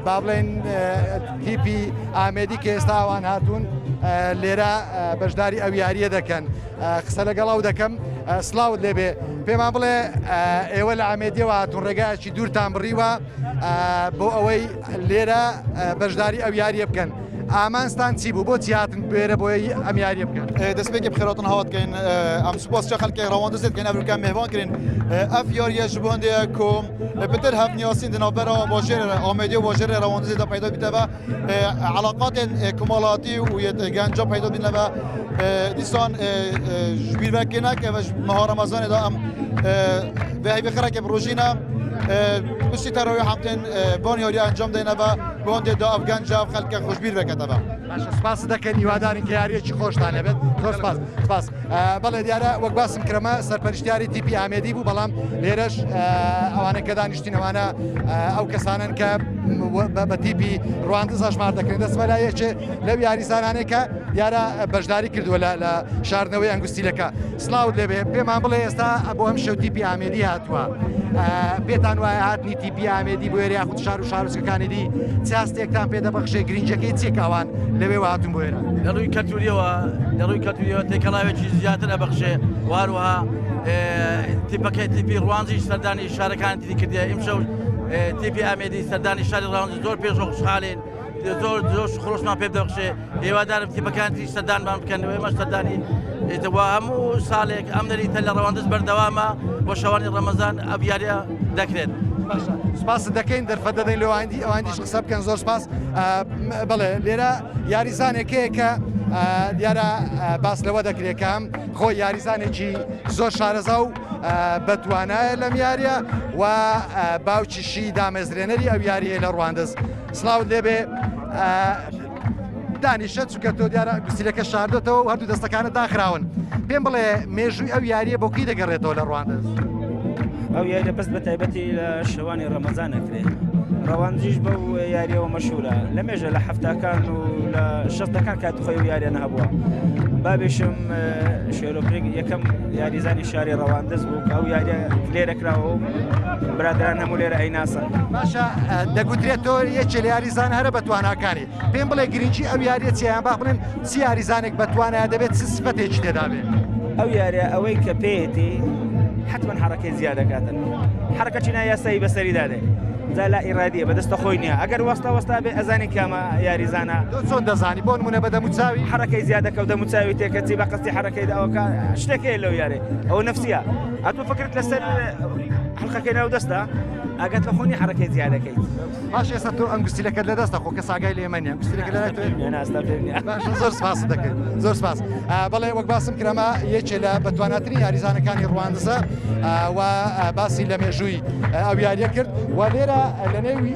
با بڵێن تیپی ئامێدی کە ئێستا ئەوان هاتوون لێرە بەشداری ئەو یاریە دەکەن قسە لەگەڵ ئەو دەکەم سلااوت لێبێ پێمان بڵێ ئێوە لە ئامێدیەوە هاتوون ڕێگایکی دوورتان بڕیوە بۆ ئەوەی لێرە بەشداری ئەو یاریە بکەن ئامانجتان چی بوو بۆچی هاتن بێرە بۆ ئەم یاریە بکەن دەستپێکی بخێراتن هاوت کەین ئەم سوپاس چە خەلکێ ڕەواندزێ دکەین ئەڤ کە مێهوان کرین ئەف یاریە ji bo هەندێ کو پتر هەڤنیاسین di navbera bajêr Amedê û bajêrê Rewandizê de peyda bîte ve elaqatên komalatî û yê genca peyda bîne ve dîsan ji bîr vekê neke ve ji meha Remezanê de em vê heyvê xerekê bi rojî ne piştî terawî hemtên van yariya encam dêne ve بۆ هەندێ دا ئەف گەنجە ئەف خەلکە خۆشبیر بکەتەوە. باشە سپاست دەکەین هیوادارین کە یاریەکی خۆشتان هەبێت زۆر سپاس سپاس بەڵێ دیارە وەک باسم کرەمە سەرپەرشتیاری تیپی ئامێدی بوو بەڵام لێرەش ئەوانە کە دانیشتین ئەوانە ئەو کەسانن کە بە تیپی ڕواندز هەژمار دەکرێن دەستمە لای یەکێ لەو یاریزانانەی کە دیارە بەشداری کردووە لە شاردنەوەی ئەنگوستیلەکە سڵاوت لێبێ پێمان بڵێ ئێستا بۆ ئەم شەو تیپی ئامێدی هاتووە پێتان وایە هاتنی تیپی ئامێدی بۆ ئێرە یاخود شار و شارۆچکەکانی دی چ هەستێکتان پێ دەبەخشێ گرنگەکەی چیە کە ئەوان لەوێوە هاتوون بۆ ئێرە؟ لە ڕووی کەلتوریەوە لە ڕووی کەلتوریەوە تێکەڵاوێکی زیاتر ئەبەخشێ و هەروەها تیپەکەی تیپی ڕوانزیش سەردانی شارەکانی تری کردیە ئیمشەو تیپی ئامێدی سەردانی شاری ڕوانزی زۆر پێش خۆشحاڵین زۆر زۆر خۆشمان پێ دەبەخشێ هیوادارم تیپەکان تریش سەردانمان بکەن و ئێمەش سەردانی و هەموو ساڵێک ئەم نەریتە لە ڕەواندز بەردەوامە بۆ شەوانی ڕەمەزان ئەم یاریە دەکرێت. باشە سپاست دەکەین دەرفەت دەدەین لۆ ئەوانی ئەوانیش قسە بکەن زۆر سپاس بەڵێ لێرە یاریزانێک هەیە کە دیارە باس لەوە دەکرێت کە هەم خۆی یاریزانێکی زۆر شارەزا و بەتوانایە لەم یاریە و باوکیشی دامەزرێنەری ئەو یاریە لە ڕواندز سڵاوت لێبێ دانیشە چونکە تۆ دیارە گوستیلەکە شاردۆتەوە و هەردوو دەستەکانت داخراون پێم بڵێ مێژووی ئەو یاریە بۆ کی دەگەڕێتەوە لە ڕواندز؟ ئەو یاریە بەس بە تایبەتی لە شەوانی ڕەمەزان ئەکرێت ڕەواندزیش بەو یاریەوە مەشهورە لە مێژە لە حەفتاکان و لە شەستەکان کاتی خۆی ئەو یاریانە هەبووە بابیشم شێرۆپرێک یەکەم یاریزانی شاری ڕەواندز بوو کە ئەو یاریە لێرە کراوە و برادران هەموو لێرە ئەیناسن. باشە دەگوترێت تۆ یەکێ لە یاریزان هەرە بەتواناکانی پێم بڵێ گرنگی ئەو یاریە چیە یان با بڵێن چ یاریزانێک بەتوانایە دەبێت چ سفەتێکی تێدا بێ؟ ئەو یاریە ئەوەی کە پێیەتی حتمما حرەکەی زیاد دەکاتن حرەکەی نایاسایی بەسەریدا دێ جا لا ئیرادیە بەدەستە خۆی نییە ئەگەر وەستا وەستا بێ ئەزانی کامە یاریزانە تۆ چۆن دەزانی بۆ نمونە بە دەموچاوی حرەکەی زیادەکە و دەموچاوی تێکەچی بە قەستی حرەکەی ئەوکە شتێک هەیە لەو یارێ ئەو نفسیە ئەتۆ فکرت لەسەر حلقەکەی ناو دەستە. ئاگات لە خۆ نیە حەرەکەی زیاد دەکەیت. باش ئێستا تۆ ئەنگوستیلەکەت لە دەستە خۆ کەس ئاگای لە ئێمە نیە ئەنگوستیلەکە لە لای تۆیە؟ نا ئەستا پێم نیە. باشە زۆر سپاست دەکەین زۆر سپاس. بەڵێ وەک باسم کرد ئەمە یەکێ لە بەتواناترین یاریزانەکانی ڕواندزە و باسی لە مێژووی ئەو یاریە کرد و لێرە لە نێوی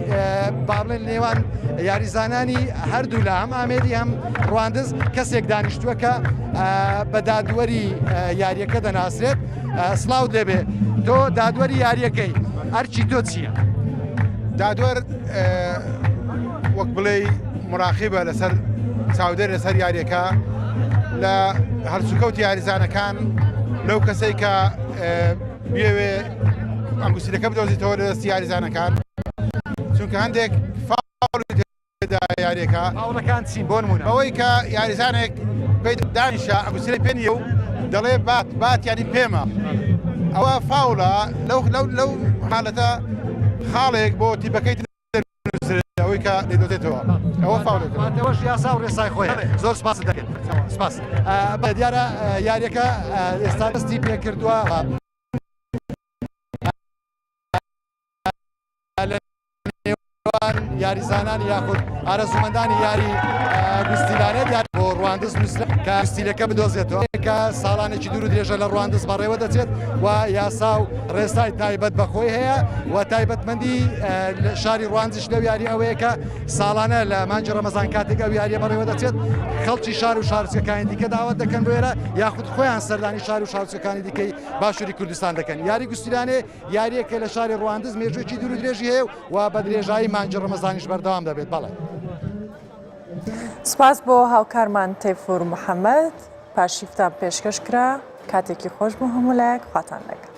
با بڵێن نێوان یاریزانانی هەردوو لە هەم ئامێدی هەم ڕواندز کەسێک دانیشتووە کە بە دادوەری یاریەکە دەناسرێت سڵاوت لێبێ تۆ دادوەری یاریەکەی ئەرکی تۆ چییە؟ دادوەر وەک بڵێی مراقیبە لەسەر چاودێر لەسەر یاریەکە لە هەلسوکەوتی یاریزانەکان لەو کەسەی کە بێوێ ئەنگوستیلەکە بدۆزیتەوە لە دەستی یاریزانەکان چونکە هەندێک فاوڵی دا یاریەکە فاوڵەکان چین بۆ نمونە بەوەی کە یاریزانێک پێی دانیشە ئەنگوستیلەی پێ نییە و دەڵێ بات بات یانی پێمە ئەوە فاوڵە لەو لەو لەو حالەتە خاڵێک بۆ تیپەکەی ئەوەی کە دەیدۆزێتەوە ئەوە فاوڵێکە. ئەوەش یاسا و ڕێسای خۆی زۆر سپاست دەکەین سپاس دیارە یاریەکە ئێستا دەستی پێکردووە لە نێوان یاریزانانی یاخود ئارەزوومەندانی یاری گوستیلانە دیار بۆ ڕواندز نووسرا کە گوستیلەکە بدۆزێتەوە کە ساڵانێکی دوور و درێژە لە ڕواندز بەڕێوە دەچێت و یاسا و ڕێسای تایبەت بە خۆی هەیە و تایبەتمەندی شاری ڕواندزیش لەو یاری ئەوەیە کە ساڵانە لە مانگی ڕەمەزان کاتێک ئەو یاریە بەڕێوە دەچێت خەڵکی شار و شارچەکانی دیکە داوات دەکەن بۆ ئێرە یاخود خۆیان سەردانی شار و شارچەکانی دیکەی باشووری کوردستان دەکەن یاری گوستیلانێ یارییەکە لە شاری ڕواندز مێژوویەکی دوور و درێژی هەیە و بە درێژایی مانگی ڕەمەزانیش بەردەوام دەبێت. بەڵێ. سوپاس بۆ هاوکارمان تەیفور محەمەد، پارشیفتان پێشکەش کرا، کاتێکی خۆش بۆ هەموو لایەک، خواتان لەگەڵ.